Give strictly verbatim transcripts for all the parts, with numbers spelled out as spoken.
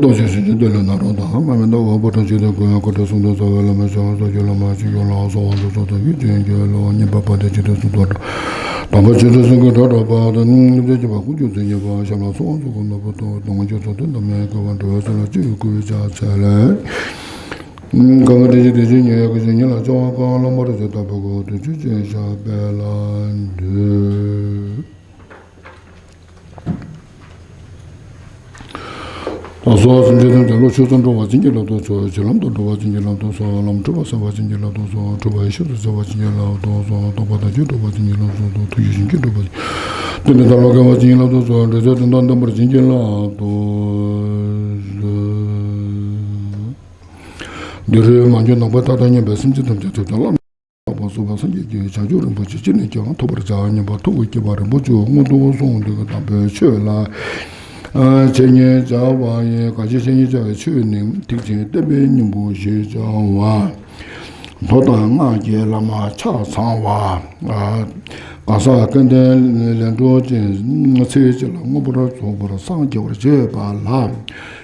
རྡོ་རྗེ་སེམས་ཅན་བདེ་ལ་ནཱ་རོ་དང་། མ་མེད་ན་འོད་དཔལ་གྲགས་ཆོས་དང་ཀུན་དགའ་གོ་ཆ་གསུམ་དུ་རྩ་བའི་བླ་མ་ཞབས་ལ་སོགས་ཀྱི་བླ་མ་ཆོས་སྐྱོང་ལ་སོགས་པ་ཚོགས་གཙོ་དང་ཡུལ་ཅན་གྱི་བླ་མ་མཉན་པ་དཔལ་ལྡན་ཆོས་སྲིད་གསུམ་དུ་གྲགས། དམ་པ་ཆོས་སྲིད་གསུམ་གྱི་གྲགས་གྲགས་པ་དང་། སློབ་དཔོན་གྱི་བ་ཀུན་སྤྱོད་མཛད་མཉན་པ་ཞབས་ལ་སོགས་ཚོགས་ཀྱི་ནོར་བུ་དང་། གདོང་ཁ་སྤྱོད་ཚོགས་དོན་དམ་པའི་དགེ་བ་འགྲོ་བའི་སེམས་ལ་སྤྱོད་པའི་སྐུའི་ཕྱག་འཚལ་ལོ། གང་གི་དྲིན་ཅན་དེ་བཞིན་ཉེ་བའི་སྐུ་ཞབས་ཉིད་ལ་སྤྱན་སྔར་བཀའ་བླ་མ་རིན་ཆེན་ལྟ་བུའི་སྐུ་དུས་ཆོས་ཅན་ཞབས་པད་ལ་འདུད། ལགས་སོ། སེམས་ཅན་ཐམས་ཅད་བློ་ཆོས་སུ་འགྲོ་བ་ཅན་གྱི་བསླབ་ཏུ་གསོལ། བྱིན་རླབས་དང་འགྲོ་བ་ཅན་གྱི་བསླབ་ཏུ་གསོལ། ལམ་འཁྲུལ་པ་སེལ་བ་ཅན་གྱི་བསླབ་ཏུ་གསོལ། འཁྲུལ་པ་ཡེ་ཤེས་སུ་སེལ་བ་ཅན་གྱི་བསླབ་ཏུ་གསོལ། རྟོགས་པ་དང་རྒྱུད་འགྲོ་བ་ཅན་གྱི་བསླབ་ཏུ་གསོལ། ཐུགས་རྗེ་ཆེན་པོས་འགྲོ་བ་ཅན། བསྟན་པའི་ཐབས་ལ་མཁས་པ་ཅན་གྱི་བསླབ་ཏུ་གསོལ། འབྲེལ་ཚད་དོན་དམ་བདེན་པ་ཅན་གྱི་བསླབ་ཏུ་གསོལ། འདི་རུ་མ་གྱུར་ནམ་མཁའི་མཐའ་དང་མཉམ་པའི་སེམས་ཅན་ཐམས་ཅད་ཐོབ་བྱ་བླ་མ་ལ་སོགས་པ་སངས་རྒྱས་ཀྱི་བྱང་ཆུབ་རིན་པོ་ཆེ་ཅི་ནས་ཀྱང་ཐོབ་པར་བྱ་སྙམ་པ་ཐུགས་ཀྱི་དགྱེས་པ་རིན་པོ་ཆེ་མངོན་དུ་སོང་སྟེ། དམ་པའི་ཆོས་ལ་འཆད་ཉན་བྱ་བ་ཡིན། གང་ཞིག་འཆད་ཉན་བྱ་བའི་ཆོས་ནི། ཐེག་ཆེན་བསྟན་པའི་སྙིང་པོ་ཞེས་བྱ་བ། མདོ་དང་སྔགས་ཀྱི་བླ་མ་ཆ་ཚང་བ། གང་ཟག་སྐལ་ལྡན་ལས་འགྲོ་ཅན། ཚེ་གཅིག་ལ་མངོན་པར་རྫོགས་པར་སངས་རྒྱ་བར་བྱེད་པ་ལ།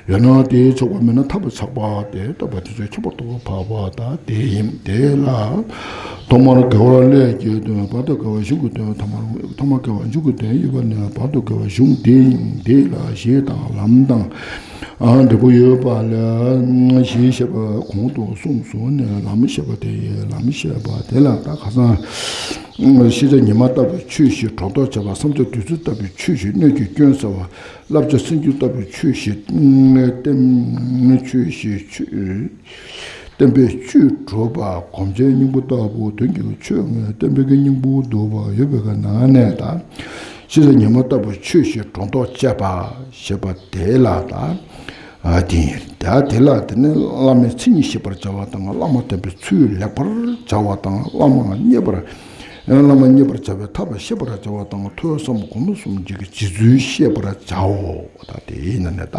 ཡང་ན་དེའི་ཆོགས་པ་མེད་ན་ཐབས་པ་ཆགས་པ་སྟེ། བསྟན་པ་དེ་ཚོ་ཁྱད་པར་དུ་འཕགས་པ་དག་དེ་ཡིན། དེ་ལ་ཐོག་མར་དགེ་བ་ཀླད་ཀྱི་དོན། བར་དུ་དགེ་བ་གཞུང་གི་དོན། ཐ་མར་ཐོག་མར་དགེ་བ་མཇུག་གི་དོན་ཡོད་པ་ནས། བར་དུ་དགེ་བ་གཞུང་དེ་ཡིན། དེ་ལ་གཞི་དང་ལམ་དང་འབྲས་བུ་ཡོད་པ་ལས། གཞི་བཤད་པ་གོང་དུ་གསུངས་སོ་ནས། ལམ་བཤད་པ་དེ་ཡི་ལམ་བཤད་པ་དེ་ལ་ད་ཁ་སང་ཤེས་བྱ་ཉི་མ་ལྟ་བུའི་ཆོས་བཞི་སྒྲོ་འདོགས་བྱ་བ། བསམ་བྱ་བདུད་རྩི་ལྟ་བུའི་ཆོས་བཞི་སྣོད་ཀྱི་སྐྱོན་སེལ་བ། བསླབ་བྱ་སེམས་རྒྱུད་ལྟ་བུའི་ཆོས་བཞི་བསྟན། ཆོས་བཞི་ཆོས། བསྟན་པའི་བཅུད་སྒྲུབ་པ། གོམས་ཆེན་སྙིང་པོ་ལྟ་བུ་དོན་གྱི་ཆོས་ལྔའི་བསྟན་པའི་སྙིང་པོ་བསྡུ་བ་ཡོད་པའི་ནང་ནས་ད། ཤེས་བྱ་ཉི་མ་ལྟ་བུའི་ཆོས་བཞི་སྒྲོ་འདོགས་བཅད་པ་ཞེས་པ་དེ་ལ་ད། ཨ་དེ་ཡིན། ད་དེ་ལ་དེ་ནི་བླ་མའི་མཚན་ཉིད་ཤེས་པར་བྱ་བ་དང་། བླ་མ་བསྟེན་པའི་ཚུལ་ལེགས་པར་བྱ་བ་དང་། བླ་མ་མཉེས་པར། བླ་མ་མཉེས་པར་བྱ་བའི་ཐབས་ཤེས་པར་བྱ་བ་དང་། ཐོས་བསམ་སྒོམ་གསུམ་གྱི་རྗེ་བཙུན་ཤེས་པར་བྱའོ། ད་དེ་ཡིན་ན་ནི་ད་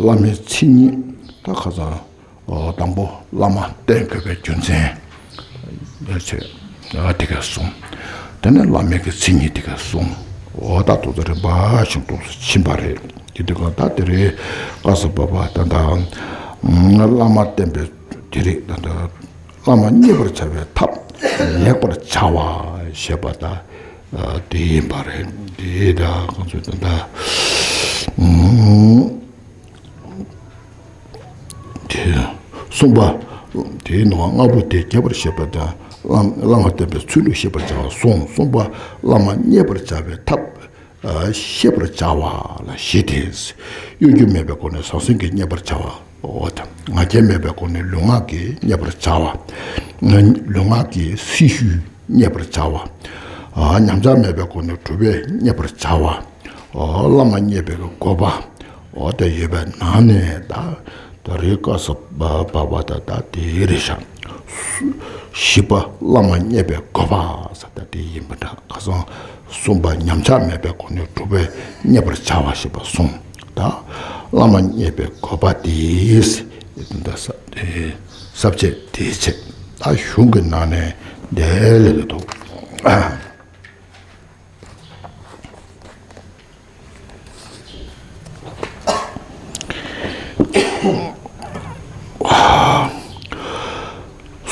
བླ་མའི་མཚན་ཉིད་ད་ཁ་སང་དང་པོ་བླ་མ་བསྟེན་དགོས་པའི་རྒྱུ་མཚན་ཡོད་ཚད་དེ་ག་གསུངས། དེ་ནས་བླ་མའི་གི་མཚན་ཉིད་དེ་ག་གསུངས། འོ་ད་ཏོག་ཙམ་རིམ་པ་བཞིན་དུ་ཕྱིན་པ་རེད། དེ་དུས་གང་ད་དེ་རེད། བཀའ་སྩལ་པ་ད་ལྟ་བླ་མ་བསྟེན་པའི་དེ་རེད། ད་ལྟ་བླ་མ་མཉེས་པར་བྱ་བའི་ཐབས་ལེགས་པར་བྱ་བ་ཞེས་པ་ད་དེ་ཡིན་པ་རེད། དེ་ད་གང་ཚོད་ད་ལྟ་དེ་གསུངས་པ། དེའི་ནང་ལྔ་པོ་དེ་རྒྱས་པར་བཤད་པ་དང་། བླ་བླ་མ་བསྟེན་པའི་ཚུལ་ལུགས་ཤེས་པར་བྱ་བ་གསུངས། གསུངས་པ། བླ་མ་མཉེས་པར་བྱ་བའི་ཐབས་ཤེས་པར་བྱ་བ་ལ་བཞི་སྟེ། གཡོ་སྒྱུ་མེད་པའི་སྒོ་ནས་ཟང་ཟིང་གིས་མཉེས་པར་བྱ་བ། འོ་ད་ང་རྒྱལ་མེད་པའི་སྒོ་ནས་ལུས་ངག་གིས་མཉེས་པར་བྱ་བ། ལུས་ངག་གི་སྲི་ཞུས་མཉེས་པར་བྱ་བ། ཉམས་ཆག་མེད་པའི་སྒོ་ནས་སྒྲུབ་པས་མཉེས་པར་བྱ་བ། བླ་མ་མཉེས་པའི་དགོས་པ། འོ་དེ་ཡོད་པའི་ནང་ནས་ད་ད་རེས་བཀའ་སྩལ་པ་བ་ད་ད་དེ་རེད་ཤག་བཞི་པ་བླ་མ་མཉེས་པའི་དགོས་པ་ཟེར་ད་དེ་ཡིན་པ་འདྲ། ཁ་སང་གསུམ་པ་ཉམས་ཆག་མེད་པའི་སྒོ་ནས་སྒྲུབ་པས་མཉེས་པར་བྱ་བ་ཞེས་པ་གསུངས། ད་བླ་མ་མཉེས་པའི་དགོས་པ་དེས་ད་ས་དེ་ས་བཅད་དེའི་ཆེད་ད་གཞུང་གི་ནང་ནས་དེ་ལས་ལ་འདུག་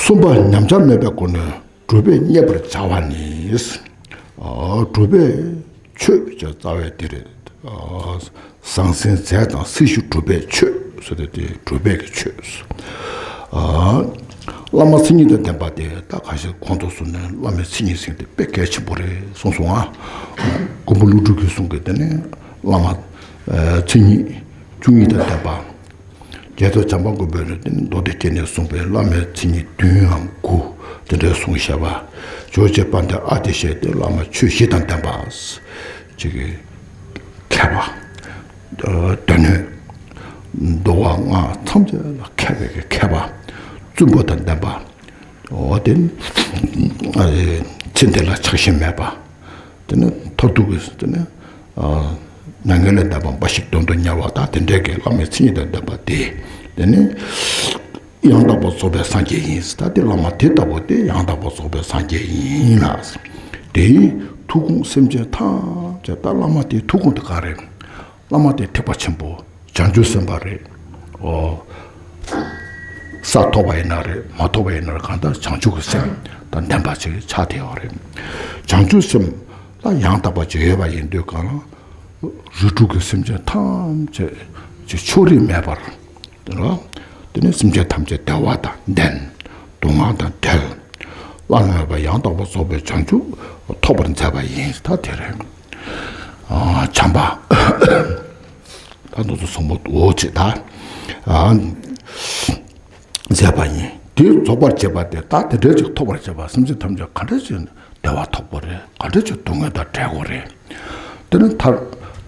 གསུམ་པ་ཉམས་ཆག་མེད་པའི་སྒོ་ནས་སྒྲུབ་པས་མཉེས་པར་བྱ་བ་ནི། སྒྲུབ་པའི་ཆོས་ཀྱི་རྩ་བའི་དེ་རེད། ཟང་ཟིང་རྫས་དང་སྲི་ཞུ་སྒྲུབ་པའི་ཆོས་ཟེར་ཏེ་དེ་སྒྲུབ་པའི་གི་ཆོས། བླ་མ་མཚན་ཉིད་དང་ལྡན་པ་དེ་ད་ག་ཞིག་གོང་དུ་གསུངས་ནས་བླ་མའི་མཚན་ཉིད་ཟེར་དེ་དཔེ་གལ་ཆེན་པོ་རེད་གསུངས་སོང་ང་། མགོན་པོ་ཀླུ་སྒྲུབ་ཀྱིས་གསུངས་ཀྱི་དེ་ནི་བླ་མ་མཚན་ཉིད་བཅུ་གཉིས་དང་ལྡན་པ། རྒྱལ་ཚབ་བྱམས་པ་མགོན་པོས་ནི་མདོ་སྡེ་རྒྱན་ནས་གསུངས་པའི་བླ་མའི་མཚན་ཉིད་བདུན་ཡང་དགུ་དེ་འདྲའི་གསུངས་བཞག་པ། ཇོ་བོ་རྗེ་དཔལ་ལྡན་ཨ་ཏི་ཤས་དེ་བླ་མ་ཆོས་བཞི་དང་ལྡན་པ། ཅིག་གི་མཁས་པ། སྡེ་སྣོད། འདུལ་བ་ལྔ་ཐམས་ཅད་ལ་མཁས་པའི་མཁས་པ། བཙུན་པ་དང་ལྡན་པ། འོ་དེ་ཚེ་འདི་ལ་ཆགས་ཞེན་མེད་པ། དེ་ནི་མཐར་ཐུག་གི་དེ་ནི་མྱ་ངན་ལས་འདས་པ་འབའ་ཞིག་དོན་དུ་གཉེར་བ་དང་དེ་འདྲའི་གི་བླ་མའི་མཚན་ཉིད་དང་ལྡན་པ་དེ། དེ་ནི་ཡང་དག་པར་རྫོགས་པའི་སངས་རྒྱས་ཡིན། ད་དེ་བླ་མ་དེ་ལྟ་བུ་དེ་ཡང་དག་པར་རྫོགས་པའི་སངས་རྒྱས་ཡིན་ལ། དེའི་ཐུགས་དགོངས་སེམས་ཅན་ཐམས་ཅད་ད་བླ་མ་དེའི་ཐུགས་དགོངས་དེ་ག་རེ། བླ་མ་དེ་ཐེག་པ་ཆེན་པོ། བྱང་ཆུབ་སེམས་དཔའ་རེད། ཨོ། ས་ཐོབ་པ་ཡིན་ན་རེད། མ་ཐོབ་པ་ཡིན་ན་རེད། གང་ལྟར་བྱང་ཆུབ་ཀྱི་སེམས་དང་ལྡན་པ་ཞིག་ཆགས་བསྡད་ཡོད་རེད། བྱང་ཆུབ་སེམས་ལ་ཡང་དག་པ་ཅིག་ཡོད་པ་ཡིན་དུས་གང་ལ། རིགས་དྲུག་གི་སེམས་ཅན་ཐམས་ཅད་ཀྱི་ཕྱོགས་རིས་མེད་པར། དེ་ལ། དེ་ནས་སེམས་ཅན་ཐམས་ཅད་བདེ་བ་དང་ལྡན། སྡུག་བསྔལ་དང་བྲལ། བླ་ན་མེད་པ་ཡང་དག་པར་རྫོགས་པའི་བྱང་ཆུབ་ཐོབ་པར་མཛད་པ་ཡིན། ད་དེ་རེད། ཨ། བྱམས་པ། ད་དུ་ཚོ་བཟང་པོ་འོ་ཅི་ད། ཨ། མཛད་པ་ཡིན། དེ་རྫོགས་པར་བྱེད་པ་དེ་ད་དེ་འདྲ་ཅིག་ཐོབ་པར་བྱེད་པ། སེམས་ཅན་ཐམས་ཅད་ག་འདྲ་ཅིག་བདེ་བ་ཐོབ་པ་རེད། ག་འདྲ་ཅིག་སྡུག་བསྔལ་དང་བྲལ་དགོས་རེད། དེ་ནི་མཐར་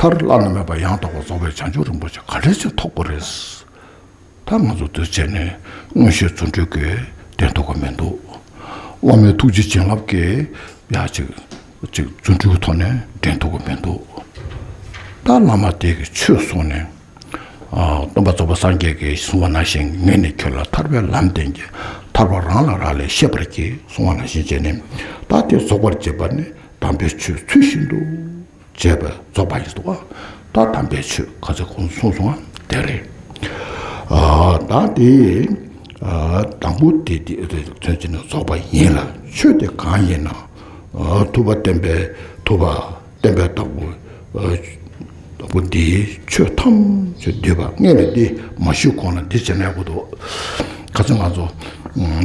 མཐར་བླ་ན་མེད་པ་ཡང་དག་པར་རྫོགས་པའི་བྱང་ཆུབ་རིན་པོ་ཆེ་ག་འདྲ་ཅིག་ཐོབ་དགོས་རེད། ད་ང་ཚོ་འདི་བྱས་ནས་མངོན་ཤེས་རྫུ་འཕྲུལ་གྱིས་འདྲེན་ཐུབ་ཀྱི་མི་འདུག། བླ་མའི་ཐུགས་རྗེ་བྱིན་རླབས་ཀྱིས་ཡ་ཅིག་ཅིག་རྫུ་འཕྲུལ་ཐོག་ནས་འདྲེན་ཐུབ་ཀྱི་མི་འདུག། ད་བླ་མ་དེ་གིས་ཆོས་གསུངས་ནས། ཨ། སྟོན་པ་རྫོགས་པ་སངས་རྒྱས་ཀྱིས་གསུངས་པ་ནང་བཞིན། ངས་ནི་ཁྱོད་ལ་ཐར་པའི་ལམ་བསྟན་གྱི། ཐར་པ་རང་ལ་རག་ལས་ཤེས་པར་གྱིས། གསུངས་པ་ནང་བཞིན་བྱས་ནས། ད་དེ་རྫོགས་པར་བྱེད་པ་ནི་དམ་པའི་ཆོས་ཚུལ་བཞིན་དུ་བྱས་པ་རྫོགས་པ་ཡིན་འདུག་པ། ད་དམ་པའི་ཆོས་ག་ཚོད་གོང་གསུངས་སོང་བ་དེ་རེད། ཨ། ད་དེ། ཨ། དང་པོ་དེ་དེ་དེ་ཚུན་ཆད་ནས་རྫོགས་པ་ཡིན་ལ། ཆོས་དེ་གང་ཡིན་ན། ཨ། ཐུབ་པ་བསྟན་པའི་ཐུབ་པ་བསྟན་པའི་བདག་པོ། ཨ། བདག་པོ་འདིའི་ཆོས་ཐམས་ཅད་འདུས་པ་ངས་ནི་འདི་མ་ཞུས་གོང་ལ་འདི་བྱས་ན་ཡག་པོ་འདུག། ཁ་སང་ང་ཚོ་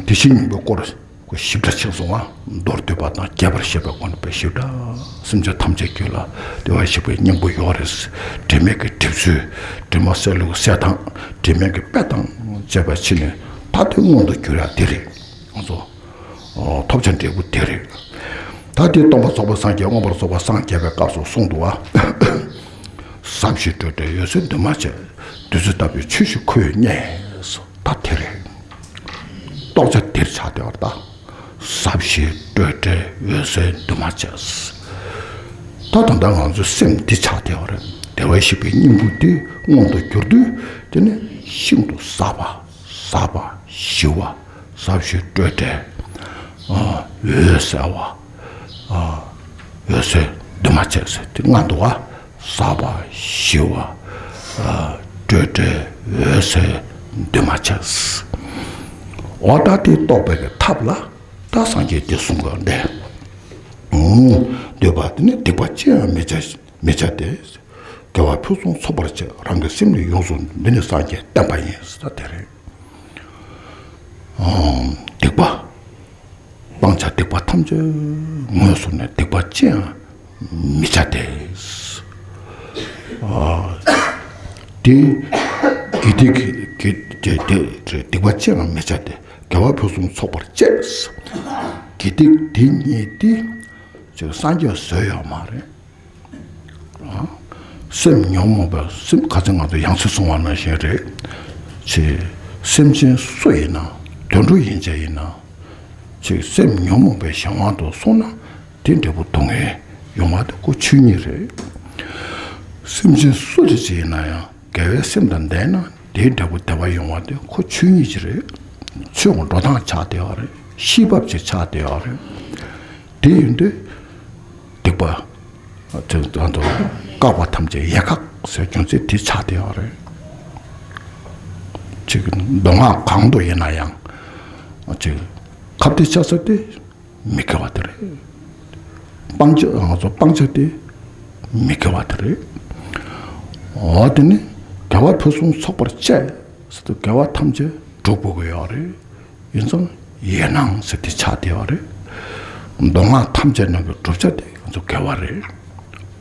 དེ་བཞིན་གཉིས་པོའི་སྐོར། ཁོ་ཞིབ་ཕྲ་ཕྱིན་སོང་བ། མདོར་བསྡུས་པ་དང་རྒྱས་པར་བཤད་པའི་སྒོ་ནས་དཔེ་ཞིབ་ཕྲ། སེམས་ཅན་ཐམས་ཅད་ཀྱི་ལ་བདེ་བར་གཤེགས་པའི་སྙིང་པོ་ཡོད་རེད། དྲི་མེད་ཀྱི་གྲིབ་བསིལ། དྲི་མ་སེལ་ལུགས་སེལ་སྟངས། དྲི་མེད་ཀྱི་དཔེ་དང་བཅས་པ་ཕྱིན་ནས། ད་དེ་མངོན་དུ་གྱུར་ཡ་དེ་རེད། ང་ཚོ་ཐོབ་བྱ་འབྲས་བུ་དེ་རེད། ད་དེ་སྟོན་པ་རྫོགས་པ་སངས་རྒྱས། མངོན་པར་རྫོགས་པ་སངས་རྒྱས་པའི་སྐབས་སུ་གསུངས་འདུག་པ། ཟབ་ཞི་སྤྲོས་བྲལ་འོད་གསལ་འདུས་མ་བྱས། བདུད་རྩི་ལྟ་བུའི་ཆོས་ཤིག་ཁོས་རྙེད། ད་དེ་རེད། རྟོགས་བྱ་དེར་ཆགས་བསྡད་པ་རེད་ད། ཟབ་ཞི་སྤྲོས་བྲལ་འོད་གསལ་འདུས་མ་བྱས། ད་ད་ལྟ་ང་ཚོའི་སེམས་འདི་ཆགས་བསྡད་པ་རེད། བདེ་བར་གཤེགས་པའི་སྙིང་པོ་འདི་མངོན་དུ་གྱུར་དུས། དེ་ནི་ཤིན་ཏུ་ཟབ་པ། ཟབ་པ་ཞི་བ། ཟབ་ཞི་སྤྲོས་བྲལ། ཨ། འོད་གསལ་བ། ཨ། འོད་གསལ་འདུས་མ་བྱས་ཟེར་དེ་ལྔ་འདུག་པ། ཟབ་པ་ཞི་བ། ཨ། སྤྲོས་བྲལ་འོད་གསལ་འདུས་མ་བྱས། འོ་ད་དེ་རྟོགས་པའི་གི་ཐབས་ལ་ད་སངས་རྒྱས་དེ་གསུང་གི་འདི། ཨུམ། འདོད་པ་དེ་ནི་སྡིག་པ་ཅི་ཡང་མི་བྱ། མི་བྱ་སྟེ། དགེ་བ་ཕུན་སུམ་ཚོགས་པར་བྱེད། རང་གི་སེམས་ནི་ཡོངས་སུ་འདུལ། འདི་ནི་སངས་རྒྱས་བསྟན་པ་ཡིན་ཟེར་ད་དེ་རེད། ཨུམ། སྡིག་པ། སྤང་བྱ་སྡིག་པ་ཐམས་ཅད་ངོས་བཟུང་ནས་སྡིག་པ་ཅི་ཡང་མི་བྱ་སྟེ། ཨ། དེ་དགེ་སྡིག་གི་དེ་དེ་རེད། སྡིག་པ་ཅི་ཡང་མི་བྱ་སྟེ། དགེ་བ་ཕུན་སུམ་ཚོགས་པར་སྤྱད། དགེ་སྡིག་དེ་གཉིས་དེ་ཅིག་སངས་རྒྱས་བཟོས་ཡོད་མ་རེད། ཨ། སེམས་ཉོན་མོངས་པ། སེམས་ཁ་སང་ང་ཚོ་ཡང་སེ་གསུང་བ་ནང་བཞིན་རེད། ཅེས། སེམས་ཅན་སུ་ཡིན་ན། དུད་འགྲོ་ཡིན་ཅེས་ཡིན་ན། ཅེས། སེམས་ཉོན་མོངས་པའི་གཞན་དབང་དུ་སོང་ན། དེ་འབྲས་བུ་སྡུག་བསྔལ་ཡོང་བ་དེ་ཁོ་ཆོས་ཉིད་རེད། སེམས་ཅན་སུ་དེ་ཅིག་ཡིན་ན་ཡང་དགེ་བའི་སེམས་དང་ལྡན་ན་དེའི་འབྲས་བུ་བདེ་བ་ཡོང་བ་དེ་ཁོ་ཆོས་ཉིད་ཅིག་རེད། ཆོས་ཀྱི་འགྲོ་སྟངས་ཆགས་བསྡད་ཡོད་རེད། ཤེས་བབ་ཅིག་ཆགས་བསྡད་ཡོད་རེད། དེ་ཡིན་དུས། སྡིག་པ། དེ་དང་དུ་བཀག་པ་ཐམས་ཅད་ཡལ་ག་ཟེར་རྒྱུ་མཚན་དེ་ཆགས་བསྡད་ཡོད་རེད། ཅིག་མདོ་སྔགས་གང་དུ་ཡིན་ན་ཡང་། ཅིག་ཁ་གཏད་བཅག་ས་དེ་མི་དགེ་བ་དེ་རེད། སྤང་བྱ། ང་ཚོ་སྤང་བྱ་དེ་མི་དགེ་བ་དེ་རེད། འོ་དེ་ནི་དགེ་བ་ཕུན་སུམ་ཚོགས་པར་སྤྱད་ཟེར་དུས་དགེ་བ་ཐམས་ཅད་སྒྲུབ་དགོས་ཀྱི་ཡོད་རེད། ཡིན་ཙང་ཡེ་ནང་ཟེར་དེ་ཆགས་བསྡད་པ་རེད། མདོ་སྔགས་ཐམས་ཅད་ནང་གི་བསྒྲུབ་བྱ་དེ་ང་ཚོ་དགེ་བ་རེད།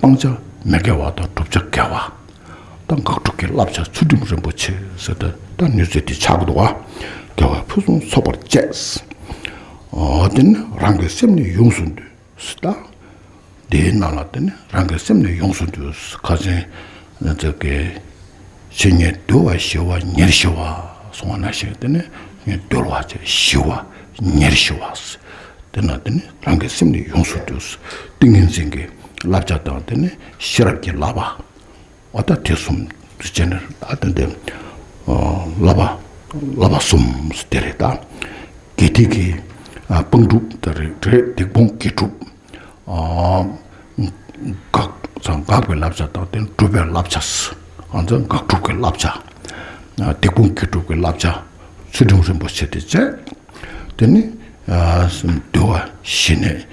སྤང་བྱ་མི་དགེ་བ་དང་བསྒྲུབ་བྱ་དགེ་བ། ད་དགག་སྒྲུབ་ཀྱི་བསླབ་བྱ་ཚུལ་ཁྲིམས་རིན་པོ་ཆེ་ཟེར་ཏེ་ད་ནུས་ཚད་དེ་ཆགས་ཀྱི་འདུག་ག། དགེ་བ་ཕུན་སུམ་ཚོགས་པར་སྤྱད། འོ་དེ་ནི་རང་གི་སེམས་ནི་ཡོངས་སུ་འདུལ་ཟེར་ད། དེའི་ནང་ལ་དེ་ནི་རང་གི་སེམས་ནི་ཡོངས་སུ་འདུལ། ཁ་སང་ང་ཚོ་གི་ཇི་སྙེད་འདུལ་བ་ཞི་བ་ཉེར་ཞི་བ་གསུངས་པ་ནང་བཞིན། དེ་ནི་འདུལ་བ་ཞི་བ་ཉེར་ཞི་བ། དེ་ན་དེ་ནི་རང་གི་སེམས་ནི་ཡོངས་སུ་འདུལ། ཏིང་ངེ་འཛིན་གྱི་བསླབ་བྱ་དང་། དེ་ནི་ཤེས་རབ་ཀྱི་བསླབ་པ། འོ་ད་དེ་གསུམ་དུ་བྱས་ནས་ད་དེ་འདི་བསླབ་པ་བསླབ་པ་གསུམ་དེ་རེད་ད། དགེ་སྡིག་གི་སྤང་སྒྲུབ་དེ་རེད། སྡིག་སྤོང་དགེ་སྒྲུབ། ཨ། དགག་དང་དགག་པའི་བསླབ་བྱ་དང་དེ་སྒྲུབ་པའི་བསླབ་བྱ། ང་ཚོ་དགག་སྒྲུབ་ཀྱི་བསླབ་བྱ། སྡིག་སྤོང་བགེགས་སྐྲོད་ཀྱི་བསླབ་བྱ། ཚུལ་ཁྲིམས་རིན་པོ་ཆེ་དེ་བྱས། དེ་ནི་འདུལ་བ་ཞི་གནས།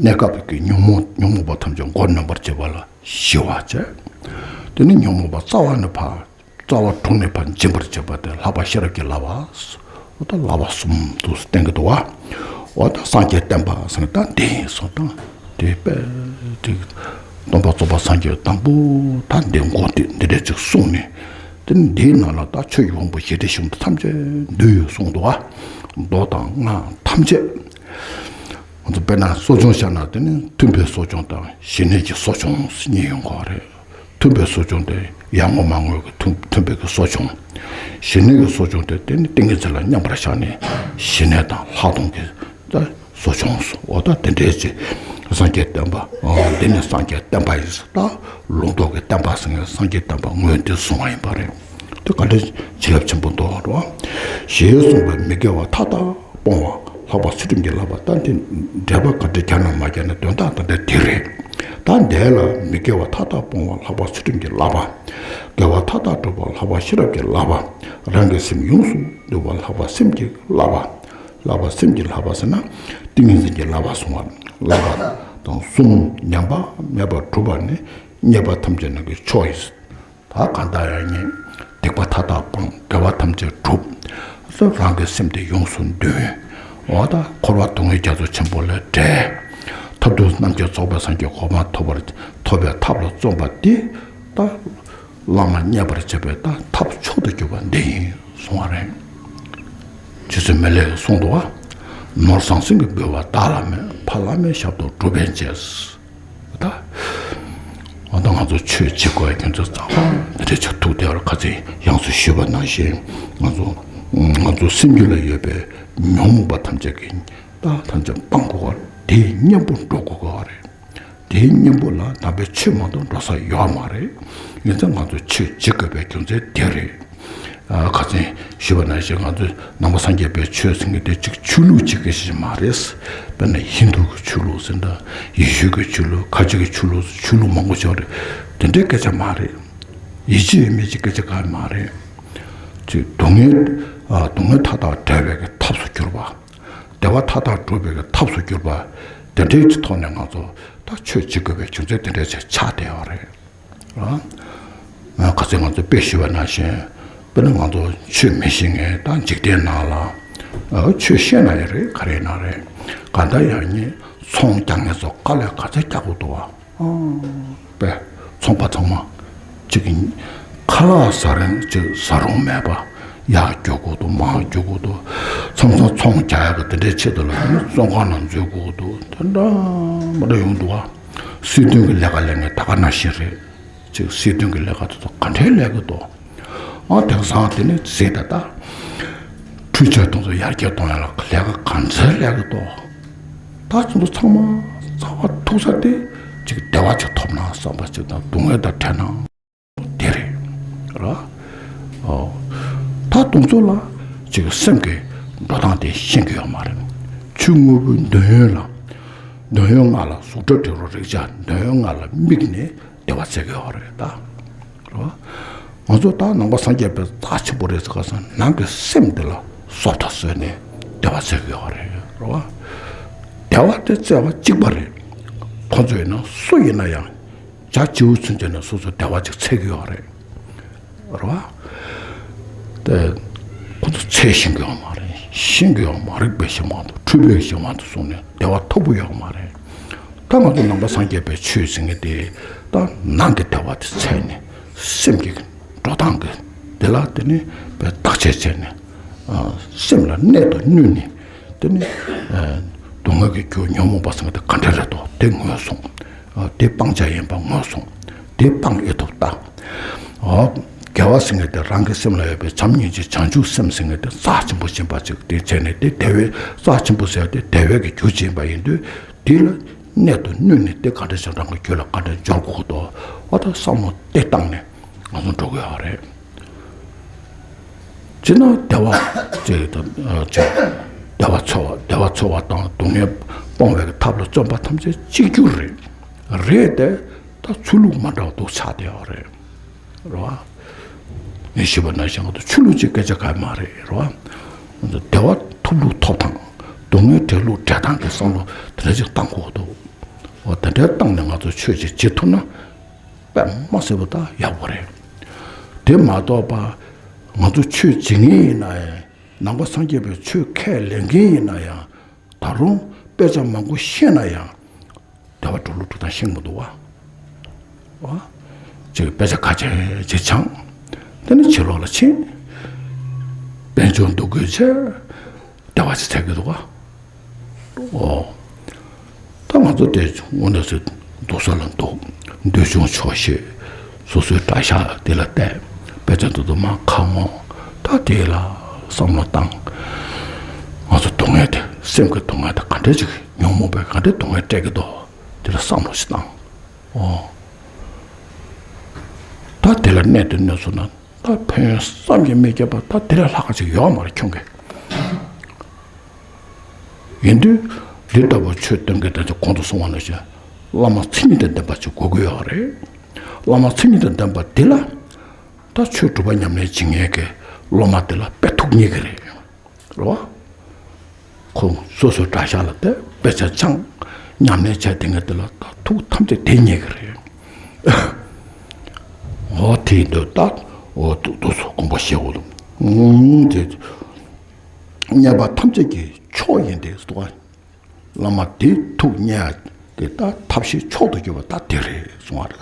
གནས་སྐབས་ཀྱི་ཉོན་མོངས་ཉོན་མོངས་པ་ཐམས་ཅད་མགོ་ནོན་པར་བྱེད་པ་ལ་ཞི་བ་བྱས། དེ་ནི་ཉོན་མོངས་པ་རྩ་བ་ནས་ཕར། རྩ་བ་དྲུངས་ནས་ཕར་འབྱིན་པར་བྱེད་པ་དེ་ལྷག་པ་ཤེས་རབ་ཀྱི་བསླབ་པ། འོ་ད་བསླབ་པ་གསུམ་དུ་བསྟན་གྱི་འདུག་བ། འོ་ད་སངས་རྒྱས་བསྟན་པ་ཟེར་ན་ད་འདི་ཡིན་གསུངས་དང་། དེ་དཔེ་དེ་སྟོན་པ་རྫོགས་པ་སངས་རྒྱས་དང་པོ་ད་འདི་འགོ་དེ་འདི་འདྲ་ཅིག་གསུངས་ནས། དེ་ནི་འདིའི་ནང་ལ་ད་ཆོས་ཀྱི་དབང་པོ་ཞི་བདེ་ཆེན་པོ་ཐམས་ཅད་འདུས་ཡོད་གསུངས་འདུག་བ། མདོ་དང་སྔགས་ཐམས་ཅད། ང་ཚོ་དཔེར་ན་གསོ་སྦྱོང་བཤད་ན་དེ་ནི་མཐུན་པའི་གསོ་སྦྱོང་དང་ཞི་གནས་ཀྱི་གསོ་སྦྱོང་གཉིས་ཡོང་གི་རེད། མཐུན་པའི་གསོ་སྦྱོང་དེ་ཡར་ངོ་མར་ངོ་གི་མཐུན་མཐུན་པའི་གི་གསོ་སྦྱོང་། ཞི་གནས་ཀྱི་གསོ་སྦྱོང་དེ་དེ་ནི་ཏིང་ངེ་འཛིན་ལ་མཉམ་པར་བཞག་ནས་ཞི་གནས་དང་ལྷག་མཐོང་གི་ད་གསོ་སྦྱོང་སོ། འོ་ད་དེ་འདྲའི་ཅིག་སངས་རྒྱས་བསྟན་པ། འོ་འདི་ནི་སངས་རྒྱས་བསྟན་པ་ཡིན་ཟེར། ད་ལུང་རྟོགས་ཀྱི་བསྟན་པ་ཟེར་མཁན་སངས་རྒྱས་བསྟན་པ་དངོས་འདི་གསུང་བ་ཡིན་པ་རེད། དེ་ག་འདྲའི་བྱིན་རླབས་ཆེན་པོ་འདུག་རོ། ཞེས་གསུངས་པའི་མི་དགེ་བ་མཐའ་དག་སྤོང་བ་ལྷག་པ་ཚུལ་ཁྲིམས་ཀྱི་བསླབ་པ། ད་འདི་འགྲེལ་པ་ག་འདྲ་རྒྱག་ན་མ་རྒྱག་ན་དོན་དག་ད་ལྟ་དེ་རེད། ད་འདས་ལ་མི་དགེ་བ་མཐའ་དག་སྤོང་བ་ལྷག་པ་ཚུལ་ཁྲིམས་ཀྱི་བསླབ་པ། དགེ་བ་མཐའ་དག་སྒྲུབ་པ་ལྷག་པ་ཤེས་རབ་ཀྱི་བསླབ་པ། རང་གི་སེམས་ཡོངས་སུ་འདུལ་བ་ལྷག་པ་སེམས་ཀྱི་བསླབ་པ། བསླབ་པ་སེམས་ཀྱི་བསླབ་པ་ཟེར་ན་ཏིང་ངེ་འཛིན་གྱི་བསླབ་པ་གསུང་བ། བསླབ་པ་དང་གསུམ་ཉམས་པ་མེད་པར་གྲུབ་པ་ནི་རྙེད་པ་ཐམས་ཅད་ནང་གི་མཆོག་ཡིན། ད་གང་ལྟར་ཡང་ཉིད་སྡིག་པ་མཐའ་དག་སྤང་། དགེ་བ་ཐམས་ཅད་སྒྲུབ། སོ་རང་གི་སེམས་དེ་ཡོངས་སུ་འདུལ། འོ་ད་འཁོར་བ་སྡུག་བསྔལ་རྒྱ་མཚོ་ཆེན་པོ་ལས་བསྒྲལ། མཐར་ཐུག་རྣམ་མཁྱེན་རྫོགས་པའི་སངས་རྒྱས་གོ་འཕང་ཐོབ་པར་ཐོབ་པའི་ཐབས་ལ་བརྩོན་པ་འདི་ད་བླ་མ་མཉེས་པར་བྱེད་པའི་ད་ཐབས་མཆོག་ཏུ་གྱུར་པ་འདི་ཡིན་གསུང་བ་རེད། རྗེ་བཙུན་མི་ལས་གསུངས་འདུག་བ། ནོར་ཟང་ཟིང་གིས་འབུལ་བ་བདག་ལ་མེད། ཕ་བླ་མའི་ཞབས་ཏོག་སྒྲུབ་པས་བྱེད། ད། འོ་ད་ང་ཚོ་ཆོས་བྱེད་དགོས་རྒྱུ་མཚན་ཚང་མ་འདི་འདྲ་ཆགས་ཐུག་དེ་བར་ཁ་ཚིག་ཡང་སུ་ཞུས་པ་ནང་བཞིན་ང་ཚོ་ང་ཚོ་སེམས་རྒྱུད་ལ་ཡོད་པའི་ཉོན་མོངས་པ་ཐམས་ཅད་ཀྱི་ད་ཐམས་ཅད་སྤང་དགོས་པ་དེའི་གཉེན་པོ་འགྲོ་དགོས་ཀྱི་རེད། དེའི་གཉེན་པོ་ལ་ནང་པའི་ཆོས་མ་གཏོགས་འགྲོ་ས་ཡོད་མ་རེད། ཡིན་ཙང་ང་ཚོ་ཆོས་བྱེད་དགོས་པའི་རྒྱུ་མཚན་དེ་རེད། ཁ་སང་ཞུས་པ་ནང་བཞིན་ང་ཚོས་ནང་པ་སངས་རྒྱས་པའི་ཆོས་ཟེར་མཁན་དེ་གཅིག་ཆོས་ལུགས་གཅིག་གི་ཞིག་མ་རེད། དཔེར་ན་ཧིན་དུ་གི་ཆོས་ལུགས་ཟེར་འདྲ། ཡེ་ཤུ་གི་ཆོས་ལུགས། ཁ་ཆེ་གི་ཆོས་ལུགས། ཆོས་ལུགས་མང་པོ་ཞིག་རེད། དེ་འདྲའི་སྐད་ཆ་མ་རེད། ཡིད་ཆེས་ཡོད་མེད་ཀྱི་སྐད་ཆ་གང་ཡང་མ་རེད། ཅིག་སྡུག་བསྔལ་སྡུག་བསྔལ་མཐའ་དག་བྲལ་བའི་གི་ཐབས་སུ་གྱུར་པ། བདེ་བ་མཐའ་དག་སྒྲུབ་པའི་གི་ཐབས་སུ་གྱུར་པ། དེ་འདྲའི་གི་ཐོག་ནས་ང་ཚོ་ད་ཆོས་བྱེད་དགོས་པའི་རྒྱུ་མཚན་དེ་འདྲ་ཞིག་ཆགས་བསྡད་ཡོད་རེད། ཨ། ཁ་སང་ང་ཚོ་དཔེ་ཞུས་པ་ནང་བཞིན། དཔེར་ན་ང་ཚོ་ཆོས་མི་ཤེས་མཁན་དང་འཇིག་རྟེན་ནང་ལ། ཨ། ཆོས་ཤེས་ན་ཡང་རེད། ག་རེ་ཡིན་ན་རེད། གང་ལྟར་ཡང་ཉིད་ཚོང་རྒྱག་མཁན་ཚོ་དཀའ་ལས་ག་ཚོད་རྒྱག་དགོས་འདུག་བ། ཨ། དཔེ་ཚོང་པ་ཚང་མ་གཅིག་གི་ཁ་ལག་ཟ་རིན་གཅིག་ཟ་རུང་མེད་པ། ཡར་རྒྱུག་དགོས་འདུག་མར་རྒྱུག་དགོས་འདུག་མཚམས་མཚམས་ཚོང་རྒྱག་ཡག་གི་དེ་འདྲའི་ཆེད་དུ་ལ་དེ་ནི་བཙོན་ཁང་ནང་འཛུལ་དགོས་འདུག་དེ་འདྲ་མ་འདྲ་ཡོང་འདུག་བ། སྲིད་དོན་གྱི་ལས་ཀ་ལས་མཁན་ད་ག་ནང་བཞིན་རེད། ཅིག་སྲིད་དོན་གྱི་ལས་ཀ་དེ་ཚོ་ག་འདྲའི་ལས་ཀ་འདུག་ཨ། དེང་སང་དེ་ནི་ཟེར་ད་ད། འཕྲུལ་ཆས་དེ་ཚོ་ཡར་རྒྱས་གཏོང་ཡག་ལ་ལས་ཀ་ག་ཚོད་ལས་ཀ་འདུག་ད་ཚོ་ཚང་མ་རྩ་བ་ཐུག་ས་དེ་ཅིག་བདེ་བ་ཅིག་ཐོབ་ན་བསམ་པ་ཅིག་དང་སྡུག་བསྔལ་དང་བྲལ་ན་དེ་རེད། ར། ཨོ། ད་དུང་ཚོ་ལ་ཅིག་སེམས་ཀྱི་འགྲོ་སྟངས་དེ་ཤེས་ཀྱི་ཡོད་མ་རེད། ཆོས་དངོས་པོའི་འདོད་ཡོན་ལ། འདོད་ཡོན་ལྔ་ལ་གཟུགས་སྒྲ་དྲི་རོ་རེག་བྱ་འདོད་ཡོན་ལྔ་ལ་དམིགས་ནས་བདེ་བ་བཙལ་གྱི་ཡོད་རེད་ད། རེད་བ། ང་ཚོ་ད་ནང་པ་སངས་རྒྱས་པའི་རྩ་ཆེན་པོ་རེད་ཟེར་ག་ཟེར་ན་ནང་གི་སེམས་འདི་ལ་བཟོ་ལྟ་བཟོས་ནས་བདེ་བ་བཙལ་གྱི་ཡོད་རེད། རེད་བ། བདེ་བ་དེ་བཙལ་བ་གཅིག་པ་རེད། ཁོ་ཚོ་ཡིན་ན་སུ་ཡིན་ན་ཡང་བྱ་བྱིའུ་ཚུན་ཆད་ནས་སོ་སོ་བདེ་བ་ཅིག་འཚོལ་གྱི་ཡོད་རེད། རེད་བ། དེ་ཁོ་ཚོ་འཚོལ་ཤེས་ཀྱི་ཡོད་མ་རེད། ཤེས་ཀྱི་ཡོད་མ་རེད། དཔེ་ཞིག་མང་དུ་འཁྲུལ་པའི་ཞིག་མང་དུ་སོང་ནས་བདེ་བ་ཐོབ་ཀྱི་ཡོད་མ་རེད། ད་ང་ཚོ་ནང་པ་སངས་རྒྱས་པའི་ཆོས་ཟེར་མཁན་དེ་ད་ནང་གི་བདེ་བ་དེ་འཚོལ་ནས་སེམས་ཀྱི་འགྲོ་སྟངས་ཀྱི་དེ་ལ་དེ་ནི་བདག་གཅེས་བྱས་ནས་སེམས་ལ་གནད་དུ་བསྣུན་ནས་དེ་ནི་སྡུག་བསྔལ་གྱི་རྒྱུ་ཉོན་མོངས་པ་ཟེར་མཁན་དེ་ག་འདྲ་རེད་དོ་དེ་ངོས་བཟུང་། དེ་སྤང་བྱ་ཡིན་པ་ངོས་བཟུང་། དེ་སྤང་ཨེ་ཐུབ་ལྟ། འོ། དགེ་བ་ཟེར་མཁན་དེ་རང་གི་སེམས་ལ་ཡོད་པའི་བྱམས་སྙིང་རྗེ་བྱང་ཆུབ་སེམས་ཟེར་མཁན་དེ་རྩ་ཆེན་པོ་ཡིན་པ་ཅིག་དེ་བྱས་ནས་དེ་བདེ་བའི་རྩ་ཆེན་པོ་ཟེར་དེ་བདེ་བའི་གི་རྒྱུ་ཅིག་ཡིན་པ་ཡིན་དུས་དེ་ལ་གནད་དུ་བསྣུན་ནས་དེ་ག་འདྲ་ཞིག་རང་གི་རྒྱུད་ལ་ག་འདྲ་འབྱོར་དགོས་དོ། འོ་ད་བསམ་བློ་དེ་བཏང་ནས་ང་ཚོ་འགྲོ་དགོས་ཡོད་རེད། ཅི་ན་བདེ་བ་ཅེས་དང་ཅེས་བདེ་བ་འཚོལ་བ་བདེ་བ་འཚོལ་བ་དང་སྡུག་བསྔལ་སྤོང་བའི་ཐབས་ལ་བརྩོན་པ་ཐམས་ཅད་གཅིག་གྱུར་རེད། རེད་དེ་ད་ཚུལ་ལུགས་མ་འདྲ་བ་འདུག་ཆགས་བསྡད་ཡོད་རེད། རེད་བ། ངས་ཞུས་པ་ནང་བཞིན་ང་ཚོ་ཆོས་ལུགས་ཅིག་སྐད་ཆ་ག་མ་རེད་རོ། ང་ཚོ་བདེ་བ་ཐོབ་ལུགས་ཐོབ་ཐང་། སྡུག་བསྔལ་བྲལ་ལུགས་བྲལ་ཐང་གི་བསམ་བློ་དེ་འདྲ་ཅིག་བཏང་དགོས་འདུག་འོ་དེ་འདྲ་བཏང་ནས་ང་ཚོ་ཆོས་ཅིག་བྱེད་ཐུབ་ན་དཔེ་མ་སྲིད་པོ་ད་ཡག་པོ་རེད། དེ་མ་གཏོགས་པ་ང་ཚོ་ཆོས་བྱེད་མཁན་ཡིན་ན་ཡང་། ནང་པ་སངས་རྒྱས་པའི་ཆོས་ཁས་ལེན་མཁན་ཡིན་ན་ཡང་། ད་རུང་དཔེ་ཆ་མང་པོ་ཤེས་ན་ཡང་། བདེ་བ་འགྲོ་ལུགས་འགྲོ་སྟངས་ཤེས་མི་འདུག་བ། བ། ཅིག་དཔེ་ཆ་ཁ་ཤས་ཅིག་སྦྱངས། དེ་ནས་ཕྱི་ལོགས་ལ་ཕྱིན། དཔལ་འབྱོར་འདུ་འགོད་བྱས། བདེ་བ་ཅིག་འཚོལ་གྱི་འདུག་བ། ཨོ། ད་ང་ཚོ་དེ་དངོས་གནས་སུ་འདུག་ས་ལ་འདུག་འདོད་ཆུང་ཆོག་ཤེས། སོ་སོའི་གྲྭ་ཤག་དེ་ལ་བལྟས། དཔེ་ཆ་འདི་ཚོ་མར་ཁ་སྔོག་ད་དེ་ལ་བསམ་བློ་བཏང་། ང་ཚོ་སྡུག་བསྔལ་དེ་སེམས་ཀྱི་སྡུག་བསྔལ་དེ་ག་འདྲ་ཅིག་ཉོན་མོངས་པས་ག་འདྲ་སྡུག་བསྔལ་སྤྲད་ཀྱི་འདུག་དེ་ལ་བསམ་བློ་ཞིག་བཏང་། ཨོ། ད་དེ་ལ་གནས་དེ་གནས་སོང་ན་ད་ཕན་ཡོན་བསམ་གྱིས་མི་ཁྱབ་པ་ད་དེ་ལས་ལྷག་པ་ཅིག་ཡོད་མ་རེད་ཁྱོད་ཀྱིས། ཡིན་དུས་འདི་ལྟ་བུ་ཆོས་སྟོན་མཁན་དེ་ཚོ་གོང་དུ་གསུངས་པ་ནང་བཞིན་བླ་མ་མཚན་ཉིད་དང་ལྡན་པ་ཅིག་དགོས་ཀྱི་ཡོད་རེད། བླ་མ་མཚན་ཉིད་དང་ལྡན་པ་འདི་ལ་ད་ཆོས་སྒྲུབ་པ་ཉམས་ལེན་བྱེད་མཁན་གྱི་སློབ་མ་དེ་ལ་དཔེ་ཐུགས་མཉེས་ཀྱི་རེད། རེད་བ། ཁོང་སོ་སོའི་གྲྭ་ཤག་ལ་བསྡད་དཔེ་ཆ་སྦྱངས། ཉམས་ལེན་བྱས་དེ་ངས་དེ་ལ་ད་ཐུགས་ཐམས་ཅད་དེ་མཉེས་ཀྱི་རེད། འོ་དེ་འདོད་ད་འོ་འདུག་འདུག་སོ་དགོངས་པ་བཞེས་དགོས་འདུག་ཨུམ་དེ་མཉེས་པ་ཐམས་ཅད་ཀྱི་མཆོག་ཡིན་ཏེ་སོ། བླ་མ་དེ་ཐུགས་མཉེས་ཡ་གི་ད་ཐབས་ཤེས་མཆོག་ཏུ་གྱུར་པ་ད་དེ་རེད་གསུང་བ་རེད་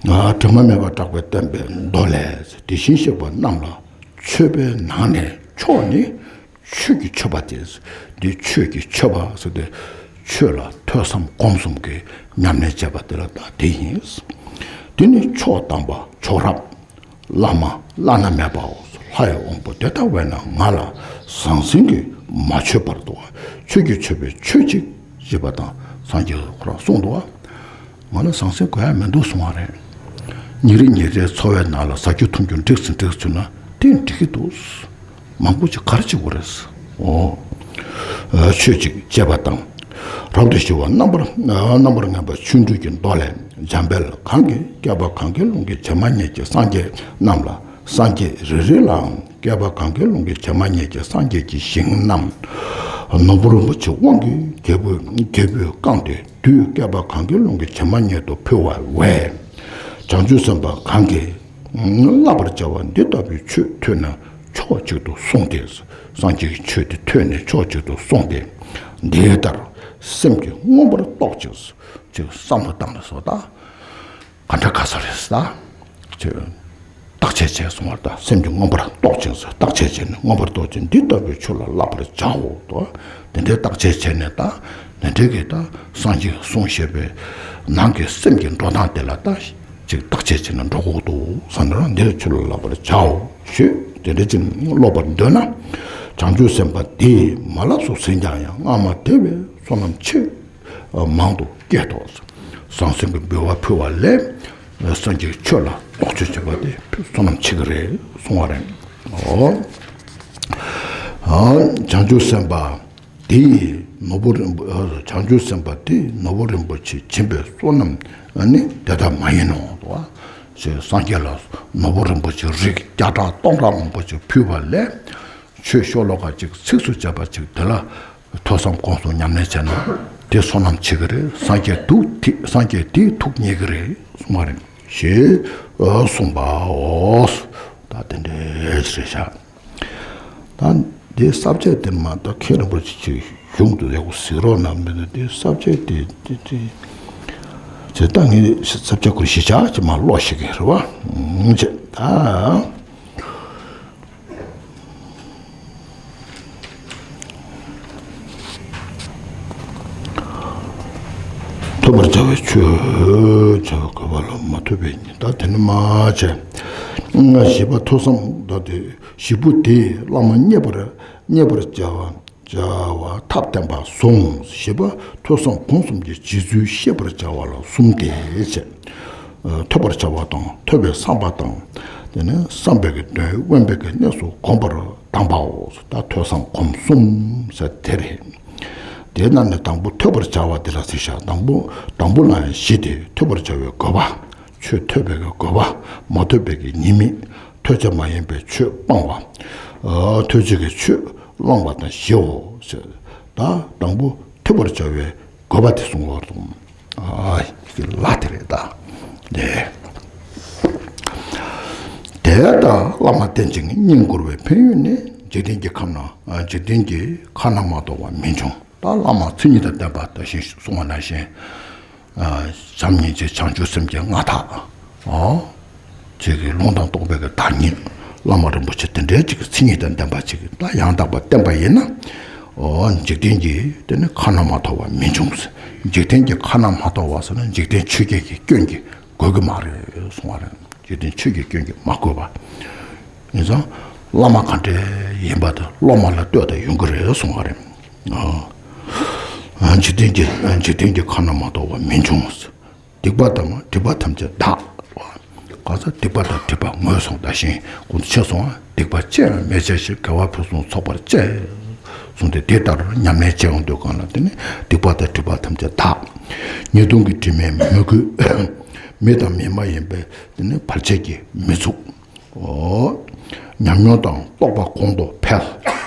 ད། དྲི་མ་མེད་པར་གྲགས་པས་བསྟན་པའི་མདོ་ལས། དེ་བཞིན་གཤེགས་པ་རྣམས་ལ་མཆོད་པའི་ནང་ནས་མཆོག་ནི། ཆོས་ཀྱི་མཆོད་པ་སྟེ། འདི་ཆོས་ཀྱི་མཆོད་པ་ཟེར་ཏེ། ཆོས་ལ་ཐོས་བསམ་སྒོམ་གསུམ་གྱི་ཉམས་ལེན་བྱས་པ་དེ་ལ་བརྟག་དེ་ཡིན། དེ་ནི་མཆོག་དམ་པ་མཆོག་རབ་བླ་མ་བླ་ན་མེད་པའོ། ལྷའི་དབང་པོ་དེ་ལྟ་བས་ན་ང་ལ་ཟང་ཟིང་གིས་མ་མཆོད་པར་འདུག་ཆོས་ཀྱི་མཆོད་པའི་མཆོད་ཅིག་ཅེས་པ་དང་སངས་རྒྱས་ཁོ་རང་གསུངས་འདུག་ང་ལ་ཟང་ཟིང་དགོས་ཡ་མི་འདུག་གསུང་བ་རེད། ཉིན་རེ་ཉིན་རེའི་འཚོ་བའི་ནང་ལ་ཟ་རྒྱུ་འཐུང་རྒྱུ་འགྲིག་ཙམ་འགྲིག་ཙམ་བྱུང་ན་དེ་འགྲིག་གི་འདུག་མང་པོ་ཅིག་ག་རེ་བྱེད་དགོས་རེད། འོ། ཆོས་ཅིག་ཅེས་པ་དང་། རབ་ཏུ་ཞི་བ་རྣམ་པར་རྣམ་པར་ངེས་པ་ཆོ་འཕྲུལ་གྱི་མདོ་ལས། འཇམ་དཔལ་གང་གིས་བསྐལ་པ་གང་གཱའི་ཀླུང་གི་བྱེ་མ་སྙེད་ཀྱི་སངས་རྒྱས་རྣམས་ལ། སངས་རྒྱས་རེ་རེ་ལའང་བསྐལ་པ་གང་གཱའི་ཀླུང་གི་བྱེ་མ་སྙེད་ཀྱི་སངས་རྒྱས་ཀྱི་ཞིང་རྣམས། ནོར་བུ་རིན་པོ་ཆེའི་དབང་གིས་རྒྱལ་པོས་རྒྱལ་པོས་བཀང་སྟེ་དུས་བསྐལ་པ་གང་གཱའི་ཀླུང་གི་བྱེ་མ་སྙེད་དུ་ཕུལ་བ་བས། བྱང་ཆུབ་སེམས་དཔའ་གང་གིས། བསླབ་པར་བྱ་བ་འདི་ལྟ་བུའི་ཆོས་ཐོས་ནས་ཕྱོགས་གཅིག་ཏུ་སོང་སྟེ། སངས་རྒྱས་ཀྱི་ཆོས་དེ་ཐོས་ནས་ཕྱོགས་གཅིག་ཏུ་སོང་སྟེ། འདི་ལྟར་སེམས་ཀྱིས་མངོན་པར་རྟོག་ཅིང་། ཅེས་བསམ་བློ་བཏང་ནས་སོ་ད། ག་འདྲ་ག་ས་རེད་ད། ཅེས། བརྟག་དཔྱད་བྱས་སོང་བར་ད་སེམས་ཀྱིས་མངོན་པར་རྟོག་ཅིང་། བརྟག་དཔྱད་བྱས་ནས་མངོན་པར་རྟོག་ཅིང་འདི་ལྟ་བུའི་ཆོས་ལ་བསླབ་པར་བྱའོ་ད། དེ་འདྲའི་བརྟག་དཔྱད་བྱས་ནས་ད། དེ་འདྲའི་གི་ད་སངས་རྒྱས་གསུངས་བཞག་པའི་ནང་གི་སེམས་ཀྱི་འགྲོ་སྟངས་དེ་ལ་ད། ཅིག་བརྟག་དཔྱད་བྱས་ནས་འགྲོ་དགོས་འདུག་བསམ་ན་འདིར་ཆོས་ལ་བསླབ་པར་བྱའོ་ཞུས། དེ་འདྲ་ཅིག་སློབ་པར་འདོད་ན། བྱང་ཆུབ་སེམས་དཔའ་དེས་མ་ལགས་སོ་ཟེར་ཀྱང་ཡང་སྔ་མ་དེ་བས་བསོད་ནམས་ཆེས་མང་དུ་སྐྱེད་དོ། ཟང་ཟིང་གི་འབུལ་བ་ཕུལ་བ་ལས། སངས་རྒྱས་ཆོས་ལ་རྟོག་དཔྱོད་བྱེད་པ་དེ་བསོད་ནམས་ཆེ་གི་རེད་གསུང་བ་རེད། འོ། བྱང་ཆུབ་སེམས་དཔའ། དེ་ཡིས་ནོར་བུ་རིན་པོ་བྱང་ཆུབ་སེམས་དཔའ་དེས་ནོར་བུ་རིན་པོ་ཆེ་སྦྱིན་པའི་བསོད་ནམས་ནི་དེ་ལྟ་མ་ཡིན་ནོ། ཞེས་སངས་རྒྱས་ལ་ནོར་བུ་རིན་པོ་ཆེ་རིགས་བརྒྱ་ཕྲག་སྟོང་ཕྲག་མང་པོ་ཅིག་ཕུལ་བ་ལས། ཆོས་ཤོ་ལོ་ཀ་ཅིག་ཚིགས་སུ་བཅད་པ་ཅིག་དེ་ལ་ཐོས་བསམ་སྒོམ་གསུམ་ཉམས་ལེན་བྱས་ན་དེ་བསོད་ནམས་ཆེ་གི་རེད། སངས་རྒྱས་ཐུགས་དེ་སངས་རྒྱས་དེའི་ཐུགས་མཉེས་གི་རེད་གསུངས་པ་རེད། ཞེས་གསུངས་པའོ། ད་དེ་འདྲའི་རེད་ཤག་ད་འདི་ས་བཅད་དེ་མ་གཏོགས་མཁན་རིན་པོ་ཆེ་ཅིག་གཞུང་དུ་ཡག་པོ་གཟིགས་རོགས་གནང་། མི་འདུག་འདི་ས་བཅད་དེ་དེ་དེ་ཇི་ལྟར་ངས་ས་བཅད་ཁོ་གཞི་ཆགས་ཀྱི་མ་ཀློག་ཤེས་ཀྱི་རེད་བ། ཅེས་ད། ཐོབ་པར་བྱ་བའི་ཆོས། བྱ་བའི་དགོས་པ་ལ་མ་ཐོབ་པའི་ཉེས། ད་དེ་ནི་མ་བྱས། བཞི་པ་ཐོས་བསམ་ད་དེ་བཞི་པོ་དེས་བླ་མ་མཉེས་པར་མཉེས་པར་བྱ་བ་བྱ་བ་ཐབས་བསྟན་པ་བཟུང་། བཞི་པ་ཐོས་བསམ་སྒོམ་གསུམ་གྱི་རྗེ་བཙུན་ཤེས་པར་བྱ་བ་ལ་གསུམ་སྟེ་བྱས། ཐོས་པར་བྱ་བ་དང་ཐོས་པའི་བསམ་པ་དང་། དེ་ནས་བསམ་པའི་གི་དོན་དབེན་པའི་གི་གནས་སུ་བསྒོམ་པར་གདམས་པའོ། ད་ཐོས་བསམ་སྒོམ་གསུམ་ཟེར་དེ་རེད། དེའི་ནང་ནས་དང་པོ་ཐོས་པར་བྱ་བ་དེ་ལ་ཟེར་ཤག་དང་པོ་དང་པོ་ལ་ཡང་བཞི་སྟེ་ཐོས་པར་བྱ་བའི་དགོས་པ། ཆོས་ཐོས་པའི་གི་དགོས་པ། མ་ཐོས་པའི་གི་ཉེས་དམིགས། ཐོས་བྱ་མ་ཡིན་པའི་ཆོས་སྤང་བ། ཨ། ཐོས་བྱེད་ཀྱི་ཆོས་བླང་བ་དང་བཞིའོ་ཟེར། ད་དང་པོ་ཐོས་པར་བྱ་བའི་དགོས་པ་དེ་གསུང་བར་དུ། ཨ། ཡི་གེ་ལ་དེ་རེད་ད། ནས། དེ་ལྟར་བླ་མ་བསྟེན་ཅིང་བསྙེན་བཀུར་བའི་ཕན་ཡོན་ནི། འཇིག་རྟེན་གྱི་ཁམས་ན། ཨ། འཇིག་རྟེན་གྱི་ཁ་ན་མ་ཐོ་བ་མི་འབྱུང་། ད་བླ་མ་མཚན་ཉིད་དང་ལྡན་པ་ད་གིན་གསུངས་པ་ནང་བཞིན། ཨ། བྱམས་སྙིང་རྗེ་བྱང་ཆུབ་སེམས་ཀྱི་མངའ་བདག་ཨོ། ཅིག་གི་ལུང་དང་རྟོགས་པའི་གི་བདག་ཉིད། བླ་མ་རིན་པོ་ཆེ་དེ་འདྲའི་ཅིག་གི་མཚན་ཉིད་དང་ལྡན་པ་ཅིག་གི་ད་ཡང་དག་པར་བསྟེན་པ་ཡིན་ན། ཨོ། འཇིག་རྟེན་གྱི་དེ་ནི་ཁ་ན་མ་ཐོ་བ་མི་འབྱུང་ཟེར། འཇིག་རྟེན་གྱི་ཁ་ན་མ་ཐོ་བ་ཟེར་ན་འཇིག་རྟེན་ཆོས་བརྒྱད་ཀྱི་སྐྱོན་གྱིས་གོས་ཀྱི་མ་རེད་གསུང་བ་རེད། འཇིག་རྟེན་ཆོས་ཀྱི་སྐྱོན་གྱིས་མ་གོས་པ། ཡིན་ཙང་། བླ་མ་ག་འདྲ་ཡིན་པ་དེ་སློབ་མ་ལ་ལྟོས་དང་ཡོང་གི་རེད་གསུང་བ་རེད། ཨ། འཇིག་རྟེན་གྱི་འཇིག་རྟེན་གྱི་ཁ་ན་མ་ཐོ་བ་མི་འབྱུང་། སྡིག་པ་དང་སྒྲིབ་པ་ཐམས་ཅད་དག་གང་ཟག་སྡིག་པ་དང་སྒྲིབ་པ་ངོས་བཟུང་ད་ཞིང་ཀུན་ཏུ་ཕྱིར་སོང་བ། སྡིག་པ་ཅི་ཡང་མི་བྱ་ཞིང་། དགེ་བ་ཕུན་སུམ་ཚོགས་པར་སྤྱད། གསུངས་ཏེ་དེ་ལྟར་ཉམས་ལེན་བྱེད་ཡོང་དུས་གང་ལ་དེ་ནི་སྡིག་པ་དང་སྒྲིབ་པ་ཐམས་ཅད་དག་ཉེས་ལྟུང་གི་དྲི་མས་མི་གོས། མི་དང་མི་མ་ཡིན་པའི་དེ་ནི་བར་ཆད་ཀྱིས་མི་ཚུགས། ཨོ། ཉམས་མྱོང་དང་རྟོགས་པ་གོང་དུ་འཕེལ།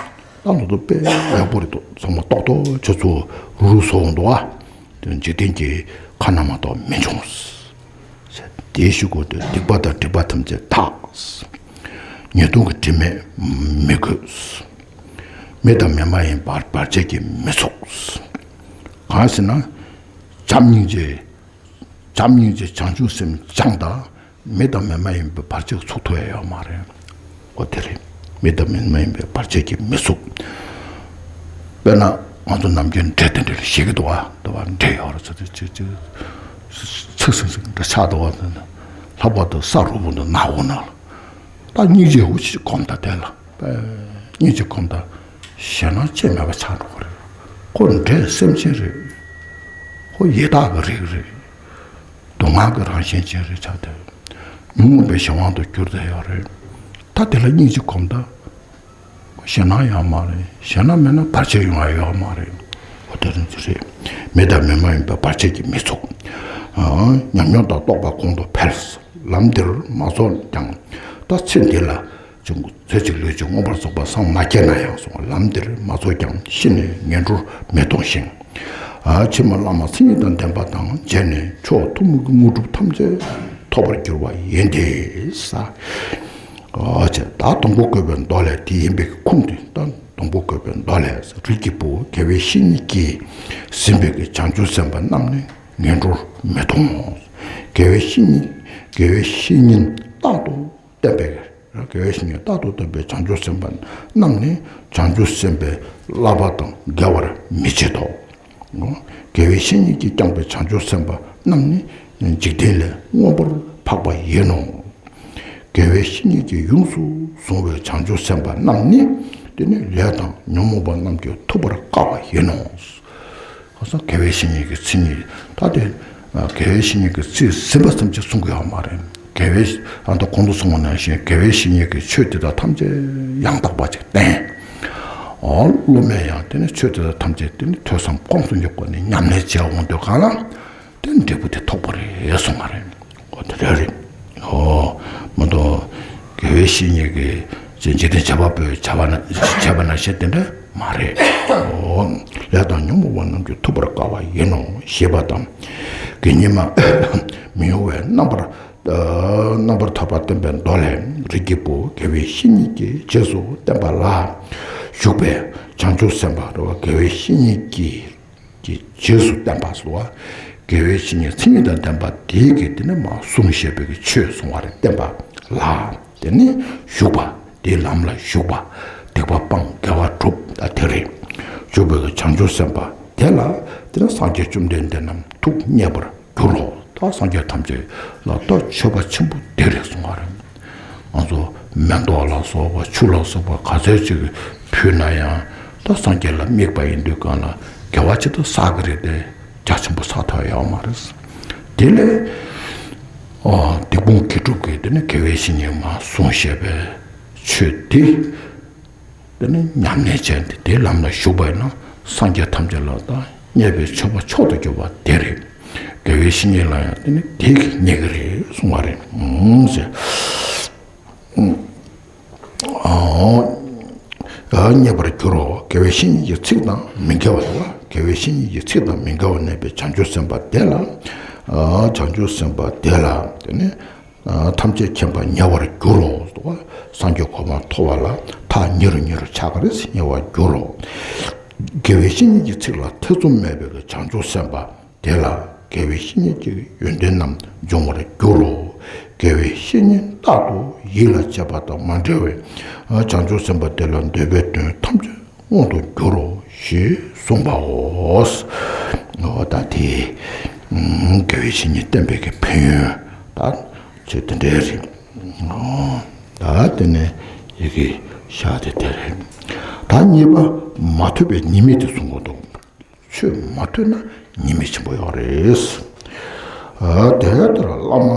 ད་ལོ་ཏོ་དཔེ་ཡག་པོ་རེད་འདུག་ཚང་མ་རྟོགས་རྟོགས་ཆུ་ཚོད་རུ་རུ་བཟོ་འོང་འདུག་ཨ། དེ་འཇིག་རྟེན་གྱི་ཁ་ན་མ་ཐོ་མི་འབྱུང་། དེའི་ཤུགས་ཀྱིས་སྡིག་པ་དང་སྒྲིབ་པ་ཐམས་ཅད་དག་ཉེས་ལྟུང་གི་དྲི་མས་མི་གོས། མི་དང་མི་མ་ཡིན་བར་བར་ཆད་ཀྱིས་མི་ཚུགས། གང་ཟེར་ན། བྱམས་སྙིང་རྗེ། བྱམས་སྙིང་རྗེ་བྱང་ཆུབ་སེམས་སྦྱངས་དང་། མི་དང་མི་མ་ཡིན་པའི་བར་ཆད་ཚུགས་ཐུབ་ཡ་ཡོད་མ་རེད། འོ་དེ་རེད། མི་དང་མི་མ་ཡིན་པའི་བར་ཆད་ཀྱིས་མི་ཚུགས། དཔེར་ན་ང་ཚོ་ནམ་རྒྱུན་འདྲེ་དེ་འདྲ་ལ་ཞེད་ཀྱི་འདུག་བ། འདུག་བ། འདྲེ་ཡོད་རེད་ཟེར་ཏེ་ཅིག་ཅིག་ཚིག་ཟིང་ཟིང་འདྲ་ཆགས་འདུག་བ། ལྷག་པར་དུ་ས་རུབ་པོ་འདུག་ནག་འོ་ན་ལ། ད་སྙིང་རྗེ་འུ་ཅིག་སྒོམ་ད་དེ་ལ། སྙིང་རྗེ་སྒོམ་ད། ཞེད་སྣང་ཅི་མེད་པ་ཆགས་འགྲོ་གི་རེད། ཁོ་འདྲེ་སེམས་ཅན་རེད། ཁོ་ཡི་དྭགས་ཀྱི་རིགས་རེད། སྡུག་བསྔལ་གྱི་རང་བཞིན་ཅན་རེད་ཆགས་ཏེ། ཉོན་མོངས་པའི་གཞན་དབང་དུ་གྱུར་ཏེ་ཡོད་རེད། ད་དེ་ལ་སྙིང་རྗེ་སྒོམ་ད། ཞེད་སྣང་ཡོད་མ་རེད། ཞེད་སྣང་མེད་ན་བར་ཆད་ཡོང་ཡ་ཡོད་མ་རེད། འོ་དེ་རིང་འདི་རེད། མི་དང་མི་མ་ཡིན་པའི་བར་ཆད་ཀྱིས་མི་ཚུགས། ཨ། ཉམས་མྱོང་དང་རྟོགས་པ་གོང་དུ་འཕེལ། ལམ་འདིར་མ་རྫོགས་ཀྱང་། ད་ཚེ་འདི་ལ་ཅུང་ཚེ་གཅིག་ལུས་གཅིག་མངོན་པར་རྫོགས་པར་སངས་མ་རྒྱས་ན་ཡང་གསུངས། ལམ་འདིར་མ་རྫོགས་ཀྱང་། ཤི་ནས་ངན་འགྲོར་མི་ལྟུང་ཞིང་། ཨ། ཕྱི་མ་བླ་མ་མཚན་ཉིད་དང་ལྡན་པ་དང་མཇལ་ནས་མཆོག་ཐུན་མོང་གི་དངོས་གྲུབ་ཐམས་ཅད་ཐོབ་པར་འགྱུར་བ་ཡིན་ཏེ། ས། ཨ། ཅེས་ད་སྡོང་པོ་བཀོད་པའི་མདོ་ལས་དེ་ཡིན་པའི་ཁུངས་དེ་ད་སྡོང་པོ་བཀོད་པའི་མདོ་ལས། རིགས་ཀྱི་བུ། དགེ་བའི་བཤེས་གཉེན་གྱིས་ཟིན་པའི་གི་བྱང་ཆུབ་སེམས་དཔའ་རྣམས་ནི་ངན་འགྲོར་མི་ལྟུང་ངོ་། དགེ་བའི་བཤེས་གཉེན། དགེ་བའི་བཤེས་གཉེན་རྟག་ཏུ་བསྟེན་པའི། དགེ་བའི་བཤེས་གཉེན་རྟག་ཏུ་བསྟེན་པའི་བྱང་ཆུབ་སེམས་དཔའ་རྣམས་ནི་བྱང་ཆུབ་སེམས་དཔའི་བསླབ་པ་དང་འགལ་བར་མི་བྱེད་དོ། དགེ་བའི་བཤེས་གཉེན་གྱིས་བསྐྱངས་པའི་བྱང་ཆུབ་སེམས་དཔའ་རྣམས་ནི་འཇིག་རྟེན་ལས་མངོན་པར་འཕགས་པ་ཡིན་ནོ། དགེ་བའི་བཤེས་གཉེན་གྱིས་ཡོངས་སུ་བཟུང་བའི་བྱང་ཆུབ་སེམས་དཔའ་རྣམས་ནི། དེ་ནི་ལས་དང་ཉོན་མོངས་པ་རྣམས་ཀྱིས་ཐུབ་པར་དཀའ་བ་ཡིན་ནོ། ཁ་སང་དགེ་བའི་བཤེས་གཉེན་གྱི་མཚན་ཉིད་ད་དེ། དགེ་བའི་བཤེས་གཉེན་གྱི་ཚིག་ཟིན་པ་ཙམ་གྱིས་གསུང་གི་ཡོད་མ་རེད། དགེ་བའི། ཨ། ད་གོང་དུ་གསུངས་པ་ནང་བཞིན་དགེ་བའི་བཤེས་གཉེན་གྱིས་ཆོས་དེ་དག་ཐམས་ཅད་ཡང་དག་པ་ཅིག་བསྟན། འོ། སློབ་མས་ཡང་དེ་ནི་ཆོས་དེ་དག་ཐམས་ཅད་དེ་ནི་ཐོས་བསམ་སྒོམ་གསུམ་གྱི་སྒོ་ནས་ཉམས་ལེན་བྱས་འོང་དུས་གང་ལ། དེ་འབྲས་བུ་དེ་ཐོབ་པ་རེད་གསུངས་པ་རེད། འོ་དེ་འདྲ་རེད། འོ། མ་གཏོགས་དགེ་བའི་བཤེས་གཉེན་གྱིས་འཇིག་རྟེན་བྱེད་པ་པོས་བྱ་བ་ན་བྱས་པ་ནང་བཞིན་དེ་འདྲ་མ་རེད། འོ། ལས་དང་ཉོན་མོངས་པ་རྣམས་ཀྱིས་ཐུབ་པར་དཀའ་བ་ཡིན་ནོ་ཞེས་པ་དང་། དགེ་བསྙེན་མ་མི་གཡོ་བས་རྣམ་པར་ཨ། རྣམ་པར་ཐར་པ་བསྟན་པའི་མདོ་ལས། རིགས་ཀྱི་བུ། དགེ་བའི་བཤེས་གཉེན་གྱིས་རྗེས་སུ་བསྟན་པ་ལ་ཞུགས་པའི་བྱང་ཆུབ་སེམས་དཔའ་རེད་བ། དགེ་བའི་བཤེས་གཉེན་གྱིས། ཀྱི་རྗེས་སུ་བསྟན་པ་སོགས། དགེ་བའི་བཤེས་གཉེན་མཚན་ཉིད་དང་ལྡན་པ་དེའི་གི་དེ་ནི་མ་གསུངས་བཞག་པའི་གི་ཆོས་གསུང་བ་རེད། བསྟན་པ་ལ་དེ་ནི་ཞུགས་པ། དེའི་ལམ་ལ་ཞུགས་པ། སྡིག་པ་སྤང་དགེ་བ་སྒྲུབ་ད་དེ་རེད། ཞུགས་པའི་གི་བྱང་ཆུབ་སེམས་དཔའ་དེ་ལ་དེ་ནི་སངས་རྒྱས་བཅོམ་ལྡན་འདས་རྣམས་ཐུགས་མཉེས་པར་འགྱུར་རོ། ད་སངས་རྒྱས་ཐམས་ཅད་ལ་ད་མཆོད་པ་ཆེན་པོ་དེ་རེད་གསུང་བ་རེད། ང་ཚོ་མེ་ཏོག་ལ་སོགས་པ་ཆུ་ལ་སོགས་པ་ག་ཚོད་ཅིག་ཕུལ་ན་ཡང་ད་སངས་རྒྱས་ལ་དམིགས་པ་ཡིན་དུས་གང་ལ་དགེ་བ་ཅི་ལྟར་བསགས་ཀྱི་རེད་དེ་རྒྱ་ཆེན་པོ་བསགས་ཐུབ་ཡོད་མ་རེད། དེ་ལས་ཨོ་སྡིག་སྤོང་དགེ་སྒྲུབ་ཀྱི་དེ་ནི་དགེ་བའི་བཤེས་གཉེན་མ་གསུངས་བཞག་པའི་ཆོས་དེ། དེ་ནི་ཉམས་ལེན་བྱས་ཏེ་དེའི་ལམ་ལ་ཞུགས་པ་ཡིན་ན་སངས་རྒྱས་ཐམས་ཅད་ལ་ད་མཉེས་པའི་མཆོད་པ་མཆོག་ཏུ་གྱུར་པ་དེ་རེད། དགེ་བའི་བཤེས་གཉེན་ལ་ཡང་དེ་ནི་དེ་གིས་མཉེས་ཀྱི་རེད་གསུང་བ་རེད། ཨུམ་ཟེར། ཨུམ། རྙེད་པར་འགྱུར་རོ། དགེ་བའི་བཤེས་གཉེན་གྱི་ཚིག་དང་མི་འགལ་བ་ལ། དགེ་བའི་བཤེས་གཉེན་གྱི་ཚིག་དང་མི་འགལ་བར་གནས་པའི་བྱང་ཆུབ་སེམས་དཔའ་དེ་ལ། བྱང་ཆུབ་སེམས་དཔའ་དེ་ལ་དེ་ནི། ཐམས་ཅད་མཁྱེན་པ་ཉེ་བར་འགྱུར་རོ། སངས་རྒྱས་གོ་འཕང་ཐོབ་པ་ལ་མཐའ་ཉེ་རུ་ཉེ་རུ་ཆགས་ཀྱི་རེད། ཉེ་བར་འགྱུར་རོ། དགེ་བའི་བཤེས་གཉེན་གྱི་ཚིག་ལ་ཐེ་ཚོམ་མེད་པའི་བྱང་ཆུབ་སེམས་དཔའ་དེ་ལ་དགེ་བའི་བཤེས་གཉེན་གྱི་ཡོན་ཏན་རྣམས་འབྱུང་བར་འགྱུར་རོ། དགེ་བའི་བཤེས་གཉེན་རྟག་ཏུ་ཡིད་ལ་བྱེད་པ་དང་མ་འབྲེལ་བའི་བྱང་ཆུབ་སེམས་དཔའ་དེ་ལ་འདོད་པའི་དོན་ཐམས་ཅད་མངོན་དུ་འགྱུར་རོ་ཞེས་གསུངས་པའོ། འོ་ད་དེ་དགེ་བའི་བཤེས་གཉེན་བསྟེན་པའི་གི་ཕན་ཡོན་ད་ཆོས་དེ་འདྲའི་རེད། ད་དེ་ནས་ཡི་གེ་ཤ་དེ་དེ་རེད། ད་གཉིས་པ་མ་ཐོས་པའི་ཉེས་དམིགས་དེ་གསུང་གི་འདུག་ཆོས་མ་ཐོས་ན་ཉེས་དམིགས་ཆེན་པོ་ཡོད་རེད། དེ་ལྟར་བླ་མ་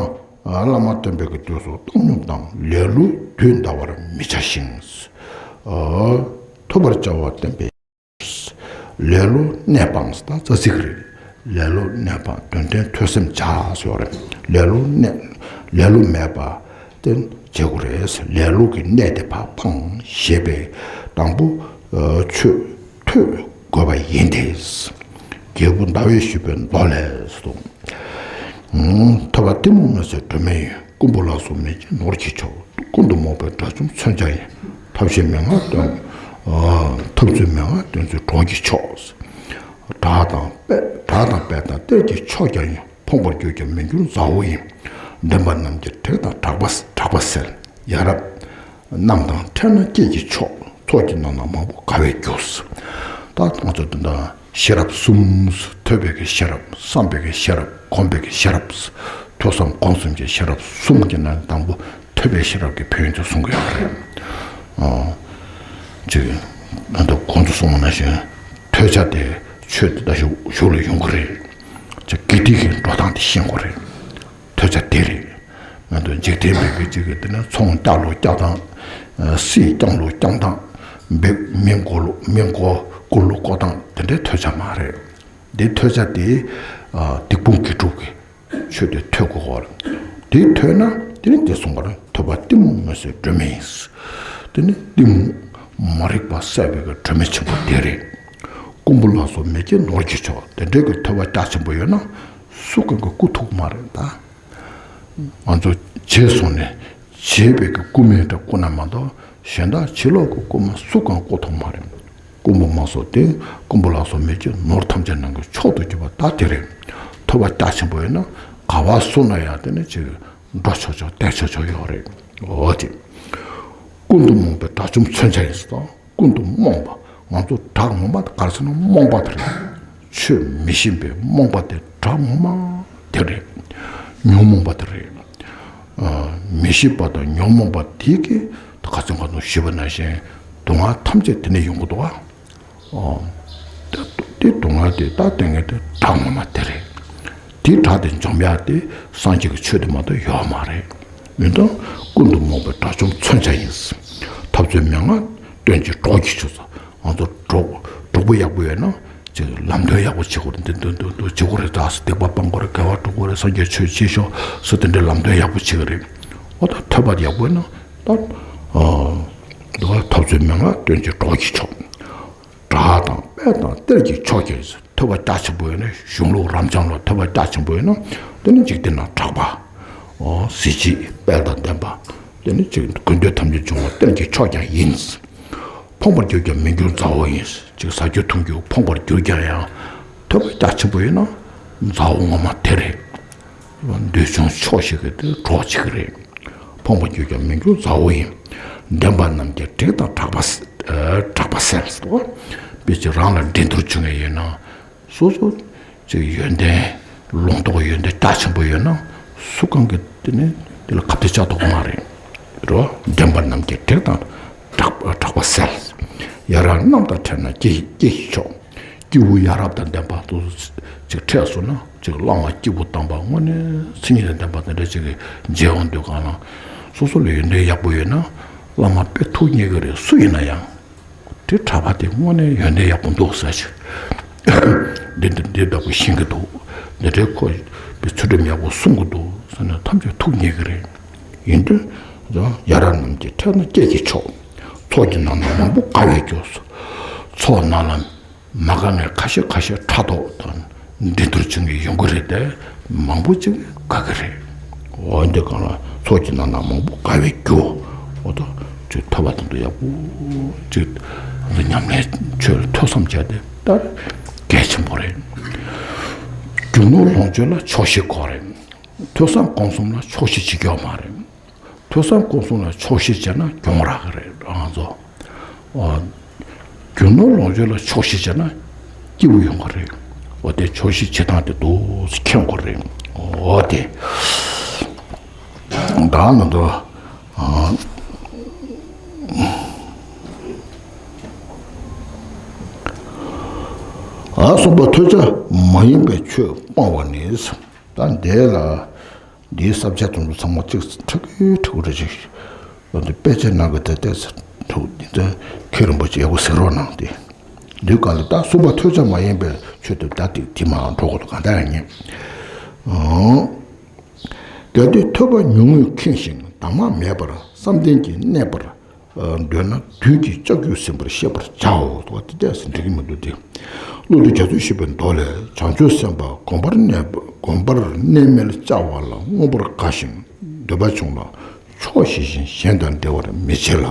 བླ་མ་བསྟེན་པའི་གི་དུས་སུ་བཏང་སྙོམས་དང་ལེ་ལོ་དུས་འདའ་བར་མི་བྱ་ཞིང་། ཐོས་པར་བྱ་བ་བསྟེན་པའི་ལེ་ལོ་གནས་སྤངས་ད་རྩ་ཚིག་རེད། ལེ་ལོ་གནས་སྤངས་དོན་ལྡན་ཐོས་སེམས་བྱ་ཟེར་བ་རེད། ལེ་ལོ་གནས་ལེ་ལོ་མེད་པ་དེ་བྱེད་དགོས་རེད། ལེ་ལོ་གི་གནས་དེ་ཕར་སྤངས་ཞེས་པའི་དང་པོ་ཆོས་ཐོས་དགོས་པ་ཡིན་ཏེ། རྒྱལ་པོ་ཟླ་བས་ཞུས་པའི་མདོ་ལས་སོ། ཐོས་པ་གཏི་མུག་མི་བཟད་སྒྲོན་མེ་ཡིན། རྐུན་པོ་ལ་སོགས་མེད་ཀྱང་ནོར་གྱིས་ཆོག་ཀུན་ཏུ་རྨོངས་པའི་དགྲ་བཅོམ་མཚོན་ཆ་ཡིན། ཐབས་ཤེས་མན་ངག་སྟོན། ཐབས་ཚུལ་མན་ངག་སྟོན་ཚུལ་གྲོགས་ཀྱིས་ཆོག་དགྲ་དང་དཔལ་དགྲ་དང་དཔལ་དང་གཏེར་གྱིས་ཆོག་ཀྱང་ཡིན། ཕོངས་པར་གྱུར་ཀྱང་མི་འགྱུར་མཛའ་བོ་ཡིན། ལྡན་པ་རྣམས་ཀྱི་དྲེགས་དང་གྲགས་པ་གྲགས་པ་སེལ། ཡ་རབས་རྣམས་དང་འཕྲད་ན་སྐྱེས་ཀྱི་མཆོག་ཚོགས་ཀྱི་ནང་ན་མང་པོ་དགའ་བས་རྒྱུ། ད་ང་ཚོ་འདི་འདྲ་ཤེས་རབ་གསུམ། ཐོས་པའི་གི་ཤེས་རབ། བསམ་པའི་གི་ཤེས་རབ། སྒོམ་པའི་གི་ཤེས་རབ། ཐོས་བསམ་སྒོམ་གསུམ་གྱི་ཤེས་རབ་གསུམ་གྱི་ནང་དང་པོ་ཐོས་པའི་ཤེས་རབ་ཀྱི་ཕན་ཡོན་དེ་གསུང་གི་ཡོད་རེད། ཨོ། ཅིག་ང་ཚོ་གོང་དུ་གསུངས་པ་ནང་བཞིན་ཐོས་བྱ་དེ་ཆོས་དེ་ད་གཞུག་གཞུག་ལ་ཡོང་གི་རེད། ཅིག་དགེ་སྡིག་གི་འགྲོ་སྟངས་དེ་ཤེས་དགོས་རེད། ཐོས་བྱ་དེ་རེད། ང་ཚོ་འཇིག་རྟེན་པའི་གི་ཅིག་གི་དེ་ནས་ཚོང་རྒྱག་ལུགས་རྒྱག་སྟངས། སྲིད་སྐྱོང་ལུགས་སྐྱོང་སྟངས། འབེབས་མི་མགོ་ལུགས་མི་མགོ་བསྐོར་ལུགས་བསྐོར་སྟངས་དེ་འདྲའི་ཐོས་བྱ་མ་རེད། འདི་ཐོས་བྱ་དེ་སྡིག་སྤོང་དགེ་སྒྲུབ་ཀྱི་ཆོས་དེ་ཐོས་དགོས་གོ། དེ་ཐོས་ན་དེ་ནི་དེ་གསུངས་པ་རེད། ཐོས་པ་གཏི་མུག་མི་བཟད་སྒྲོན་མེ་ཡིན། དེ་ནི་གཏི་མུག་མ་རིག་པ་སེལ་བའི་གི་སྒྲོན་མེ་ཆེན་པོ་དེ་རེད། རྐུན་པོ་ལ་སོགས་མེད་ཀྱང་ནོར་གྱིས་ཆོག་དེ་འདྲའི་གི་ཐོས་པ་རྒྱ་ཆེན་པོ་ཡོད་ན་སུ་གང་གི་རྐུ་ཐུབ་མ་རེད་ད། ང་ཚོ་བྱས་སོང་ནས་བྱས་པའི་གི་རྐུ་མའི་འདྲ་རྐུ་ན་མ་གཏོགས་གཞན་དག་ཕྱི་ལོགས་ཀྱི་རྐུ་མ་སུ་གང་རྐུ་ཐུབ་མ་རེད། རྐུན་པོ་མ་སོགས་ཏེ་རྐུན་པོ་ལ་སོགས་མེད་ཀྱང་ནོར་ཐམས་ཅད་ནང་གི་མཆོག་ཏུ་གྱུར་པ་ད་དེ་རེད། ཐོས་པ་རྒྱ་ཆེན་པོ་ཡོད་ན་ག་བ་སུ་ན་ཡང་དེ་ནི་ཅིག་འགྲོ་ཆོག་ཆོག་བསྡད་ཆོག་ཆོག་ཡོད་རེད། འོ་དེ། ཀུན་ཏུ་རྨོངས་པའི་དགྲ་བཅོམ་མཚོན་ཆ་ཡིན་ཟེར་དང་། ཀུན་ཏུ་རྨོངས་པ། ང་ཚོ་དགྲ་ངོ་མ་དེ་ག་རེ་ཟེར་ན་རྨོངས་པ་དེ་རེད། ཆོས་མི་ཤེས་པའི་རྨོངས་པ་དེ་དགྲ་ངོ་མ་དེ་རེད། ཉོན་མོངས་པ་དེ་རེད། ཨ། མི་ཤེས་པ་དང་ཉོན་མོངས་པ་དེ་གིས་ད་ག་ཚོད་ག་ཚོད་ཞུས་པ་ནང་བཞིན་སྡུག་བསྔལ་ཐམས་ཅད་དེ་ནས་ཡོང་གི་འདུག་ཨ། ཨོ། དེ་དེ་སྡུག་བསྔལ་དེ་ད་ལྟ་ངས་དེ་དགྲ་ངོ་མ་དེ་རེད། དེ་དགྲ་དེ་འཇོམས་ཡག་དེ་སངས་རྒྱས་ཀྱི་ཆོས་དེ་མ་གཏོགས་ཡོད་མ་རེད། ཡིན་ཙང་ཀུན་ཏུ་རྨོངས་པའི་དགྲ་བཅོམ་མཚོན་ཆ་ཡིན། ཐབས་ཚུལ་མན་ངག་སྟོན་ཅིང་གྲོགས་ཀྱིས་ཆོག་ཟེར། ང་ཚོ་གྲོགས་གྲོགས་པོ་ཡག་པོ་ཡོད་ན་ཅིག་ལམ་སྟོན་ཡག་པོ་བྱེད་དགོས་རེད། འདི་འདི་འདི་འདི་བྱེད་དགོས་རེད། ད་སྡིག་པ་སྤང་དགོས་རེད། དགེ་བ་སྒྲུབ་དགོས་རེད། སངས་རྒྱས་ཆོས་བྱེད་ཤོག་ཟེར་དེ་འདྲའི་ལམ་སྟོན་ཡག་པོ་བྱེད་ཀྱི་རེད། འོ་ད་ཐོས་པ་ཡག་པོ་ཡོད་ན་ད་ཨ་འདི་བ་ཐབས་ཚུལ་མན་ངག་སྟོན་ཅིང་གྲོགས་ཀྱིས་ཆོག་དགྲ་དང་དཔལ་དང་གཏེར་གྱི་མཆོག་ཀྱང་ཡིན། ཐོས་པ་རྒྱ་ཆེན་པོ་ཡོད་ན་གཞུང་ལུགས་རབ་འབྱམས་ལ་ཐོས་པ་རྒྱ་ཆེན་པོ་ཡོད་ན་དེ་ནི་འཇིག་རྟེན་ན་གྲགས་པ། ཨོ་གཟི་བརྗིད་དཔལ་དང་ལྡན་པ། དེ་ནི་ཅིག་དགོས་འདོད་ཐམས་ཅད་འབྱུང་བ་གཏེར་གྱི་མཆོག་ཀྱང་ཡིན། ཕོངས་པར་གྱུར་ཀྱང་མི་འགྱུར་མཛའ་བོ་ཡིན། ཅིག་ཟ་རྒྱུ་འཐུང་རྒྱུ་ཕོངས་པར་གྱུར་ཀྱང་ཡང་ཐོས་པ་རྒྱ་ཆེན་པོ་ཡོད་ན་མཛའ་བོ་ངོ་མ་དེ་རེད། འདོད་ཆུང་ཆོག་ཤེས་ཀྱི་དེ་གྲོགས་གཅིག་རེད། ཕོངས་པར་གྱུར་ཀྱང་མི་འགྱུར་མཛའ་བོ་ཡིན། ལྡན་པ་རྣམས་ཀྱི་དྲེགས་དང་གྲགས་པ་ཨ་གྲགས་པ་སེལ། དཔེ་ཅིག་རང་ལ་འགྲན་བསྡུར་བྱུང་ངེས་ཡོད་ན། སོ་སོ་ཅིག་ཡོན་ཏན་ལུང་རྟོགས་ཡོན་ཏན་རྒྱ་ཆེན་པོ་ཡོད་ན་སུ་གང་གིས་དེ་ནི་དེ་ལ་ཁ་གཏད་གཅོག་ཐུབ་ཀྱི་མ་རེད། རེད་བ། ལྡན་པ་རྣམས་ཀྱི་དྲེགས་དང་གྲགས་གྲགས་པ་སེལ། ཡ་རབས་རྣམས་དང་འཕྲད་ན་སྐྱེ་སྐྱེ་ཞིང་མཆོག་སྐྱེས་བུ་ཡ་རབས་དང་ལྡན་པ་དེ་ཚོ་ཅིག་འཕྲད་སོང་ན་ཅིག་བླ་མ་སྐྱེས་བུ་དམ་པ་དངོས་གནས་མཚན་ཉིད་དང་ལྡན་པ་དེ་འདྲ་ཅིག་གི་མཇལ་འོང་དུས་གང་ལ་སོ་སོ་ལ་ཡོན་ཏན་ཡག་པོ་ཡོད་ན་བླ་མ་དཔེ་ཐུགས་མཉེས་ཀྱི་རེད། སུ་ཡིན་ན་ཡང་དེ་གྲྭ་པ་དེ་དངོས་གནས་ཡོན་ཏན་ཡག་པོ་འདུག་ཟེར་ཅིག་འདི་འདི་འདི་ལྟ་བུ་ཤེས་ཀྱི་འདུག་འདི་འདྲའི་ཁོ་པའི་ཚུལ་ཁྲིམས་ཡག་པོ་སྲུང་གི་འདུག་ཟེར་ནས་ཐམས་ཅད་ཐུགས་མཉེས་ཀྱི་རེད། ཡིན་དུས་ཡ་རབས་རྣམས་ཀྱི་འཕྲད་ན་སྐྱེས་ཀྱི་མཆོག་ཚོགས་ཀྱི་ནང་ན་མང་པོ་དགའ་བའི་རྒྱུ། ཚོགས་ནང་ལ་མ་དགའ་མཁན་ཁ་ཤས་ཁ་ཤས་ཕྲག་དོག་དང་འགྲན་བསྡུར་བྱེད་མཁན་ཡོང་གི་རེད་དེ། མང་པོ་ཅིག་དགའ་གི་རེད། འོ་འདི་གང་ལ་ཚོགས་ཀྱི་ནང་ན་མང་པོ་དགའ་བའི་རྒྱུ། འོ་ད་ཅིག་ཐོས་པ་དང་དུ་ཡག་པོ་ཅིག་ཉམས་ལེན་ཆོས་ལ་ཐོས་བསམ་བྱས་ཏེ་ལྟར་གལ་ཆེན་པོ་རེད། རྒྱུ་ནོར་ལོངས་སྤྱོད་ལ་ཆོག་ཤེས་དགོས་རེད། ཐོས་བསམ་སྒོམ་གསུམ་ལ་ཆོག་ཤེས་བྱེད་རྒྱུ་མ་རེད། ཐོས་བསམ་སྒོམ་གསུམ་ལ་ཆོག་ཤེས་བྱས་ན་གྱོང་རག་གི་རེད་ང་ཚོ། ཨོ། རྒྱུ་ནོར་ལོངས་སྤྱོད་ལ་ཆོག་ཤེས་བྱས་ན་སྐྱིད་པོ་ཡོང་གི་རེད། འོ་དེ་ཆོག་ཤེས་བྱེད་སྟངས་དེ་འདུག་སེ་མཁྱེན་དགོས་རེད། འོ་དེ། ད་ང་ཚོ། ཨ། ཨ་གསུམ་པ་ཐོས་བྱ་མ་ཡིན་པའི་ཆོས་སྤོང་བ་ནི། ད་འདི་ལ། འདིའི་ས་བཅད་དེ་ཚོ་ཚང་མ་གཅིག་ཁྲིག་ཁྲིག་རེ་ཞིག་འདི་དཔེ་ཆའི་ནང་གི་དེ་ལྟས་ཐུག་འདི་ཚོ་མཁན་རིན་པོ་ཆེ་ཡག་པོ་ཟེར་རོགས་གནང་སྟེ། འདི་ག་ལ་ད་གསུམ་པ་ཐོས་བྱ་མ་ཡིན་པའི་ཆོས་དེ་ད་ཏིག་དེ་མ་འགྲོ་གོ་ད་གང་ལྟར་ཡང་ཉན། གལ་ཏེ་ཐོས་པ་ཉུང་ངུས་མཁྱེན་ཞིང་གདམས་ངག་མེད་པར་བསམ་གཏན་གྱིས་གནས་པར། འདོད་ན་བདུད་ཀྱི་ལྕགས་ཀྱུས་ཟིན་པར་ཤེས་པར་བྱའོ། དེ་ལྟས་སུ་འགྲིག་གི་མི་འདུག་སྟེ། གླུ་འདི་རྒྱ་མཚོས་བཤད་པའི་མདོ་ལས། བྱང་ཆུབ་སེམས་དཔའ་སྒོམ་པར་གནས་པ་སྒོམ་པར་གནས་མལ་བཅའ་བ་ལ་མངོན་པར་དགའ་ཞིང་འདོད་པ་བྱུང་ལ་ཆོག་ཤེས་ཤིང་གཞན་དང་འབྲལ་བར་མི་བྱེད་ལ།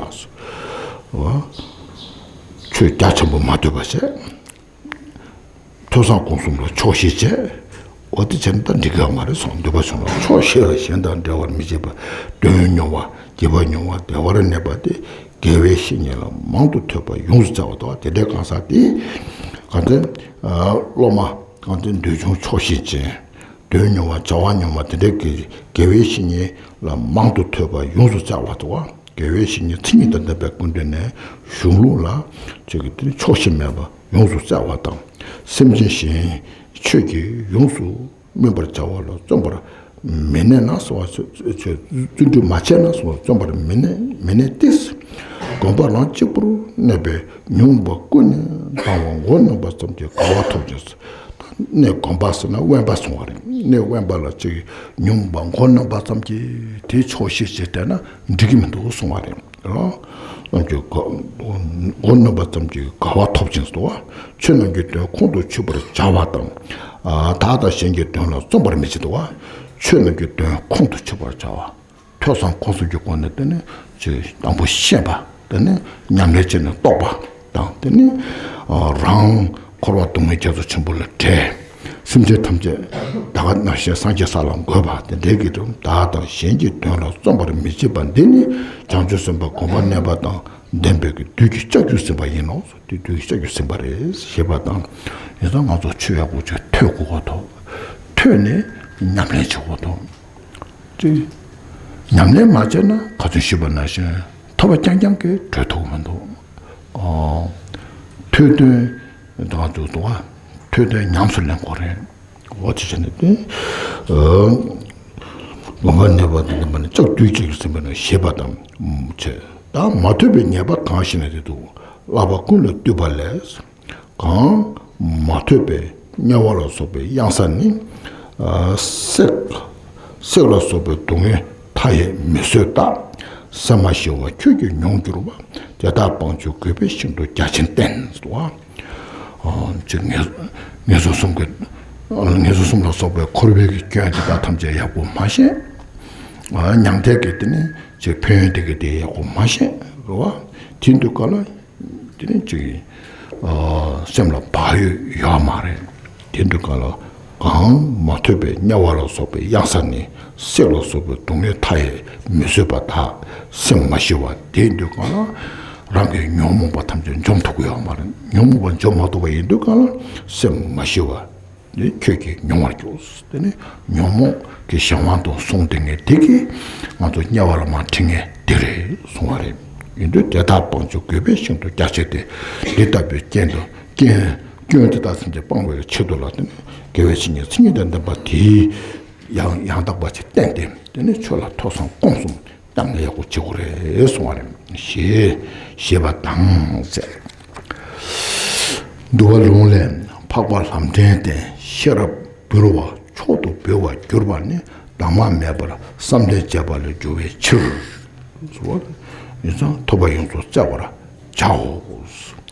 ཆོས་རྒྱ་ཆེན་པོ་མ་ཐོས་པ་བྱས། ཐོས་བསམ་སྒོམ་གསུམ་ལ་ཆོག་ཤེས་བྱས། འོ་དེ་བྱས་ན་ད་འགྲིག་གི་ཡོད་མ་རེད་སོང་འདོད་པ་བྱུང་ལ་ཆོག་ཤེས་གཞན་དང་འབྲལ་བར་མི་བྱེད་པ། དོན་མྱོང་བ་བརྒྱུད་པ་མྱོང་བ་བདེ་བར་གནས་པ་སྟེ། དགེ་བའི་བཤེས་གཉེན་ལ་མང་དུ་ཐོས་པ་ཡོངས་སུ་བཙལ་བ་དང་དེ་འདྲའི་གང་ཟག་དེ། གང་ཚེ། སློབ་མ་གང་ཚེ་འདོད་ཆུང་ཆོག་ཤེས་ཅན། དོན་མྱོང་བ་བྱ་བ་མྱོང་བ་དེ་འདྲའི་དགེ་དགེ་བའི་བཤེས་གཉེན་ལ་མང་དུ་ཐོས་པ་ཡོངས་སུ་བཙལ་བ་དང་། དགེ་བའི་བཤེས་གཉེན་མཚན་ཉིད་དང་ལྡན་པའི་སྐུ་མདུན་ནས་གཞུང་ལུགས་ལ་ཆོག་གི་དེ་ཆོག་ཤེས་མེད་པ་ཡོངས་སུ་བཙལ་བ་དང་། སེམས་ཅན་གཞན་ཆོས་ཀྱིས་ཡོངས་སུ་སྨིན་པར་བྱ་བ་ལ་བརྩོན་པར་མི་གནས་ན་གསུངས་པ། བརྩོན་འགྲུས་མ་བྱས་ན་གསུངས་པ། བརྩོན་པར་མི་གནས་མི་གནས་ཏེ། སྒོམ་པ་རང་གཅིག་པུར་གནས་པའི་ཉོན་མོངས་པ་ཀུན་ནས་ལྡང་བ་མགོ་གནོན་པ་ཙམ་གྱིས་དགའ་བ་ཐོབ་ཅིང་། གནས་སྒོམ་པ་ཟེར་ན་དབེན་པ་གསུངས་པ་རེད། གནས་དབེན་པ་ལ་གཅིག་ཉོན་མོངས་པ་མགོ་གནོན་པ་ཙམ་གྱིས་དེ་ཆོག་ཤེས་བྱས་བསྡད་ན་འགྲིག་གི་མི་འདུག་གསུངས་པ་རེད། རང་རྣམས་ཀྱི་མགོ་མགོ་གནོན་པ་ཙམ་གྱིས་དགའ་བ་ཐོབ་ཅིང་སོ། ཆོས་རྣམས་ཀྱི་དོན་ཁོང་དུ་ཆུད་པར་བྱ་བ་དང་། བདག་དང་གཞན་གྱི་དོན་ལ་བརྩོན་པར་མི་བྱེད་དོ། ཆོས་རྣམས་ཀྱི་དོན་ཁོང་དུ་ཆུད་པར་བྱ་བ། ཐོས་བསམ་སྒོམ་གསུམ་གྱི་སྒོ་ནས་དེ་ནི་ཅིག་དང་པོ་ཤེས་པ། དེ་ནི་ཉམས་ལེན་བྱས་ནས་རྟོགས་པ་དང་། དེ་ནི་རང་འཁོར་བ་སྡུག་བསྔལ་རྒྱ་མཚོ་ཆེན་པོ་ལས་བྲལ། སེམས་ཅན་ཐམས་ཅད་ད་ག་ནང་བཞིན་སངས་རྒྱས་ས་ལ་འགོད་པ་དེ་འདྲའི་གི་རུ་བདག་དང་གཞན་གྱི་དོན་ལ་བརྩོན་པར་མི་བྱེད་པ་འདི་ནི་བྱང་ཆུབ་སེམས་དཔའ་སྒོམ་པར་གནས་པ་དང་ལྡན་པའི་གི་བདུད་ཀྱི་ལྕགས་ཀྱུས་ཟིན་པ་ཡིན་ནོ། དེ་བདུད་ཀྱི་ལྕགས་ཀྱུས་ཟིན་པ་རེད་ཞེས་པ་དང་། ཡིན་ཙང་ང་ཚོ་ཆོས་ཡག་པོ་ཅིག་ཐོས་དགོས་པ་དང་། ཐོས་ནས་ཉམས་ལེན་བྱེད་དགོས་པ་དང་། ཅིག་ཉམས་ལེན་མ་བྱས་ན་ཁ་ཚོན་ཞུས་པ་ནང་བཞིན་ཐོས་པ་རྐྱང་རྐྱང་གིས་གྲོལ་ཐུབ་མི་འདུག་ཨོ། ཐོས་དོན་དང་འདུག་འདུག་བ། ཐོས་དོན་ཉམས་སུ་ལེན་དགོས་རེད། འོ་དེ་བྱས་ནས་དེ། ཨོ། ལོང་བ་ནད་པ་དང་ལྡན་པ་ནི་ལྕགས་བདུད་ཀྱིས་ཟིན་པ་ནི་ཞེས་པ་དང་བཅས། ད་མ་ཐོས་པའི་ཉེས་པ་གང་ཞེ་ན་དེ་འདུག་བསླབ་པ་ཀུན་ལ་བཏུས་པ་ལས། གང་མ་ཐོས་པའི་དམྱལ་བ་ལ་སོགས་པའི་གཡང་ས་ནི། བསྲེག་བསྲེག་ལ་སོགས་པའི་སྡུག་བསྔལ་མཐའ་ཡས་མི་བཟོད་རྟགས། སེམས་མ་ཞི་བ་ཁྱོད་ཀྱིས་མྱོང་གྱུར་པ། དེ་དག་སྤང་ཕྱིར་གུས་པས་ཤིན་ཏུ་རྒྱ་ཆེན་བསྟེན། ཅེས་ངལ་ངལ་གསོ་གསུམ་གྱི་ངལ་གསོ་གསུམ་ལ་སོགས་པའི་འཁོར་བའི་གི་སྐྱོན་དེ་དག་ཐམས་ཅད་ཡག་པོ་མ་ཤེས། མྱང་འདས་ཀྱི་དེ་ནི་ཅེས་ཕན་ཡོན་དེ་གི་དེ་ཡག་པོ་མ་ཤེས་རེད་བ། དེ་འདུག་ག་ལ། དེ་ནི་ཅིག་སེམས་ལ་བག་ཡོད་ཡོད་མ་རེད། དེ་འདུག་ག་ལ། གང་མ་ཐོས་པའི་དམྱལ་བ་ལ་སོགས་པའི་གཡང་ས་ནི། བསྲེག་ལ་སོགས་པའི་སྡུག་བསྔལ་མཐའ་ཡས་མི་བཟོད་པ་དག་སེམས་མ་ཞི་བ་དེ་འདུག་ག་ལ། རང་གི་ཉོན་མོངས་པ་ཐམས་ཅད་འཇོམས་ཐུབ་ཀྱི་ཡོད་མ་རེད། ཉོན་མོངས་པ་འཇོམས་མ་ཐུབ་པ་ཡིན་འདུག་ག་ལ། སེམས་མ་ཞི་བ། ནི་ཁྱོད་ཀྱིས་མྱོང་བར་འགྱུར། དེ་ནི་ཉོན་མོངས་ཀྱི་གཞན་དབང་དུ་སོང་སྡོད་མཁན་དེ་གིས་ང་ཚོ་དམྱལ་བ་ལ་མར་ཁྲིད་མཁན་དེ་རེད་གསུང་བ་རེད། ཡིན་དུས་དེ་དག་སྤང་ཕྱིར་གུས་པས་ཤིན་ཏུ་རྒྱ་ཆེ་སྟེ། འདི་ལྟ་བུའི་རྐྱེན་དུ་རྐྱེན་སྐྱོན་དེ་དག་ཐམས་ཅད་སྤང་བའི་ཆེད་དུ་ལ་དེ་ནི་དགེ་བའི་བཤེས་གཉེན་མཚན་ཉིད་དང་ལྡན་པ་དེས་ཡང་ཡང་དག་པ་ཞིག་བསྟེན་ཏེ། དེ་ནི་ཆོས་ལ་ཐོས་བསམ་སྒོམ་གསུམ་ཉམས་ལེན་ཡག་པོ་བྱེད་དགོས་རེད་གསུང་བ་རེད། ཞེས་ཞེས་པ་དང་ཟེར། འདུལ་བ་ལུང་ལས། འཕགས་པ་ལམ་འདྲེན་བསྟེན། ཤེས་རབ་འབུལ་བ་མཆོག་ཏུ་འབུལ་བར་གྱུར་པ་ནི། གདམས་ངག་མེད་པར་བསམ་གཏན་བྱས་པ་ལས་འགྱུར་བའི་ཕྱིར། ཡིན་ཙང་ཐོས་པ་ཡོངས་སུ་བཙལ་བར་ བྱའོ།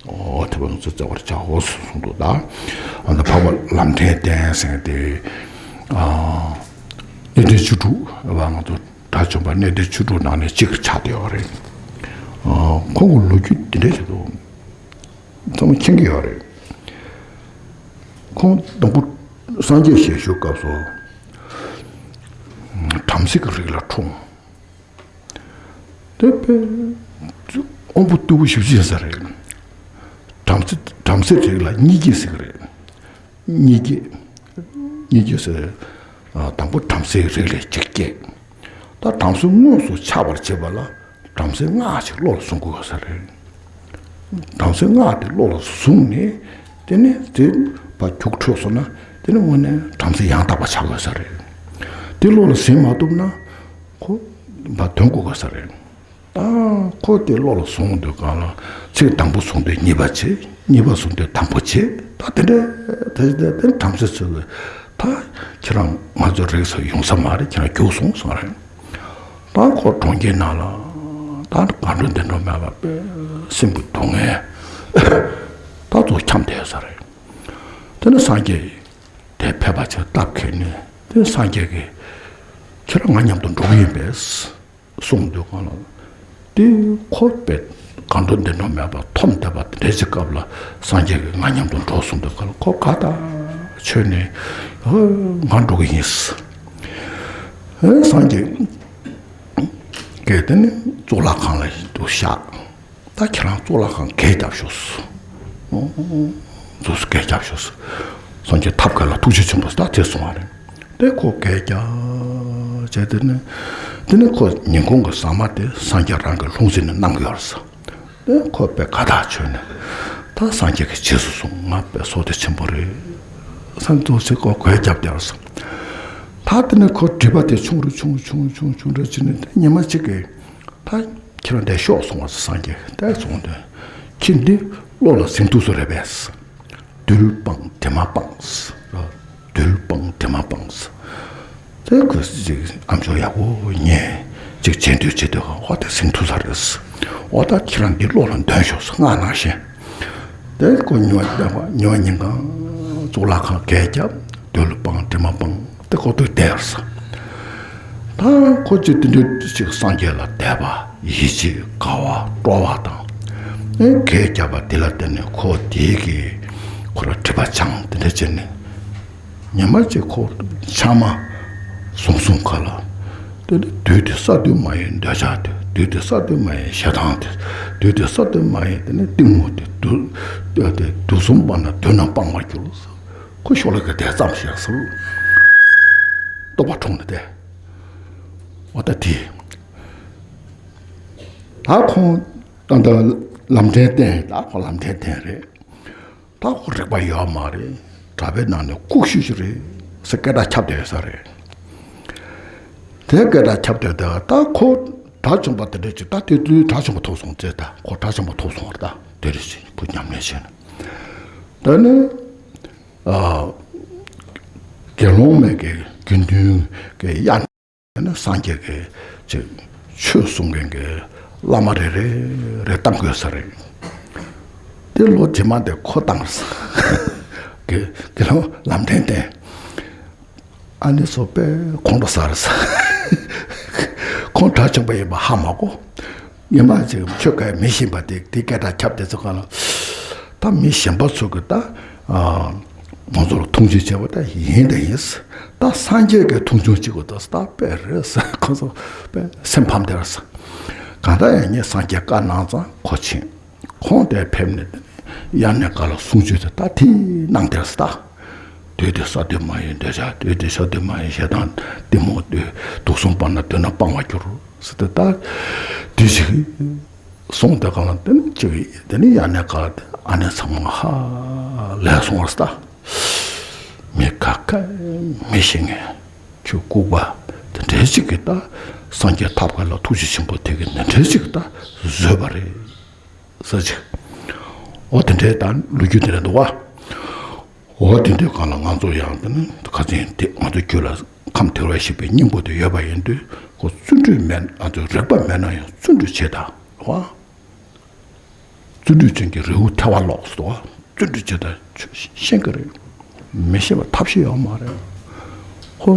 ཨོ་དེ་བ་ང་ཚོ་བརྩེ་བར་བྱའོ་གསུངས་འདུག་ད་ཨ་ད་འཕགས་པ་ལམ་འདྲེན་བསྟེན་ཟེར་ཏེ། ཨ་གནས་བརྟན་བཅུ་དྲུག་བ་ང་ཚོ་དགྲ་བཅོམ་པ་གནས་བརྟན་བཅུ་དྲུག་ནང་ནས་གཅིག་ཆགས་བསྡད་ཡོད་རེད། ཨ་ཁོང་གི་ལོ་རྒྱུས་འདི་འདྲ་ཞིག་འདུག་ཚང་མ་མཁྱེན་གྱི་ཡོད་རེད། ཁོང་དང་པོ་སངས་རྒྱས་ཞལ་བཞུགས་སྐབས་སུ་བྲམ་ཟེ་གི་རིགས་ལ་འཁྲུངས། དེ་དཔེ་དབང་པོ་རྟུལ་པོ་ཞེ་པོ་ཅིག་ཡིན་ས་རེད། བྲམ་ཟེ་བྲམ་ཟེ་རིགས་ལ་གཉིས་སྐྱེས་ཟེར་གི་རེད། གཉིས་སྐྱེས། གཉིས་སྐྱེས་ཟེར། ཨ་དང་པོ་བྲམ་ཟེའི་རིགས་ལས་གཅིག་སྐྱེས། ད་བྲམ་ཟེ་དངོས་སུ་ཆགས་པར་བྱེད་པ་ལ་བྲམ་ཟེ་སྔགས་ཤིག་བློ་ལ་བཟུང་དགོས་ས་རེད། བྲམ་ཟེ་སྔགས་དེ་བློ་ལ་བཟུང་ནས་དེ་ནས་དེ་ཕར་རྒྱུགས་འཕྲོད་སོང་ན་དེ་ནས་དངོས་གནས་བྲམ་ཟེ་ཡང་དག་པ་ཆགས་དགོས་ས་རེད། དེ་བློ་ལ་ཟིན་མ་ཐུབ་ན་ཁོ་ཕར་དོན་གོ་དགོས་ས་རེད། ད་ཁོ་དེ་བློ་ལ་བཟུང་དུས་གང་ལ་ཚིག་དང་པོ་བཟུང་དུས་གཉིས་པ་བྱེད། གཉིས་པ་བཟུང་དུས་དང་པོ་བྱེད། ད་དེ་འདྲ་དེ་དེ་དེ་བྲམ་ཟེ་ཚོས་ད་ཁྱེད་རང་ང་ཚོ་རིགས་སུ་ཡོང་ས་མ་རེད། ཁྱེད་རང་རྒྱུགས་སོང་གསུངས་རེད། ད་ཁོ་གྲོང་ཁྱེར་ནང་ལ་ད་དགའ་འགྲོ་འདི་འགྲོ་མེད་པ་དཔེ་སེམས་ཀྱི་སྡུག་བསྔལ་ད་ཚོ་འཁྱམས་བསྡད་ས་རེད། དེ་ནས་སངས་རྒྱས་དེ་ཕེབས་པ་ཆེ་སྟབས་ཁེལ་ནས་དེ་སངས་རྒྱས་ཀྱིས་ཁྱེད་རང་ང་མཉམ་དུ་འགྲོ་གི་ཡིན་པས། གསུངས་འདུག་ག་ལ། དེ་ཁོ་པས་གང་འགྲོ་འདི་འགྲོ་མེད་པ་མཐོང་བསྡད་པ་དེ་འདྲ་ཅིག་སྐབས་ལ་སངས་རྒྱས་ཀྱིས་ང་མཉམ་དུ་འགྲོ་གསུངས་འདུག་ག་ལ། ཁོ་དགའ་ཐག་ཆོད་ནས་ཨོ་ང་འགྲོ་གི་ཡིན། ཨེ་སངས་རྒྱས་ཀྱིས་དེ་ནི་གཙུག་ལག་ཁང་ལ་དུ་བཞག་ད་ཁྱེད་རང་གཙུག་ལག་ཁང་གས་རྒྱབ་ཤོག་ཟེར། ཨོ་ཨོ་ཨོ། རྫོགས་སུ་གས་རྒྱབ་ཤོག་ཟེར། སངས་རྒྱས་ཐབས་མཁས་ལ་ཐུགས་རྗེ་ཆེན་པོ་ཟེར་ད་དེ་གསུངས་པ་རེད། དེ་ཁོ་གས་རྒྱབ་བྱས་དེ་ནས་དེ་ནས་ཁོ་ཉིན་གུང་གི་ཟ་མ་དེ་སངས་རྒྱས་རང་གིས་ལྷུང་བཟེད་ནས་གནང་གི་ཡོད་རེད་ཟེར། དེ་ཁོ་དཔེ་དགའ་ཐག་ཆོད་ནས་ད་སངས་རྒྱས་ཀྱིས་རྗེས་སུ་བཟུང་ང་དཔེ་བསོད་བདེ་ཆེན་པོ་རེད་ཟེར། རྫོགས་སུ་ཁོ་གས་རྒྱབ་བསྡད་ཡོད་རེད་ཟེར། ད་དེ་ནས་ཁོ་སྒྲིབ་པ་དེ་ཆུང་རུ་ཆུང་རུ་ཆུང་རུ་ཆུང་རུ་ཆུང་རུ་བྱས་ནས་དེ་ཉི་མ་གཅིག་གི་ད་ཁྱེད་རང་འདིར་ཤོག་གསུངས་པ་སངས་རྒྱས་ཀྱིས་དེ་གསུངས་དུས་ཁྱེད་འདི་བློ་ལ་ཟིན་ཐུབ་ས་རེད་པས། རྡུལ་སྤངས་དྲི་མ་སྤངས། རྡུལ་སྤངས་དྲི་མ་སྤངས། དེ་ཁོས་ཅིག་ཨ་མཆོག་ཡག་པོ་ཉན། ཅིག་བྱེད་འདོད་བྱེད་འདོད་ཧོ་དེ་ཟིན་ཐུབ་ས་རེད། འོ་ད་ཁྱེད་རང་འདི་བློ་ལ་འདོན་ཤོག་སྔགས་ནང་བཞིན། དེ་ཁོ་ཉི་མ་ཉི་མ་ཉིན་གང་གཙུག་ལག་ཁང་གས་རྒྱབ་རྡུལ་སྤངས་དྲི་མ་སྤངས། དེ་ཁོ་ཐུགས་བདེ་བར་ས། ད་ཁོ་ཅིག་དེ་འདྲ་ཅིག་སངས་རྒྱས་ལ་དད་པ་ཡིད་ཆེས་དགའ་བ་སྤྲོ་བ་དང་། ཨེ་གས་རྒྱབ་པ་དེ་ལ་བརྟེན་ནས་ཁོ་དེའི་གི་ཁོ་ལ་སྒྲིབ་པ་སྦྱངས་དེ་འདྲ་བྱས་ནས་ཉི་མ་གཅིག་ཁོ་ཆང་མ་བཟུང་བཟུང་ག་ལ། དེ་ནས་དུས་དེ་ས་དུས་མ་ཡིན་འདོད་ཆགས་དེ་དུས་དེ་ས་དུས་མ་ཡིན་ཞེ་སྡང་དེ་དུས་དེ་ས་དུས་མ་ཡིན་དེ་ནས་གཏི་མུག་དེ་དུ་དེ་དུག་གསུམ་པ་ན་དུག་རྣམས་སྤང་བར་འགྱུར། ཁོ་ཤོ་ལོ་ཀ་དེ་ཙམ་ཞིག་ཟེར། རྟོགས་པ་འཁྲུངས་ནས་བསྡད། འོ་ད་དེ། ད་ཁོང་ད་ལམ་འདྲེན་བསྟེན། ད་ཁོང་ལམ་འདྲེན་བསྟེན་རེད། ད་ཁོ་རིག་པ་ཡོད་མ་རེད། གྲྭ་པའི་ནང་ནས་ལྐུགས་ཤོས་ཤིག་རེད་ཟེར་སྐད་གྲགས་ཁྱབ་བསྡད་ཡོད་ས་རེད། དེ་སྐད་གྲགས་ཁྱབ་བསྡད་དེ་ད་ཁོ་དགྲ་བཅོམ་པ་དེ་འདྲ་ཅིག་ད་དེ་དུས་དགྲ་བཅོམ་པ་ཐོབ་སོང་ཟེར། ད་ཁོ་དགྲ་བཅོམ་པ་ཐོབ་སོང་བ་རེད། ད་དེ་རེད་ཟེར་ཁོ་ཉམས་ལེན་བྱས་ནས། ད་ནི། ཨ། དགེ་སློང་མའི་གི་དགེ་འདུན་གྱི་དབྱར་ནི་སངས་རྒྱས་ཀྱི་ཅིག་ཆོས་གསུང་མཁན་གྱི་བླ་མ་རེ་རེ་རེ་བཏང་དགོས་ས་རེད། དེ་ལོ་རྗེས་མ་དེ་ཁོ་བཏང་ས། དགེ་དགེ་སློང་ལམ་འདྲེན་བསྟེན། ཨ་ནི་སོ་པས་ཁོང་ཁྲོ་ཟ་རེད་ས། ཁོང་དགྲ་བཅོམ་པ་ཡིན་པ་ཧ་མ་གོ། ཉི་མ་གཅིག་ཁྱོད་ཀྱི་མི་ཤེས་པ་དེ་དེ་སྐད་གྲགས་ཁྱབ་དེ་ཚོ་གང་ལ། ད་མི་གཞན་པ་ཚོ་གི་ད་ང་ཚོ་ལ་མཐོང་ཆུང་བྱས་པ་ད་ཡིན་ད་ཡིན། ད་སངས་རྒྱས་ཀྱི་མཐོང་ཆུང་བྱེད་དགོས་ད་ད་དཔེ་རེད་ཟེར། ཁོ་ཚོ་དཔེ་སེམས་ཕམ་དེ་རེད་ཟེར། གང་ལྟར་ཡང་ངས་སངས་རྒྱས་བཀའ་གནང་ཙང་ཁོ་ཕྱིན། ཁོང་དེར་ཕེབས་ནས་དེ་ནས་དབྱར་གནས་སྐབས་ལ་གསུང་ཆོས་དེ་ད་དེ་གནང་དེ་རེད་ཟེར་ད། དུས་དེ་ས་དུས་མ་ཡིན་འདོད་ཆགས། དུས་དེ་ས་དུས་མ་ཡིན་ཞེ་སྡང་གཏི་མུག་དུས་དུག་གསུམ་པ་ན་དུག་རྣམས་སྤང་བར་འགྱུར། ཟེར་ཏེ་ད་དེ་ཞིག་གསུངས་ཏེ་གང་ལ་དེ་ནི་ཅིག་དེ་ནི་ཡང་ནས་ག་ལ་དེ་ཨ་ནེ་ཚང་མ་ཧ་ལས་སོང་བར་ད། མི་ཁ་ཁ་མི་ཤེས་ངེས་ཁྱོད་ལྐུགས་པ་དེ་འདྲའི་ཅིག་གིས་ད་སངས་རྒྱས་ཐབས་མཁས་ལ་ཐུགས་རྗེ་ཆེན་པོ་དེ་གིས་འདི་འདྲའི་ཅིག་ད་བཟོས་པ་རེད་ཟེར་ཅིག་འོ་དེ་འདྲའི་ད་ལོ་རྒྱུས་དེ་འདྲ་འདུག་བ། འོ་དེ་འདྲའི་སྒང་ལ་ང་ཚོ་ཡང་དེ་ནི་ཁ་སང་དེ་ང་ཚོ་རྒྱུད་ལ་ཁམས་དལ་བ་ཞེས་པའི་སྙིང་པོ་དེ་ཡོད་པ་ཡིན་དུས་ཁོ་བརྩོན་འགྲུས་མེད་ང་ཚོ་རིག་པ་མེད་ན་ཡང་བརྩོན་འགྲུས་བྱེད་དང་བ། བརྩོན་འགྲུས་ཅན་གྱི་རི་བོ་ཐལ་བ་ལོག་སོ། བརྩོན་འགྲུས་བྱེད་དང་ཤེས་ཀྱི་རེད། མི་ཤེས་པ་ཐབས་ཤེས་ཡོད་མ་རེད། ཁོ་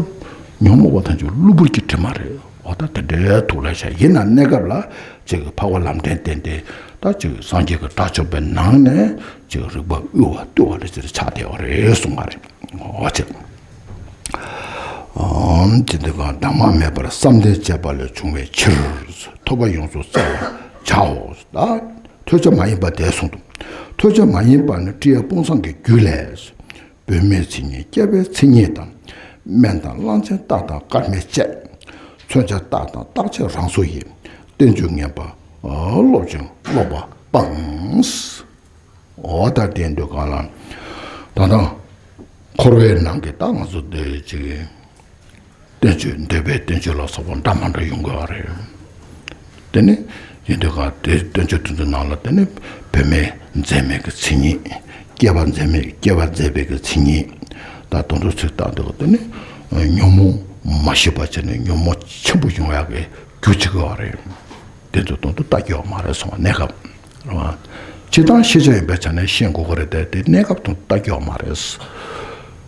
ཉོན་མོངས་པ་ཐམས་ཅད་གློ་བུར་གྱི་དྲི་མ་རེད། འོ་ད་དེ་འདྲའི་ཐུགས་ལ་བཞག་ཡིན་ན་གནས་སྐབས་ལ་ཅིག་འཕགས་པ་ལམ་འདྲེན་བསྟེན་ཏེ་ད་ཅིག་སངས་རྒྱས་ཀྱི་དགྲ་བཅོམ་པའི་ནང་ནས་ཅིག་རིག་པ་དབུལ་བ་བཏུལ་བ་ལ་ཅིག་ཆགས་བསྡད་པ་རེད་གསུང་བ་རེད། འོ་ཅིག་ཨམ་དེ་འདི་ག་གདམས་ངག་མེད་པར་བསམ་གཏན་བཅས་པ་ལས་བྱུང་བའི་ཕྱིར། ཐོས་པ་ཡོངས་སུ་བཙལ་བར་བྱའོ། ད་ཐོས་བྱ་མ་ཡིན་པ་དེ་གསུངས་འདུག་ཐོས་བྱ་མ་ཡིན་པ་ནི་ཀྲི་ཡ་དཔུང་བཟང་གི་རྒྱུད་ལས། བུད་མེད་མཚན་ཉིད་སྐྱེས་པའི་མཚན་ཉིད་དང་། སྨན་དང་གླང་ཆེན་རྟགས་དང་སྐར་མའི་དཔྱད། མཚོན་བྱ་རྟགས་དང་རྟག་ཆད་རང་བཟོ་ཡི། བསྟན་བཅོས་ངན་པ་སློབ་ཅིང་ལོག་པ་སྤང་། འོ་ད་དེ་འདོད་གང་ལ། ད་ལྟ་འཁོར་བའི་ནང་གི་ད་ང་ཚོ་འདི་ཅིག་བསྟན་བཅོས་འདོད་པའི་བསྟན་བཅོས་ལ་སོགས་པ་འདྲ་མ་འདྲ་ཡོང་གི་ཡོད་རེད། དེ་ནི་ཡིན་དུས་ག་དེ་བསྟན་བཅོས་དེ་ཚོའི་ནང་ལ་དེ་ནི་བུད་མེད་མཛེས་མའི་གི་མཚན་ཉིད། སྐྱེས་པ་མཛེས་མའི་སྐྱེས་པ་མཛེས་པའི་གི་མཚན་ཉིད། ད་དོན་དུ་ཚིག་བཏགས་འདུག་དེ་ནི་ཉོན་མོངས་མ་ཞི་བ་བྱས་ནས་ཉོན་མོངས་ཆེན་པོ་ཡོང་ཡག་གི་རྒྱུ་བྱེད་ཀྱི་ཡོད་རེད། དེ་ཚོ་དོན་དུ་ལྟ་རྒྱུ་ཡོད་མ་རེད་གསུངས་པ་གནས་སྐབས། རེད་བ། སྤྱིར་བཏང་ཤེས་བྱ་ཡིན་པའི་ཆ་ནས་ཤེས་དགོས་ཀྱི་རེད་དེ་དེ་གནས་སྐབས་དོན་དུ་ལྟ་རྒྱུ་ཡོད་མ་རེད།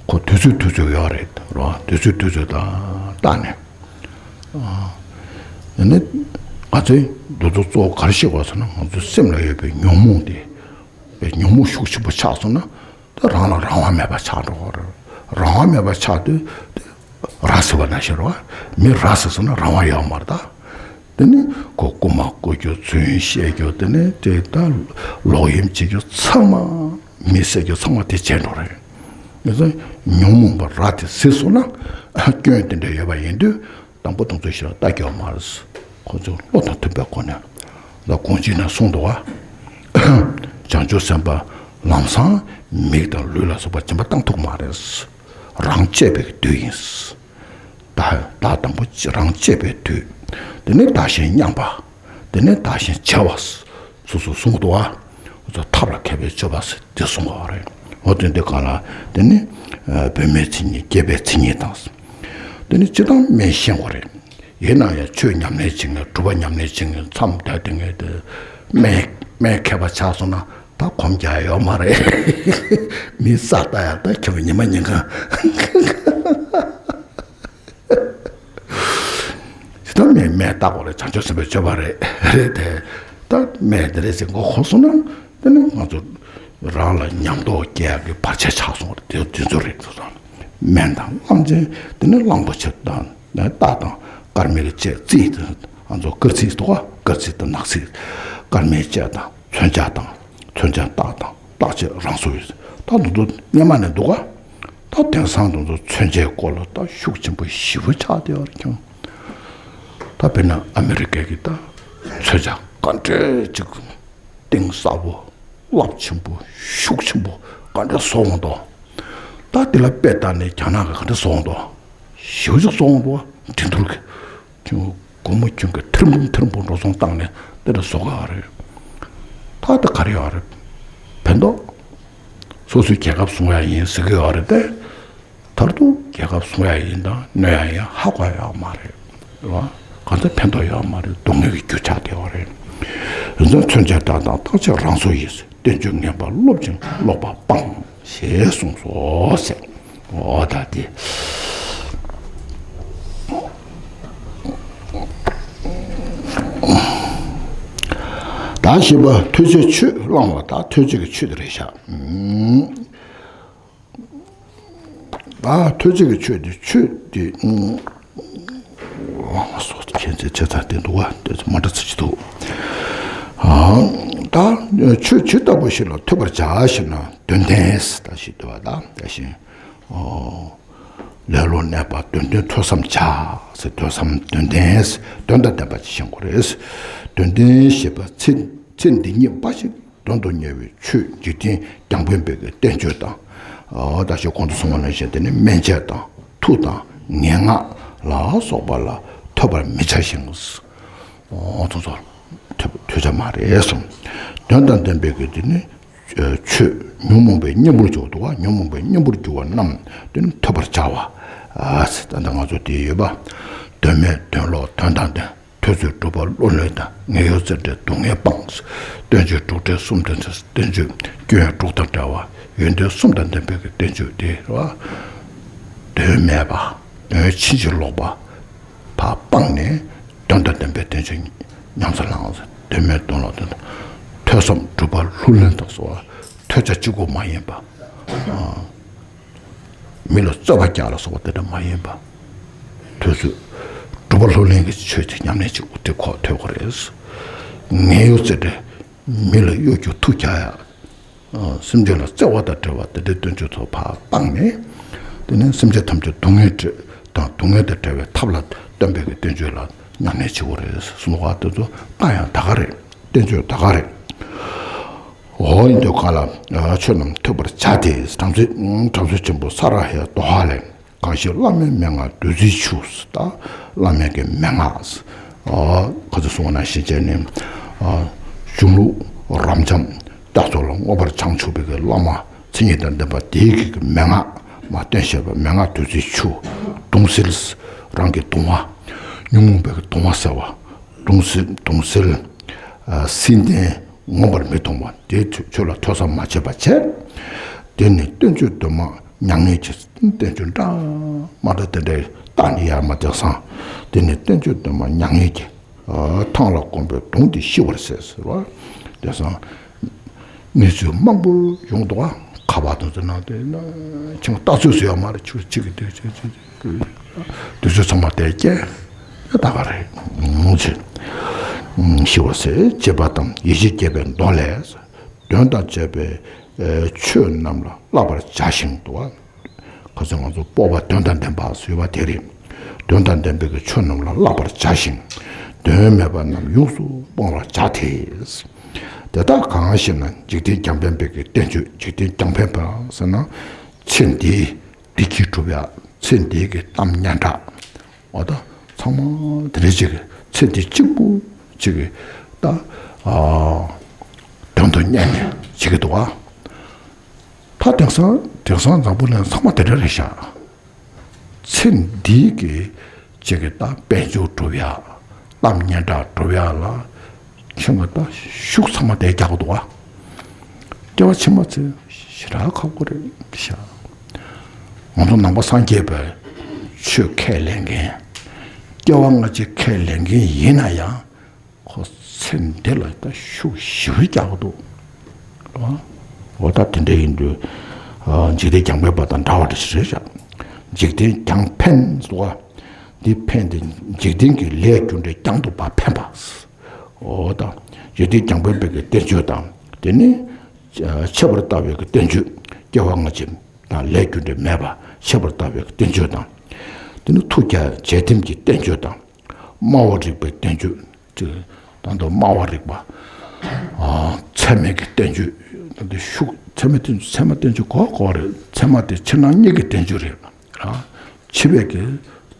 ཁོ་དུས་ཚོད་དུས་ཚོད་ཡོད་རེད། རེད་བ། དུས་ཚོད་དུས་ཚོད་དང་བལྟས་ནས། ཨ། ཡིན་ནའི་ང་ཚོས་འདི་ཚོ་གཙོ་བོ་ག་རེ་ཤེས་དགོས་ཟེར་ན་ང་ཚོའི་སེམས་ལ་ཡོད་པའི་ཉོན་མོངས་དེ། ཉོན་མོངས་ཤུགས་ཆེན་པོ་ཆགས་སོང་ན། ད་རང་ལ་རང་དབང་མེད་པ་ཆགས་འགྲོ་གི་རེད། རང་དབང་མེད་པ་ཆགས་དུས་དེ་ར་བཟི་བ་ནང་བཞིན་རེད་བ། མི་ར་བཟི་སོང་ན་རང་དབང་ཡོད་མ་རེད་ད། དེ་ནི་ཁོ་རྐུ་མ་རྐུ་རྒྱུ་རྫུན་བཤད་རྒྱུ་དེ་ནི་དེ་ད་ལོག་གཡེམ་བྱེད་རྒྱུ་ཚང་མ་མི་བསད་རྒྱུ་ཚང་མ་དེ་བྱས་འགྲོ་རེད། ཡིན་ཙང་ཉོན་མོངས་པ་ར་དེ་བཟི་སོང་ན་སྐྱོན་དེ་འདྲ་ཡོད་པ་ཡིན་དུས། དང་པོ་དེ་ཚོ་ཞིག་ལ་ལྟ་རྒྱུ་མ་རེད། ཁོ་ཚོ་བློ་དང་མཐུན་པའི་སྒོ་ནས་ལ་དགོངས་གཅིག་ནས་གསུངས་འདུག་བ། བྱང་ཆུབ་སེམས་དཔའ་ལམ་སང་མིག་དང་ལུས་ལ་སོགས་པ་སྦྱིན་པ་བཏང་ཐུབ་མ་རེད། རང་གཅེས་པའི་དུས་ཡིན། ད་ད་དང་པོ་རང་གཅེས་པའི་དུས། དེ་ནས་བདག་གཞན་མཉམ་པ། དེ་ནས་བདག་གཞན་བརྗེ་བ། སོ་སོ་གསུངས་འདུག་བ། ཐབས་ལ་མཁས་པའི་སྤྱོད་པ་ཟེར་དེ་གསུངས་པ་རེད། འོ་དེ་འདི་གང་ལ་དེ་ནི་བུད་མེད་མཚན་ཉིད་སྐྱེས་པའི་མཚན་ཉིད་དང་། དེ་ནི་སྤྱིར་བཏང་སྨན་ཤེས་དགོས་རེད། ཡིན་ན་ཡང་ཆོས་ཉམས་ལེན་བྱེད་མཁན་སྒྲུབ་པ་ཉམས་ལེན་བྱེད་མཁན་མཚམས་བསྡད་དེ་ངས་དེ་སྨན་སྨན་མཁས་པ་ཆགས་སོང་ན་ད་གོམས་རྒྱག་ཡ་ཡོད་མ་རེད། མི་ས་ལྟ་ཡ་ད་ཁྱོད་ཉི་མ་ཉིན་གང་། ད་སྨན་སྨན་བཏགས་པ་རེད། བྱང་ཆུབ་སེམས་དཔའི་སྤྱོད་པ་རེད། རེད་དེ། ད་སྨན་དེ་རེད་ཟེར་མགོ་འཁོར་སོང་ན་དེ་ནི་ང་ཚོ་རང་ལ་ཉམས་རྟོགས་སྐྱེ་ཡག་གི་བར་ཆད་ཆགས་སོང་རེད། དེ་དེ་ཚོ་རེད་དེ་ཚོ། སྨན་དང་གླང་ཆེན་དེ་ནི་གླང་པོ་ཆེ་དང་རྟ་དང་སྐར་མའི་དཔྱད། རྩིས་དེ་ང་ཚོ་སྐར་རྩིས་འདུག་ག་སྐར་རྩིས་དང་ནག་རྩིས། སྐར་མའི་དཔྱད་དང་མཚོན་ཆ་དང་། མཚོན་ཆ་རྟགས་དང་རྟག་ཆད་རང་བཟོ་ཡོད། ད་དུང་དུ་སྔ་མ་ནས་འདུག་ག་ད་དེང་སང་དུང་དུ་མཚོན་ཆའི་སྐོར་ལ་ད་ཤུགས་ཆེན་པོ་ཞེ་པོ་ཆགས་བསྡད་ཡོད་རེད་ཀྱང་། ད་དཔེར་ན་ཨ་མི་རི་ཀའི་གི་ད་མཚོན་ཆ་ག་འདྲས་ཅིག་གཏིང་ཟབ་པོ་རླབས་ཆེན་པོ་ཤུགས་ཆེན་པོ་ག་འདྲས་བཟོ་འོང་དོ། ད་དེ་ལ་དཔེ་བལྟས་ནས་རྒྱ་ནག་གི་ག་འདྲས་བཟོ་འོང་དོ། ཞེ་པོ་ཅིག་བཟོ་འོང་དོ། འགྲན་བསྡུར་གི་ཁྱོད་སྒོར་མོ་ཁྱོད་ཀྱི་ཐེར་འབུམ་ཐེར་འབུམ་འགྲོ་སོང་བཏང་ནས་དེ་འདྲ་བཟོ་གི་ཡོད་རེད། ད་དེ་ག་རེ་ཡོད་རེད། ཕན་ཐོགས། སོ་སོའི་རྒྱལ་ཁབ་སྲུང་ཡ་ཡིན་ཟེར་གི་ཡོད་རེད་དེ། མཐར་ཐུག་རྒྱལ་ཁབ་སྲུང་ཡ་ཡིན་དང་གནོད་ཡ་ཡིན་ཧ་གོ་ཡ་ཡོད་མ་རེད། རེད་བ། གང་ཚེ་ཕན་ཐོགས་ཡོད་མ་རེད། སྡུག་བསྔལ་གྱི་རྒྱུ་ཆགས་བསྡད་ཡོད་རེད། རེད་ཙང་མཚོན་ཆ་རྟགས་དང་རྟག་ཆད་རང་བཟོ་ཡིན། བསྟན་བཅོས་ངན་པ་སློབ་ཅིང་ལོག་པ་སྤང་། ཞེས་གསུངས་སོ་ཟེར། འོ་ད་དེ། ད་བཞི་པ་ཐོས་བྱའི་ཆོས་བླང་བ། ད་ཐོས་བྱེད་ཀྱི་ཆོས་དེ་རེད་ཤག་ད་ཐོས་བྱེད་ཀྱི་ཆོས་དེ་ཆོས་དེ། སོགས་ཀྱི་མཁྱེན་བརྩེ་ཆེ་ཚ་བསྟན་འདུག་བ། དེ་ཚོ་མ་འདྲ་ཚིག་ཅིག་འདུག་ཨ། ད་ཆོས་ཇི་ལྟ་བུ་ཞིག་ལ་ཐོས་པར་བྱ་ཞེ་ན། དོན་ལྡན་ཟེར་ད་ཞིག་འདུག་བ། ད་ད་བཞིན། ཨོ། ལེ་ལོ་གནས་པ་དོན་ལྡན་ཐོས་བསམ་བྱ་ཟེར། ཐོས་བསམ་དོན་ལྡན་ཟེར། དོན་དང་ལྡན་པ་ཅིག་ཤེས་དགོས་རེད། དོན་ལྡན་ཞེས་པ་ཚེ་ཚེ་འདི་ཉིད་འབའ་ཞིག་དོན་དུ་གཉེར་བའི་ཆོས་འཇིག་རྟེན་རྒྱང་འཕེན་པའི་གི་བསྟན་བཅོས་དང་། ཨོ་ད་ཞིག་གོང་དུ་གསུངས་པ་ནང་བཞིན་དེ་ནི་སྨན་དཔྱད་དང་མཐུ་དང་ངན་སྔགས་ལ་སོགས་པ་ལ་ཐོས་པར་མི་བྱ་ཞིང་། ཨོ་ཚོ་ཚོ་ཐོས་ཐོས་བྱ་མ་རེད་གསུངས། དོན་དང་ལྡན་པའི་གི་དེ་ནི་ཆོས་ཉོན་མོངས་པའི་གཉེན་པོར་གྱུར་འདུག་བ། ཉོན་མོངས་པའི་གཉེན་པོར་གྱུར་པ་རྣམས་དེ་ནི་ཐོས་པར་བྱ་བ། ཨ་ད་ལྟ་ང་ཚོ་དེ་ཡོད་པ། དོན་མེད་དོན་ལོག་དོན་དང་ལྡན། ཐོས་བརྩོན་སྒྲུབ་པ་བློ་ལྷོད་དང་། ངེས་ཡོད་རྩལ་བྲལ་སྡུག་བསྔལ་སྤངས། བསྟན་བཅོས་དྲུག་སྒྲིལ་གསུམ་དོན་ཚན། བསྟན་བཅོས་སྐྱོན་དྲུག་དང་བྲལ་བ། ཡོན་ཏན་གསུམ་དང་ལྡན་པའི་གི་བསྟན་བཅོས་དེ་རེད་བ། དོན་མེད་པ། དོན་ཕྱིན་ཅི་ལོག་པ་ཕར་སྤངས་ནས། དོན་དང་ལྡན་པའི་བསྟན་བཅོས་ཉམས་སུ་བླངས། དོན་མེད་དོན་ལ་དོན་དང་། ཐོས་བསམ་སྒྲུབ་པ་ལྷུར་ལེན་དང་ཟེར་བ། ཐོས་བྱ་གཅིག་པུ་མ་ཡིན་པ། ཨ། མི་ལ་རྩོད་པ་རྒྱག་ལ་སོགས་པ་དེ་འདྲ་མ་ཡིན་པ། ཐོས་བསམ་སྒྲུབ་པ་ལྷུར་ལེན་གྱི་ཆོས་ཅིག་ཉམས་ལེན་བྱེད་དགོས། དེ་ཁོ་ཐོས་དགོས་རེད། ངེས་ཡོད་རྩལ་བྲལ། མི་ལ་གཡོ་སྒྱུ་མཐུ་རྒྱག་ཡ། ཨ། སེམས་ཅན་ལ་བརྩེ་བ་དང་འབྲེལ་བ་དེ་འདྲའི་བསྟན་བཅོས་ཚོ་ཕར་སྤངས་ནས། དེ་ནས་སེམས་ཅན་ཐམས་ཅད་སྡུག་བསྔལ་དང་སྡུག་བསྔལ་དང་བྲལ་བའི་ཐབས་ལ་སྟོན་པའི་གི་བསྟན་བཅོས་ལ་ཉམས་ལེན་བྱེད་དགོས་རེད་གསུངས་པ། དེ་ཚོ་ལྟ་ཡང་ད་ག་རེད། བསྟན་བཅོས་ད་ག་རེད། འོ་ཡིན་དུས་གང་ལ་ཆོས་རྣམས་ཐོས་པར་བྱ་སྟེ། བྲམ་ཟེ་བྲམ་ཟེ་ཆེན་པོ་ས་ར་ཧའི་དོ་ཧ་ལས། གང་ཞིག་བླ་མའི་མན་ངག་བདུད་རྩིའི་ཆུ། ད་བླ་མའི་གི་མན་ངག། ཨ། ག་ཚོད་གསུངས་པ་ན་ཤེས་བྱས་ནས། ཨ། གཞུང་ལུགས་རབ་འབྱམས་རྒྱ་མཚོ་ལ་མངོན་པར་བྱང་ཆུབ་པའི་གི་བླ་མ་མཚན་ཉིད་དང་ལྡན་པ་དེའི་གི་མན་ངག་མ་བསྟན་བཤད་པ། མན་ངག་བདུད་རྩིའི་ཆུ། གདུང་སེལ། རང་གི་གདུང་བ། ཉོན་མོངས་པའི་གི་གདུང་བ་སེལ་བ། གདུང་སེལ། གདུང་སེལ། ཨ། བསིལ་ལྡན། མངོན་པར་མི་གདུང་བ། དེའི་ཆོས་ལ་ཐོས་བསམ་མ་བྱས་པ་བྱས། དེ་ནི་བསྟན་བཅོས་གདོད་མ་མྱ་ངན་གྱི། བསྟན་བཅོས་འདྲ་མ་འདྲ་དེ་འདྲའི་རྟགས་ནི་ཡར་མར་དེང་སང་། དེ་ནི་བསྟན་བཅོས་གདོད་མ་མྱ་ངན་གྱི། ཨ། ཐང་ལ་བསྐོམས་པའི་གདུང་དེ་ཤི་བར་ཟད་ཟེར་བ། དེང་སང་གནས་ཚུལ་མང་པོ་ཡོང་འདུག་ག་ཁ་པར་དང་དེ་ནང་དེ་ན་ཁྱེད་ལྟ་ཚུལ་ཟེར་ཡ་མ་རེད། ཆུ་གཅིག་གི་དུས་ཚོད་ཚོད་ཚོད། དུས་ཚོད་ཚང་མ་དེ་སྐྱེལ་ཡ་ད་ག་རེད། ངུ་ཆེ། ཤི་བ་ཟེར་བྱེད་པ་དང་། ཡེ་ཤེས་སྐྱེས་པའི་མདོ་ལས། དོན་དང་བཅས་པའི་ཆོས་རྣམས་ལ་བསླབ་པར་བྱ་ཞིང་དུ་བ། ཁ་སང་ང་ཚོ་སྤོབས་པ་དོན་དང་ལྡན་པ་ཟེར་བ་དེ་རེད། དོན་དང་ལྡན་པའི་གི་ཆོས་རྣམས་ལ་བསླབ་པར་བྱ་ཞིང་། དོན་མེད་པ་རྣམས་ཡོངས་སུ་སྤང་བར་བྱ་སྟེ། དེ་དག་གང་ཞེ་ན། འཇིག་རྟེན་རྒྱང་འཕེན་པའི་གི་བསྟན་བཅོས། འཇིག་རྟེན་རྒྱང་འཕེན་པ་ཟེར་ན། ཚེ་འདིའི་བདེ་སྐྱིད་སྒྲུབ་ཡ། ཚེ་འདིའི་གི་གཏམ་སྙན་གྲགས། འོ་ད་ཚང་མ་དེ་འདྲ་ཅིག་གི་ཚེ་འདི་གཅིག་པུ་ཅིག་གི་ད། ཨ། དོན་དུ་གཉེར་ནས་བྱེད་ཀྱི་འདུག་ག་ད་དེང་སང་དེང་སང་འཛམ་བུ་གླིང་ཚང་མ་དེ་འདྲ་རེད་ཤག་ཚེ་འདིའི་གི་ཅིག་གི་ད་དཔལ་འབྱོར་སྒྲུབ་ཡ། གཏམ་སྙན་གྲགས་སྒྲུབ་ཡ་ལ། ཁྱོད་ང་ད་ཤུགས་ཚང་མ་དེ་རྒྱག་གི་འདུག་ག་སྐྱེ་བ་ཕྱི་མ་ཚེ་ཞེ་དྲག་ཁག་པོ་རེད་ཤག་ང་ཚོ་ནང་པ་སངས་རྒྱས་པའི་ཆོས་ཁས་ལེན་མཁན། སྐྱེ་བ་སྔ་ཕྱི་ཁས་ལེན་མཁན་ཡིན་ན་ཡང་། ཁོ་ཚེ་འདི་ལ་ད་ཤུགས་ཞེ་པོ་རྒྱག་གི་འདུག་ཨ། འོ་ད་དེ་འདྲ་ཡིན་དུས། ཨ། འཇིག་རྟེན་རྒྱང་འཕེན་པ་དང་འདྲ་བ་འདྲ་ཞིག་རེད་ཤག་འཇིག་རྟེན་རྒྱང་འཕེན་ཟེར་བ། འདི་འཕེན་ཏེ་འཇིག་རྟེན་གྱི་ལས་རྒྱུ་འབྲས་རྒྱང་དུ་ཕར་འཕེན་པ། འོ་ད་འཇིག་རྟེན་རྒྱང་འཕེན་པའི་གི་བསྟན་བཅོས་དང་། དེ་ནི་ཆད་པར་ལྟ་བའི་གི་བསྟན་བཅོས། སྐྱེ་བ་སྔ་ཕྱི་དང་ལས་རྒྱུ་འབྲས་མེད་པ་ཆད་པར་ལྟ་བའི་གི་བསྟན་བཅོས་དང་། དེ་ནི་མཐུ་རྐྱེན་འབྱེད་ཐེམས་ཀྱི་བསྟན་བཅོས་དང་། སྨྲ་བ་རིག་པའི་བསྟན་བཅོས། ཅིག་ད་དུང་སྨྲ་བ་རིག་པ། ཨ། ཚད་མའི་གི་བསྟན་བཅོས། ད་དུང་ཤུགས་ཚད་མའི་བསྟན་བཅོས། ཚད་མ་བསྟན་བཅོས་གོ་གོ་རེད། ཚད་མ་དེ་ཕྱི་ནང་གཉིས་ཀྱི་བསྟན་བཅོས་རེད། ཨ། ཕྱི་པའི་གི་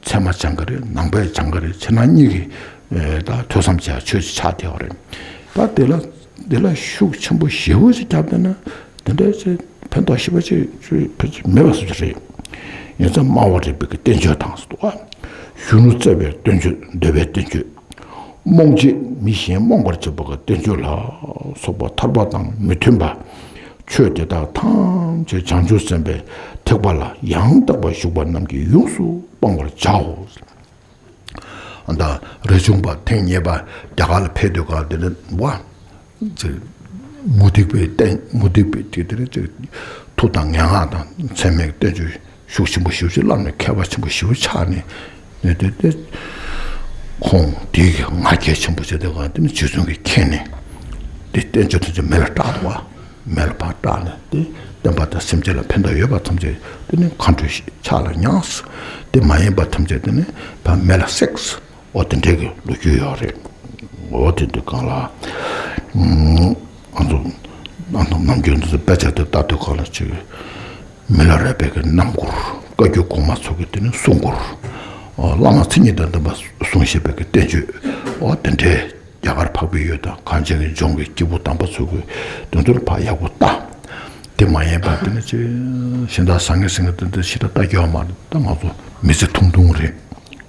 ཚད་མ་སྦྱང་གི་རེད། ནང་པའི་སྦྱང་གི་རེད། ཕྱི་ནང་གཉིས་ཀྱི། ཨེ། ད་ཐོས་བསམ་བྱ་ཆོས་ཅིག་ཆགས་བསྡད་པ་རེད། ད་དེ་ལ་དེ་ལ་ཤུགས་ཆེན་པོ་ཞེ་པོ་ཅིག་བརྒྱབ་བསྡད་ན། དེ་འདྲའི་ཅིག་ཕན་ཐོགས་ཞེ་པོ་ཅིག་ཅིག་ཕལ་ཆེར་མེད་པ་བཟོ་གི་རེད། ཡིན་ཙང་སྨྲ་བ་རིག་པའི་གི་བསྟན་བཅོས་དང་ཟེར་བ། གཞོན་ནུ་བརྩེ་བའི་བསྟན་བཅོས། འདོད་པའི་བསྟན་བཅོས། རྨོངས་བྱེད་མི་གཞན་རྨོངས་པར་བྱེད་པ་གི་བསྟན་བཅོས་ལ་སོགས་པ་ཐར་པ་དང་མི་མཐུན་པ། ཆོས་དེ་དག་ཐམས་ཅད་བྱང་ཆུབ་སེམས་དཔའི་ཐེག་པ་ལ་ཡང་དག་པར་ཞུགས་པ་རྣམས་ཀྱིས་ཡོངས་སུ་སྤང་བར་བྱའོ། ད་རས་ཆུང་པ་ཐེངས་གཉིས་པ་རྒྱ་གར་ལ་ཕེབས་དུས་སྒང་དེ་ནས་བ། ཅིག་མུ་སྟེགས་པའི་བསྟན། མུ་སྟེགས་པའི་དེ་དེ་ནས་ཅིག་མཐུ་དང་ངན་སྔགས་དང་ཚད་མའི་བསྟན་བཅོས་ཤུགས་ཆེན་པོ་ཞེ་པོ་ཅིག་བསླབས་ནས་མཁས་པ་ཆེན་པོ་ཞེ་པོ་ཆགས་ནས། ནས་དེ་དེ་ཁོང་དེའི་གི་ང་རྒྱལ་ཆེན་པོ་བྱས་དུས་སྒང་དེ་ནས་རྗེ་བཙུན་གྱིས་མཁྱེན་ནས། དེ་བསྟན་བཅོས་དེ་ཚོ་མེ་ལ་སྲེག་འདུག་བ། མེ་ལ་ཕར་སྲེག་ནས་དེ་བསྟན་པ་དང་སེམས་ཅན་ལ་ཕན་ཐོགས་ཡོད་པ་ཐམས་ཅད་དེ་ནི་མཁའ་འགྲོའི་ཕྱག་ལ་མྱངས། དེ་མ་ཡིན་པ་ཐམས་ཅད་དེ་ནི་ཕར་མེ་ལ་བསྲེགས། འོ་དེ་འདྲའི་གི་ལོ་རྒྱུས་ཡོད་རེད། འོ་དེ་དུས་སྒང་ལ། ཨ། ང་ཚོ་ཨ་ནི་ནམ་རྒྱུན་འདི་ཚོ་དཔེ་ཆ་དེ་ལྟ་དུས་སྒང་ལ་ཅིག་མི་ལ་རས་པའི་གི་རྣམ་མགུར། བཀའ་བརྒྱུད་གོང་མ་ཚོ་གི་དེ་ནི་གསུང་མགུར། ཨ། བླ་མ་མཚན་ཉིད་དང་ལྡན་པ་གསུང་བཤད་པའི་གི་བསྟན་བཅོས། འོ་དེ་འདྲའི། རྒྱ་གར་འཕགས་པའི་ཡུལ་དང་གངས་ཅན་གྱི་ལྗོངས་ཀྱི་སྐྱེས་བུ་དམ་པ་ཚོ་གི་དོན་དུ་ཕར་ཡག་པོ་ལྟ། དེ་མ་ཡིན་པ་དེ་ནི་ཅི་གཞན་དག་བཟང་ངན་ཟེར་མཁན་དེ་འདྲ་ཞེ་དྲག་ལྟ་རྒྱུ་ཡོད་མ་རེད། ད་ང་ཚོ་མི་ཚེ་ཐུང་ཐུང་རེད།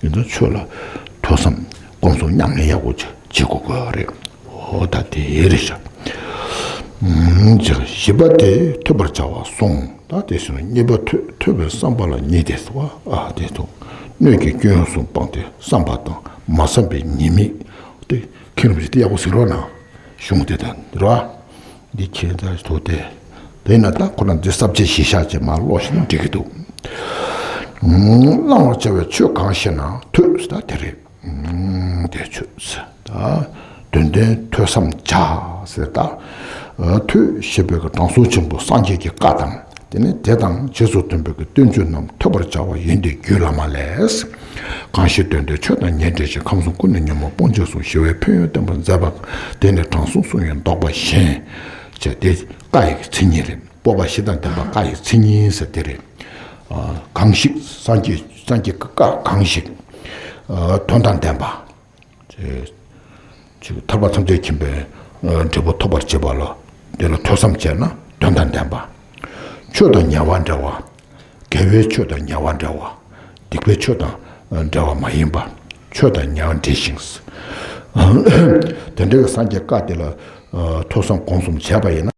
ཡིན་ཙང་ཆོས་ལ་ཐོས་བསམ་ སྒོམ་གསུམ་ཉམས་ལེན་ཡག་པོ་བྱེད་དགོས་དགོས་རེད། འོ་ད་དེ་རེད་ཤག་བཞི་པ་དེ་ཐོས་པར་བྱ་བ་གསུམ། ད་དེ་བཞིན་གཉིས་པ་ཐོས་ཐོས་པའི་བསམ་པ་ལ་གཉིས་ཏེ་ཟེར་བ། ཨ་དེ་དང་སྣོད་ཀྱི་སྐྱོན་གསུམ་སྤངས་ཏེ་བསམ་པ་དང་མ་བསམ་པའི་ཉེས་དམིགས་ཏེ། མཁན་རིན་པོ་ཆེ་དེ་ཡག་པོ་ཟེར་རོགས་གནང་། གཞུང་དེ་དང་རེད་བ། འདི་ཁྱེད་ཚོ་དེ་དེ་ན་ད་ཁོ་ན་འདི་ས་བཅད་གཞི་བཞག་ཅེས་མ་ཀློག་ཤེས་ན་འགྲིག་གི་འདུག་བླང་བར་བྱ་བའི་ཆོས་གང་ཞེ་ན། ཐོས་ཟེར་ད་དེ་རེད། དེ་ཆོས་ཟེར་ད་དོན་ལྡན་ཐོས་བསམ་བྱ་ཟེར་ད། ཐོས་ཞེས་པའི་གི་དྲང་སྲོང་ཆེན་པོ་སངས་རྒྱས་ཀྱི་བཀའ་དང་། དེ་ནས་དེ་དང་རྗེས་སུ་མཐུན་པའི་གི་བསྟན་བཅོས་རྣམས་ཐོས་པར་བྱ་བ་ཡིན་ཏེ། རྒྱུད་བླ་མ་ལས། གང་ཞིག་དོན་དེ་ཆོས་དང་ཉེར་འབྲེལ་ཞིང་། ཁམས་གསུམ་ཀུན་ནས་ཉོན་མོངས་སྤོང་བྱེད་གསུངས། ཞི་བའི་ཕན་ཡོན་བསྟན་པར་མཛད་པ། དེ་ནི་དྲང་སྲོང་གསུང་ཡང་བཟློག་པ་གཞན། ཅེས་དེ་བཀའ་ཡི་མཚན་ཉིད་རེད། སྤོབས་པ་བཞི་དང་ལྡན་པ་བཀའ་ཡི་མཚན་ཉིད་ཟེར་དེ་རེད། གང་ཞིག་སངས་རྒྱས་སངས་རྒྱས་ཀྱི་བཀའ་གང་ཞིག་དོན་དང་ལྡན་པ། ཅིག་ཐར་པ་ཐམས་ཅད་མཁྱེན་པའི་འབྲས་བུ་ཐོབ་པར་བྱེད་པ་ལ་དེ་ལ་ཐོས་བསམ་བྱས་ན་དོན་དང་ལྡན་པ། ཆོས་དང་ཉེ་བར་འབྲེལ་བ། དགེ་བའི་ཆོས་དང་ཉེ་བར་འབྲེལ་བ། སྡིག་པའི་ཆོས་དང་འབྲེལ་བ་མ་ཡིན་པ། ཆོས་དང་ཉེ་བར་འབྲེལ་ཞིང་། དེ་འདྲའི་སངས་རྒྱས་བཀའ་དེ་ལ་ཐོས་བསམ་སྒོམ་གསུམ་བྱས་པ་ཡིན་ན།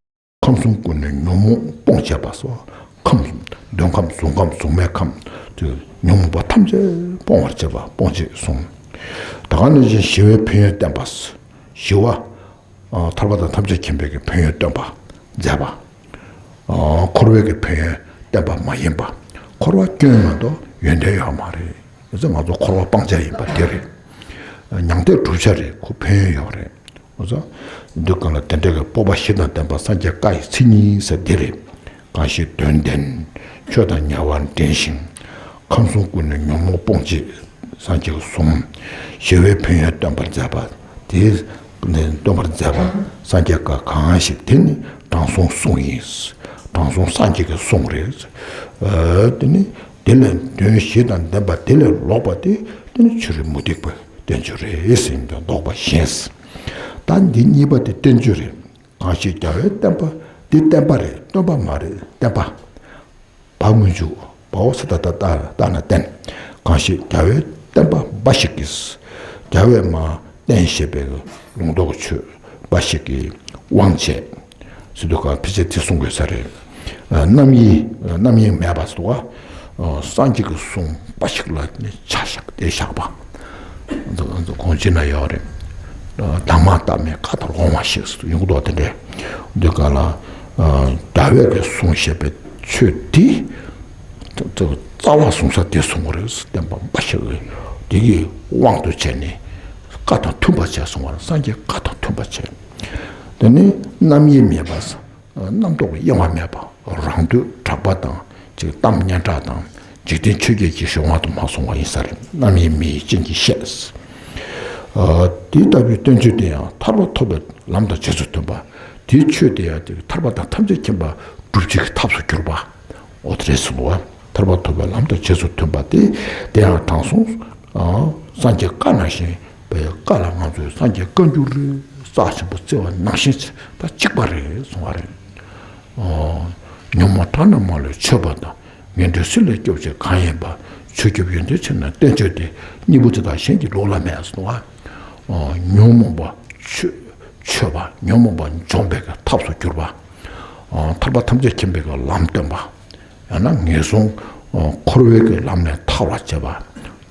ཁམས་གསུམ་ཀུན་ནས་ཉོན་མོངས་སྤོང་བྱེད་པ་སོགས་ཁམས་གསུམ་འདོད་ཁམས་གཟུགས་ཁམས་གཟུགས་མེད་ཁམས་དེ་ཉོན་མོངས་པ་ཐམས་ཅད་སྤོང་བར་བྱེད་པ་སྤོང་བྱེད་གསུམ། ད་ག་ནང་བཞིན་ཞི་བའི་ཕན་ཡོན་བསྟན་པ། ཞི་བ། ཐར་པ་དང་ཐམས་ཅད་མཁྱེན་པའི་གི་ཕན་ཡོན་སྟོན་པ། མཛད་པ། འཁོར་བའི་གི་ཕན་ཡོན་བསྟན་པ་མ་ཡིན་པ། འཁོར་བ་སྐྱོན་མ་གཏོགས་ཡོན་ཏན་ཡོད་མ་རེད། ང་ཚོ་འཁོར་བ་སྤང་བྱ་ཡིན་པ་དེ་རེད། མྱང་འདས་བསྒྲུབ་བྱ་རེད། ཁོ་ཕན་ཡོན་ཡོད་རེད། འོ་ཙང་། འདི་གང་ལ་དེ་འདྲ་གི་སྤོབས་པ་བཞི་དང་ལྡན་པ་སངས་རྒྱས་བཀའ་ཡི་མཚན་ཉིད་ཟེར་འདི་རེད། གང་ཞིག་དོན་ལྡན། ཆོས་དང་ཉེ་བར་འབྲེལ་ཞིང་། ཁམས་གསུམ་ཀུན་ནས་ཉོན་མོངས་སྤོང་བྱེད། སངས་རྒྱས་གསུམ། ཞི་བའི་ཕན་ཡོན་སྟོན་པར་མཛད་པ། དེ་སྟོན་པར་མཛད་པ་སངས་རྒྱས་བཀའ་གང་ཞིག་དེ་ནི་དྲང་སྲོང་གསུང་ཡིན། དྲང་སྲོང་སངས་རྒྱས་ཀྱི་གསུང་རེད། དེ་ནི་དེ་ལས་དོན་བཞི་དང་ལྡན་པ་དེ་ལས་ལོག་པ་དེ་དེ་ནི་ཕྱི་རོལ་མུ་སྟེགས་པའི་བསྟན་བཅོས་རེད་ཟེར་ཡིན་པས་བཟློག་པ་གཞན། ད་འདི་གཉིས་པ་དེ་བསྟན་བཅོས་རེད། གང་ཞིག་རྒྱལ་བས་བསྟན་པ། འདི་བསྟན་པ་རེད། སྟོན་པ་མ་རེད། བསྟན་པ། བ་སྔོན་འཇུག་བའོ་ས་ད་ད་ད་ད་ན་བསྟན། གང་ཞིག་རྒྱལ་བས་བསྟན་པ་འབའ་ཞིག་གིས། རྒྱལ་བས་མ་བསྟན་ཞེས་པའི་ལུང་རྟོགས་ཆོས་འབའ་ཞིག་གིས་དབང་བྱས། ཟེར་དུས་ག་ཕལ་ཆེར་དེ་གསུང་དགོས་ས་རེད། རྣམ་དབྱེ་རྣམ་དབྱེ་མེད་པ་ཟེར་བ། སངས་རྒྱས་ཀྱི་གསུང་འབའ་ཞིག་ལ་ནི་ཆ་བཞག་སྟེ་བཞག་པ། གོང་ཆེན་ན་ཡོད་རེད། གདམས་ངག་བཏབ་མིན་བཀའ་ལྟར་འོང་བ་ཞིག་ཡོང་གི་འདུག་དེ་འདྲས། འདི་ག་ལ། རྒྱལ་བས་ཀྱི་གསུང་བཤད་པའི་ཆོས་འདི། རྩ་བ་གསུང་ས་དེ་གསུང་གི་རེད། བསྟན་པ་འབའ་ཞིག་གིས་དེ་གི་དབང་དུ་བྱས་ནས་བཀའ་དང་མཐུན་པ་བྱས་གསུང་བ་རེད། སངས་རྒྱས་བཀའ་དང་མཐུན་པ་བྱས། དེ་ནི་རྣམ་དབྱེ་མེད་པ། རྣམ་རྟོག་གཡེང་བ་མེད་པ། རང་འདོད་གྲགས་པ་དང་ཅིག་གཏམ་སྙན་གྲགས་དང་འཇིག་རྟེན་ཆོས་བརྒྱད་ཀྱི་གཞན་དབང་དུ་མ་སོང་བ་ཡིན་ས་རེད། རྣམ་དབྱེ་མེད་ཅན་གྱིས་བཤད། དེ་ལྟ་བུའི་བསྟན་བཅོས་དེ་ཡང་ཐར་པ་ཐོབ་པའི་ལམ་དང་རྗེས་སུ་མཐུན་པ། དེའི་ཆོས་དེ་ཡང་དེ་ཐར་པ་དང་ཐམས་ཅད་མཁྱེན་པ་སྒྲུབ་བྱེད་ཀྱི་ཐབས་སུ་གྱུར་པ། འོ་དེ་རེད་གསུངས་པ། ཐར་པ་ཐོབ་པའི་ལམ་དང་རྗེས་སུ་མཐུན་པ་དེ། དེ་ཡང་དྲང་སྲོང་། སངས་རྒྱས་བཀའ་ནང་བཞིན་པའི་བཀའ་ལ་ང་ཚོས་སངས་རྒྱས་བཀའ་འགྱུར་རྩ་ཆེན་པོ་བརྩི་བ་ནང་བཞིན་ད་གཅིག་པ་རེད་གསུང་བ་རེད། ཉོན་མོངས་དགྲ་རྣམས་མ་ལུས་ཆོད་པ་དང་། ངན་འགྲོའི་སྲིད་ལས་སྐྱོབ་བྱེད་གང་ཡིན་པ། ཆོས་སྐྱོབ་ཡོན་ཏན་ཆེ་ན་བསྟན་བཅོས་ཏེ། གཉིས་པོ་དེ་དག་གཞན་གྱིས་ལུགས་ལ་མེད་གསུང་བ། ཉོན་མོངས་པ་ཆོད་ཆོད་པ་ཉོན་མོངས་པ་འཇོམས་པའི་ཐབས་སུ་གྱུར་པ། ཐར་པ་ཐམས་ཅད་མཁྱེན་པའི་ལམ་སྟོན་པ། ཡང་ན་ངན་སོང་འཁོར་བའི་གི་ལམ་ནས་ཐར་བར་བྱེད་པ།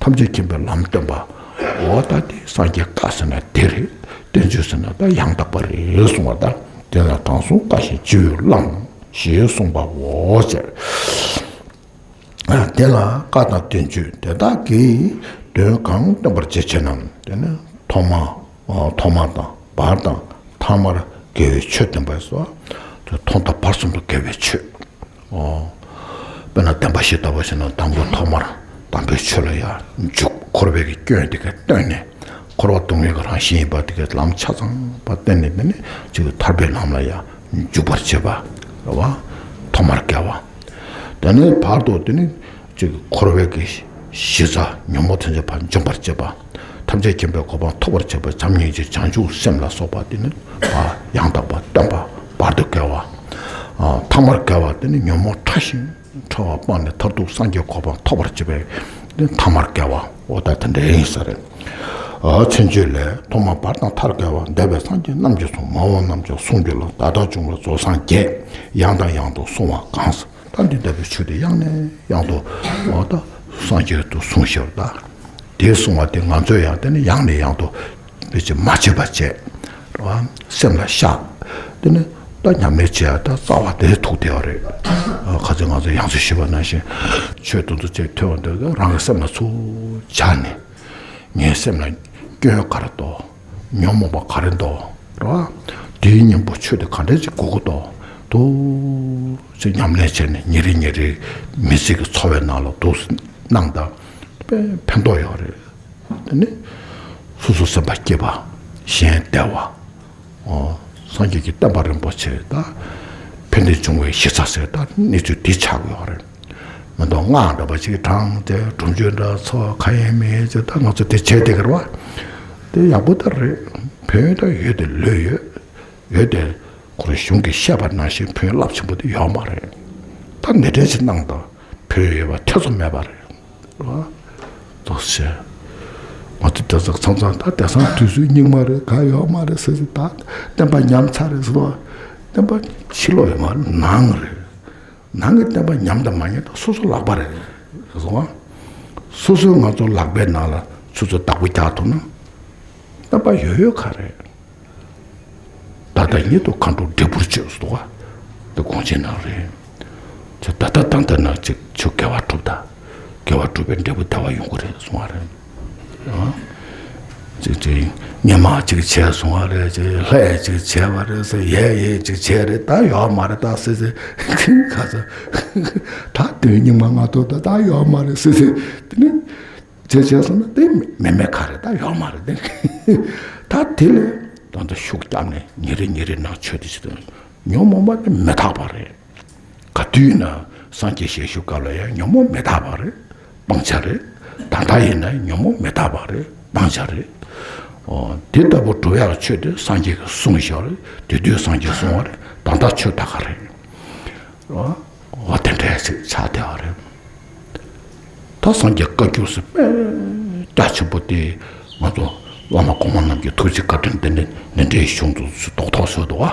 ཐམས་ཅད་མཁྱེན་པའི་ལམ་སྟོན་པ། འོ་ད་དེ་སངས་རྒྱས་བཀའ་ཟེར་ན་དེ་རེད། བསྟན་བཅོས་ཟེར་ན་ད་ཡང་དག་པ་རེད་གསུང་བ་ད། དེ་ལ་དྲང་སྲོང་བཀའ་བཞིན་སྤྱི་བོས་བླངས་ཞེས་གསུངས་པའོ་ཟེར། དེ་ལ་བཀའ་དང་བསྟན་བཅོས་དེ་དག་གིས་དོན་གང་སྟོན་པར་བྱེད་ཅེ་ན། དེ་ནི་ཐོག་མ། ཐོག་མ་དང་བར་དང་ཐ་མར་དགེ་བའི་ཆོས་སྟོན་པ་སོགས། ཐོག་མཐའ་བར་གསུམ་དུ་དགེ་བའི་ཆོས། དཔེར་ན་བདེན་པ་བཞི་ལྟ་བུ་ཞིག་ན་དང་པོ་ཐོག་མར་དམ་པའི་ཆོས་ལ་ཡང་འཇུག་འཁོར་བའི་གི་སྐྱོན་དེ་ག་བཏོན་ནས་འཁོར་བ་སྡུག་བསྔལ་གྱི་རང་བཞིན་ཡིན་པ་དེ་གའི་ལམ་ཆ་ཚང་བ་བསྟན་ནས་དེ་ནས་ཅིག་ཐར་པའི་ལམ་ལ་ཡང་འཇུག་པར་བྱེད་པ་རེད་བ། ཐོག་མར་དགེ་བ། དེ་ནས་བར་དུ་དེ་ནས་ཅིག་འཁོར་བའི་གི་གཞི་རྩ་ཉོན་མོངས་ཐམས་ཅད་ཕར་འཇོམས་པར་བྱེད་པ། ཐམས་ཅད་མཁྱེན་པའི་གོ་འཕང་ཐོབ་པར་བྱེད་པ་བྱམས་སྙིང་རྗེ་བྱང་ཆུབ་སེམས་ལ་སོགས་པ་དེ་ནི་ཡང་དག་པ་སྟོན་པ་བར་དུ་དགེ་བ། ཐ་མར་དགེ་བ་དེ་ནི་ཉོན་མོངས་ཕྲ་ཞིང་ཕྲ་བ་སྤངས་ནས་མཐར་ཐུག་སངས་རྒྱས་གོ་འཕང་ཐོབ་པར་བྱེད་པའི་ཐ་མར་དགེ་བ། འོ་ད་དེ་འདྲ་ཡིན་ས་རེད། མཚན་བརྗོད་ལས། ཐོག་མ་བར་དང་མཐར་དགེ་བ། འདས་པའི་སངས་རྒྱས་རྣམས་ཀྱིས་གསུངས། མ་འོངས་རྣམས་ཀྱང་གསུང་གྱུར་ལ། ད་ལྟར་བྱུང་བའི་རྫོགས་སངས་རྒྱས། ཡང་དང་ཡང་དུ་གསུང་བ་གང་། ད་འདི་ལྟ་བུའི་ཆོས་དེ་ཡང་ནས་ཡང་དུ་འོ་ད་སངས་རྒྱས་དུ་གསུངས་ཤར་ད། དེ་གསུང་བ་དེ་ང་ཚོས་ཡང་དེ་ནི་ཡང་ནས་ཡང་དུ་དཔེ་ཅིག་མ་བརྗེད་པ་བྱས། རེད་བ། སེམས་ལ་ཤར། དེ་ནི་ད་ཉམས་ལེན་བྱེད་ཡ་ད་རྩ་བ་དེ་ཐུག་བསྡད་པ་རེད། ཁ་ཚོན་ང་ཚོ་ཡང་ཚོད་ཞུས་པ་ནང་བཞིན་ཆོས་དེ་ཚོ་བྱས་ཐོས་པ་འདོད་རང་གི་སེམས་ལ་ཚུར་སྦྱར་ནས། ངའི་སེམས་ལ་སྐྱོན་ག་རེ་འདུག་ཉོན་མོངས་པ་ག་རེ་འདུག་རེད་བ། དེའི་གཉེན་པོ་ཆོས་དེ་ག་འདྲས་ཅིག་དགོས་ཀྱི་འདུག་འདུག་ཅེས་ཉམས་ལེན་བྱས་ནས་ཉིན་རེ་ཉིན་རེ་མི་ཚེ་གི་འཚོ་བའི་ནང་ལ་འདུག་སེ་གནང་དང་དཔེ་ཕན་ཐོགས་ཡོད་རེད། དེ་ནི་སོ་སོ་སེམས་པ་སྐྱིད་པ། གཞན་བདེ་བ། ཨོ། སངས་རྒྱས་ཀྱི་བསྟན་པ་རིན་པོ་ཆེ་དང་། ཕན་བདེ་འབྱུང་བའི་གཞི་རྩ་ཟེར་ད་གནས་ཚུལ་འདི་ཆགས་ཡོད་རེད། མི་འདུག་སྔགས་འདྲ་པོ་ཅིག་བགྲངས་ཏེ་སྒྲུབ་མཆོད་འདྲ་ཚོགས་ག་ཡེ་མེད་ཅེས་ད་ང་ཚོ་དེ་བྱས་བསྡད་ཀྱི་རེད་བ། དེ་ཡག་པོ་ད་རེད། ཕན་ཡོན་ད་ཡོད་དེ་ལོས་ཡོད། ཡོད་དེ། ཁོ་རང་གཞུང་གིས་བཤད་པ་ནང་བཞིན་ཕན་ཡོན་རླབས་ཆེན་པོ་དེ་ཡོད་མ་རེད། ད་ནེ་ཏྲེ་ཆེ་གནང་དང་ཕན་ཡོན་ཡོད་པ་ཐེ་ཚོམ་མེད་པ་རེད། རེད་བ། དོགས་ཟེར། ང་ཚོ་དེ་ཚོ་ཚང་ཚང་ད་དེང་སང་དུས་ཚོད་སྙིགས་མ་རེད། ག་ཡོད་མ་རེད་ཟེར་ཟེར་ད་བསྟན་པ་ཉམས་ཚར་རེད་ཟེར་བ། བསྟན་པ་ཕྱི་ལོགས་ཡོད་མ་རེད། ནང་རེད། ནང་གི་བསྟན་པ་ཉམས་དང་མ་ཉམས་དང་སོ་སོ་ལག་པ་རེད་ཟེར་སོང་བ། སོ་སོས་ང་ཚོ་ལག་པའི་ནང་ལ་ཆུ་ཚོད་བདག་པོ་རྒྱག་ཐུབ་ན། བསྟན་པ་ཡོད་ཡོད་ག་རེད། ད་ལྟ་ཉིད་དུ་མཁའ་འགྲོ་འབྲས་བུར་སྤྱོད་ཟེར་བ། དེ་དགོངས་གཅིག་ནང་རེད། ཁྱོད་ད་ལྟ་དང་ལྟ་ན་ཅིག་ཁྱོད་དགེ་བ་སྒྲུབ་ད། དགེ་བ་སྒྲུབ་པའི་འབྲས་བུ་བདེ་བ་ཡོང་གི་རེད་གསུང་བ་རེད། ཨ། ཅིག་ཅིག་སྔོན་མ་ཅིག་བྱས་སོང་བ་རེད། ཅིག་ལྷ་ཡས་ཅིག་བྱས་པ་རེད་ཟེར། ཡས་ཡས་ཅིག་བྱས་རེད། ད་ཡོད་མ་རེད་ད་ཟེར་ཟེར། ཁ་ཚ། ད་དོན་སྙིང་མ་ང་ཐོག་ད་ད་ཡོད་མ་རེད་ཟེར་ཟེར། དེ་ནི། བྱས་བྱས་སོང་ན་དེ་མེད་མེད་ཁ་རེད། ད་ཡོད་མ་རེད་དེ། ད་དེ་ལས་ད་ལྟ་ཤུགས་བརྒྱབ་ནས་ཉིན་རེ་ཉིན་རེ་ནང་ཆོས་དེ་བྱེད་དུས་ཉོན་མོངས་པ་དེ་མི་རྟག་པ་རེད། ག་དུས་ན་སངས་རྒྱས་ཞལ་བཞུགས་སྐབས་ལ་ཡང་ཉོན་མོངས་མི་རྟག་པ་རེད། སྤང་བྱ་རེད། ད་ལྟ་ཡིན་ན་ཉོན་མོངས་མི་རྟག་པ་རེད། སྤང་བྱ་རེད། ཨོ། དེ་ལྟ་བུ་སྒྲུབ་ཡག་ཆོས་དེ་སངས་རྒྱས་ཀྱིས་གསུངས་བཞག་རེད། དེ་དུས་སངས་རྒྱས་གསུངས་པ་རེད། ད་ལྟ་ཆོས་ད་ག་རེད། ཨོ། དེ་འདྲ་ཞིག་ཆགས་བསྡད་པ་རེད། ད་སངས་རྒྱས་བཀའ་འགྱུར་ཟེར་དཔེ་རྒྱ་ཆེན་པོ་དེ་ང་ཚོ་བླ་མ་གོང་མ་རྣམས་ཀྱི་ཐུགས་རྗེ་བཀའ་དྲིན་དེ་འདྲ་འདི་འདྲའི་གཞུང་དུ་རྡོག་ཐོག་བཟོས་འདུག་བ།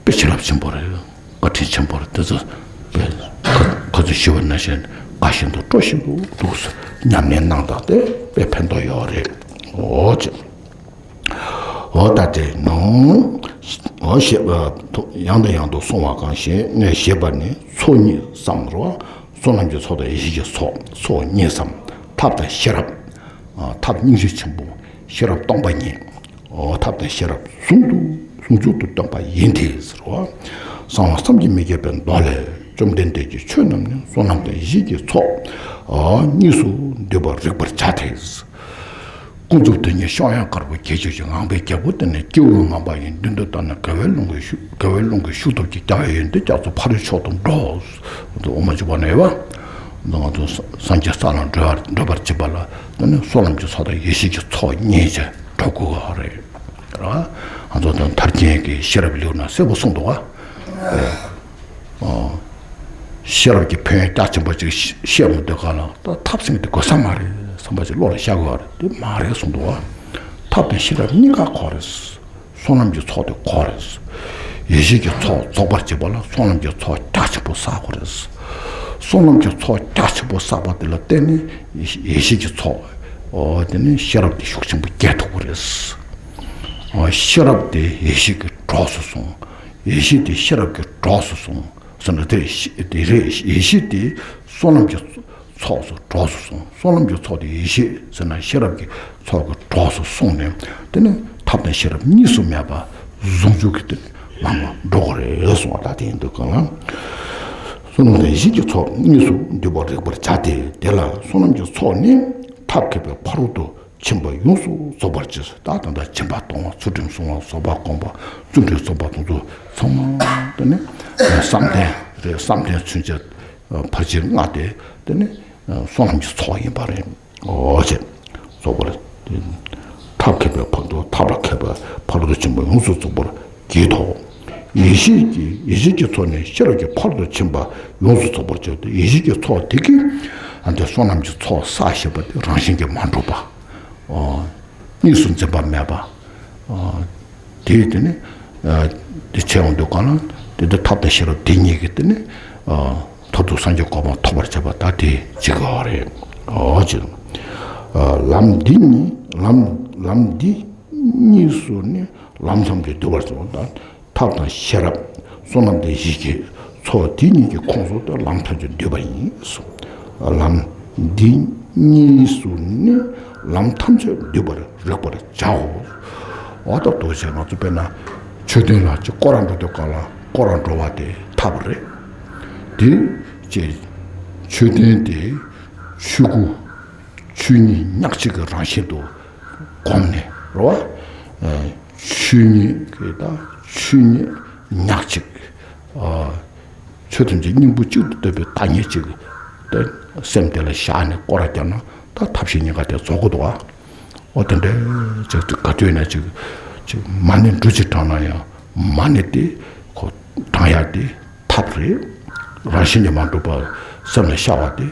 དཔེ་བྱིན་རླབས་ཆེན་པོ་རེད། བཀའ་དྲིན་ཆེན་པོ་རེད། དེ་ཚོ་དཔེ་ཁ་ཚོན་ཞུ་བ་ནང་བཞིན་དགའ་བཞིན་དུ་སྤྲོ་བཞིན་དུ་འདུག་ཉམས་ལེན་གནང་དང་དེ་དཔེ་ཕན་ཐོགས་ཡོད་རེད། འོ་ཅེ། འོ་ད་དེ་ནོ། འོ་ཞེས་པ་ཐོ་ཡང་དང་ཡང་དུ་གསུང་བ་གང་ཞེས་ནས་ཞེས་པ་ནི་ཚོགས་གཉིས་སམ་རོ། བསོད་ནམས་ཀྱི་ཚོགས་དང་ཡེ་ཤེས་ཀྱི་ཚོགས། ཚོགས་གཉིས་སམ། ཐབས་དང་ཤེས་རབ། ཨ། ཐབས་སྙིང་རྗེ་ཆེན་པོ། ཤེས་རབ་སྟོང་པ་ཉིད། འོ་ཐབས་དང་ཤེས་རབ་ཟུང་དུ་ཟུང་འཇུག་ཏུ་སྟོན་པ་ཡིན་ཏེ་ཟེར་རོ། གསང་བ་བསམ་གྱིས་མི་ཁྱབ་པའི་མདོ་ལས། བཅོམ་ལྡན་འདས་ཀྱིས་ཆོས་རྣམས་ནི་བསོད་ནམས་དང་ཡེ་ཤེས་ཀྱི་ཚོགས། ཨ། གཉིས་སུ་འདུས་པར་རིག་པར་བྱ་སྟེ། ཀུན་རྫོབ་དོན་གཉེར་བཤང་གཡོན་དཀར་པོ་གྱལ་ཆེ་ཞིང་ངང་པའི་རྒྱལ་པོ་དེ་ནི་སྐྱེ་བོའི་ངང་པ་ཡིན། མདུན་དུ་བཏང་ན་དགེ་བའི་རླུང་གི་ཤུགས། དགེ་བའི་རླུང་གི་ཤུགས་སྟོབས་ཀྱིས་རྒྱལ་བའི་ཡོན་ཏན་རྒྱ་མཚོ་ཕ་རོལ་ཕྱོགས་དང་འགྲོ། འོ་མ་འཇུག་པ་ནས་ཡོད་པ། ང་ཚོ་སངས་རྒྱས་ས་ལ་འགྲོ་བར་འགྲོ་བར་བྱེད་པ་ལ་དེ་ནི་བསོད་ནམས་ཀྱི་ཚོགས་དང་ཡེ་ཤེས་ཀྱི་ཚོགས་གཉིས་ཀྱིས་འགྲོ་དགོས་པ་རེད། ང་ཚོ་དང་མཐར་གྱིན་གྱི་ཤེས་རབ་ལེའུ་ན་གསལ་པོ་གསུངས་འདུག་བ། ཨོ། ཤེས་རབ་ཀྱི་ཕན་ཡོན་རྒྱ་ཆེན་པོ་ཅིག་བཤད་མི་འདོད་ག་ལ་ད་ཐབས་ཟེར་མཁན་དེ་དགོས་ས་མ་རེད་བསམ་པ་ཅིག་བློ་ལ་ཤར་དགོས་པ་རེད། དེ་མ་རེད་གསུངས་འདུག་བ། ཐབས་དང་ཤེས་རབ་གཉིས་ཀ་དགོས་རེད། བསོད་ནམས་ཀྱི་ཚོགས་དེ་དགོས་རེད། ཡེ་ཤེས་ཀྱི་ཚོགས་རྫོགས་པར་བྱེད་པ་ལ་བསོད་ནམས་ཀྱི་ཚོགས་རྒྱ་ཆེན་པོ་བསགས་དགོས་རེད། བསོད་ནམས་ཀྱི་ཚོགས་རྒྱ་ཆེན་པོ་བསགས་པ་དེ་ལ་བརྟེན་ནས་ཡེ་ཤེས་ཀྱི་ཚོགས། ཨོ་དེ་ནས་ཤེས་རབ་དེ་ཤུགས་ཆེན་པོ་སྐྱེ་ཐུབ་ཀྱི་རེད། ཨོ་ཤེས་རབ་དེ་ཡེ་ཤེས་ཀྱི་གྲོགས་སུ་སོང་། ཡེ་ཤེས་དེ་ཤེས་རབ་ཀྱི་གྲོགས་སུ་སོང་། སོང་ན་དེ་ཤེས་དེ་རེད། ཡེ་ཤེས་དེ་བསོད་ནམས་ཀྱི་ཚོགས་སུ་གྲོགས་སུ་སོང་། བསོད་ནམས་ཀྱི་ཚོགས་དེ་ཡེ་ཤེས་ཟེར་ན་ཤེས་རབ་ཀྱི་ཚོགས་ཀྱི་གྲོགས་སུ་སོང་ནས་དེ་ནི་ཐབས་དང་ཤེས་རབ་གཉིས་སུ་མེད་པ་ཟུང་འཇུག་གི་དེ་ལམ་ལ་འགྲོ་དགོས་རེད་གསུངས་པ་ད་དེ་ཡིན་འདུག་གང་ལ། བསོད་ནམས་དང་ཡེ་ཤེས་ཀྱི་ཚོགས་གཉིས་སུ་འདུས་པར་རིག་པར་བྱ་སྟེ། དེ་ལ་བསོད་ནམས་ཀྱི་ཚོགས་ནི་ཐབས་མཁས་པའི་ཕ་རོལ་ཏུ་ཕྱིན་པ་ཡོངས་སུ་རྫོགས་པར་བྱེད། ད་ད་ལྟ་སྦྱིན་པ་གཏོང་བ་ཚུལ་ཁྲིམས་སྲུང་བ་བཟོད་པ་སྒོམ་པ་བརྩོན་འགྲུས་རྩོམ་པ་དེ་ཚོ་ཚང་མ་དེ་ནི་བསམ་གཏན་རེད། བསམ་གཏན་ཚུན་ཆད་ཕར་ཕྱིན་ལྔ་དེ་དེ་ནི་བསོད་ནམས་ཀྱི་ཚོགས་ཡིན་པ་རེད། འོ་ཅེ། རྫོགས་པར་ཐབས་མཁས་པའི་ཕ་རོལ་ཐབས་ལ་མཁས་པའི་ཕ་རོལ་ཏུ་ཕྱིན་པ་ཡོངས་སུ་རྫོགས་པར་བགྱིད་དོ། ཡེ་ཤེས་ཀྱི་ཡེ་ཤེས་ཀྱི་ཚོགས་ནི་ཤེས་རབ་ཀྱི་ཕ་རོལ་ཏུ་ཕྱིན་པ་ཡོངས་སུ་རྫོགས་པར་བྱེད་དོ། ཡེ་ཤེས་ཀྱི་ཚོགས་དེ་གིས་ཨ་འདི་བསོད་ནམས་ཀྱི་ཚོགས་བསགས་ཞེས་པ་དེ་རང་བཞིན་གྱིས་མ་གྲུབ་པ། གཉིས་སུ་འཛིན་པ་མེད་པ། དེ་དེ་ནི་དེ་བྱས་ཡོང་དུས་གང་ལ་དེ་དུས་ཐབས་དང་ཤེས་རབ་དེ་གཉིས་ཀྱིས་དེ་ནི་མཐར་ཐུག་སངས་རྒྱས་གོ་འཕང་ཐོབ་པར་བྱེད་པ་ད་དེ་ཅིག་ག་རེད། ཨོ་ཅི། ལམ་འདི་གཉིས་ལམ་ལམ་འདི་གཉིས་སུ་ནི་ལམ་ཐམས་ཅད་འདུས་པར་གསུངས། ད་ཐབས་དང་ཤེས་རབ་བསོད་ནམས་དང་ཡིད་ཀྱི་ཚོགས་དེ་གཉིས་ཀྱི་ཁོངས་སུ་ད་ལམ་ཐམས་ཅད་འདུས་པ་ཡིན་གསུངས། ལམ་འདི་གཉིས་སུ་ནི་ལམ་ཐམས་ཅད་འདུས་པར་རིག་པར་བྱའོ། འོ་ད་དོ་ཆེ་ང་ཚོ་དཔེར་ན་མཆོད་རྟེན་ལ་ཅིག་སྐོར་ར་འགྲོ་དུས་གང་ལ་སྐོར་ར་འགྲོ་བ་དེ་ཐབས་རེད། དེ་ཅེས་མཆོད་རྟེན་དེ་ཆོས་སྐུ་ཆོས་ཉིད་ཉག་གཅིག་གི་རང་བཞིན་དུ་བསྒོམས་ནས་རེད་བ། ཆོས་ཉིད་ཀྱི་ད་ཆོས་ཉིད་ཉག་གཅིག་ཆོས་ཐམས་ཅད་སྙིང་པོ་གཅིག་ཏུ་བསྟོད་པའི་བདག་ཉིད་གཅིག་ད་སེམས་དེ་ལ་བཞག་ནས་སྐོར་ར་བརྒྱབ་ན་ད་ཐབས་ཤེས་གཉིས་ཀ་དེ་རྫོགས་ཀྱི་འདུག་བ། འོ་དེ་འདྲའི་ཅིག་ག་དུས་ན་ཅིག་ཅིག་མ་ཎི་འབྲུ་གཅིག་བགྲངས་ན་ཡང་མ་ཎི་དེ་ཁོ་བགྲང་ཡག་དེ་ཐབས་རེད། རང་བཞིན་གྱིས་མ་གྲུབ་པ་སེམས་ལ་ཤར་བ་དེ་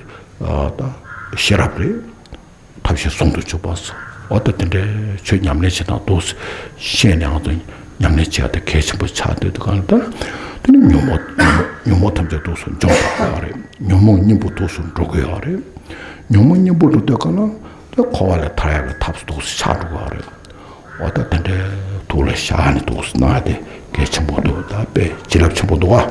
ད་ཤེས་རབ་རེད། ཐབས་ཤེས་ཟུང་དུ་འཇུག་པ་སོགས། འོ་ད་དེ་འདྲའི་ཆོས་ཉམས་ལེན་བྱེད་སྟངས་འདུག་ཤེས་ནས་ང་ཚོ་ཉམས་ལེན་བྱེད་ཡག་དེ་གལ་ཆེན་པོ་ཆགས་བསྡད་དུས་གང་ལ་ད་དེ་ནི་ཉོན་མོངས་ཉོན་མོངས་ཐམས་ཅད་འདུག་སེ་འཇོམས་ཐུབ་ཀྱི་ཡོད་རེད། ཉོན་མོངས་གཉེན་པོ་འདུག་སེ་འགྲོ་གི་ཡོད་རེད། ཉོན་མོངས་གཉེན་པོ་འགྲོ་དུས་གང་ལ་ད་འཁོར་བ་ལས་ཐར་ཡག་གི་ཐབས་འདུག་སེ་ཆགས་འགྲོ་གི་ཡོད་རེད། འོ་ད་དེ་འདྲའི་ཐུགས་ལ་བཞག་ནས་འདུག་སེ་གནང་ཡག་དེ་གལ་ཆེན་པོ་འདུག་ད་དཔེ་བྱིན་རླབས་ཆེན་པོ་འདུག་ཨ།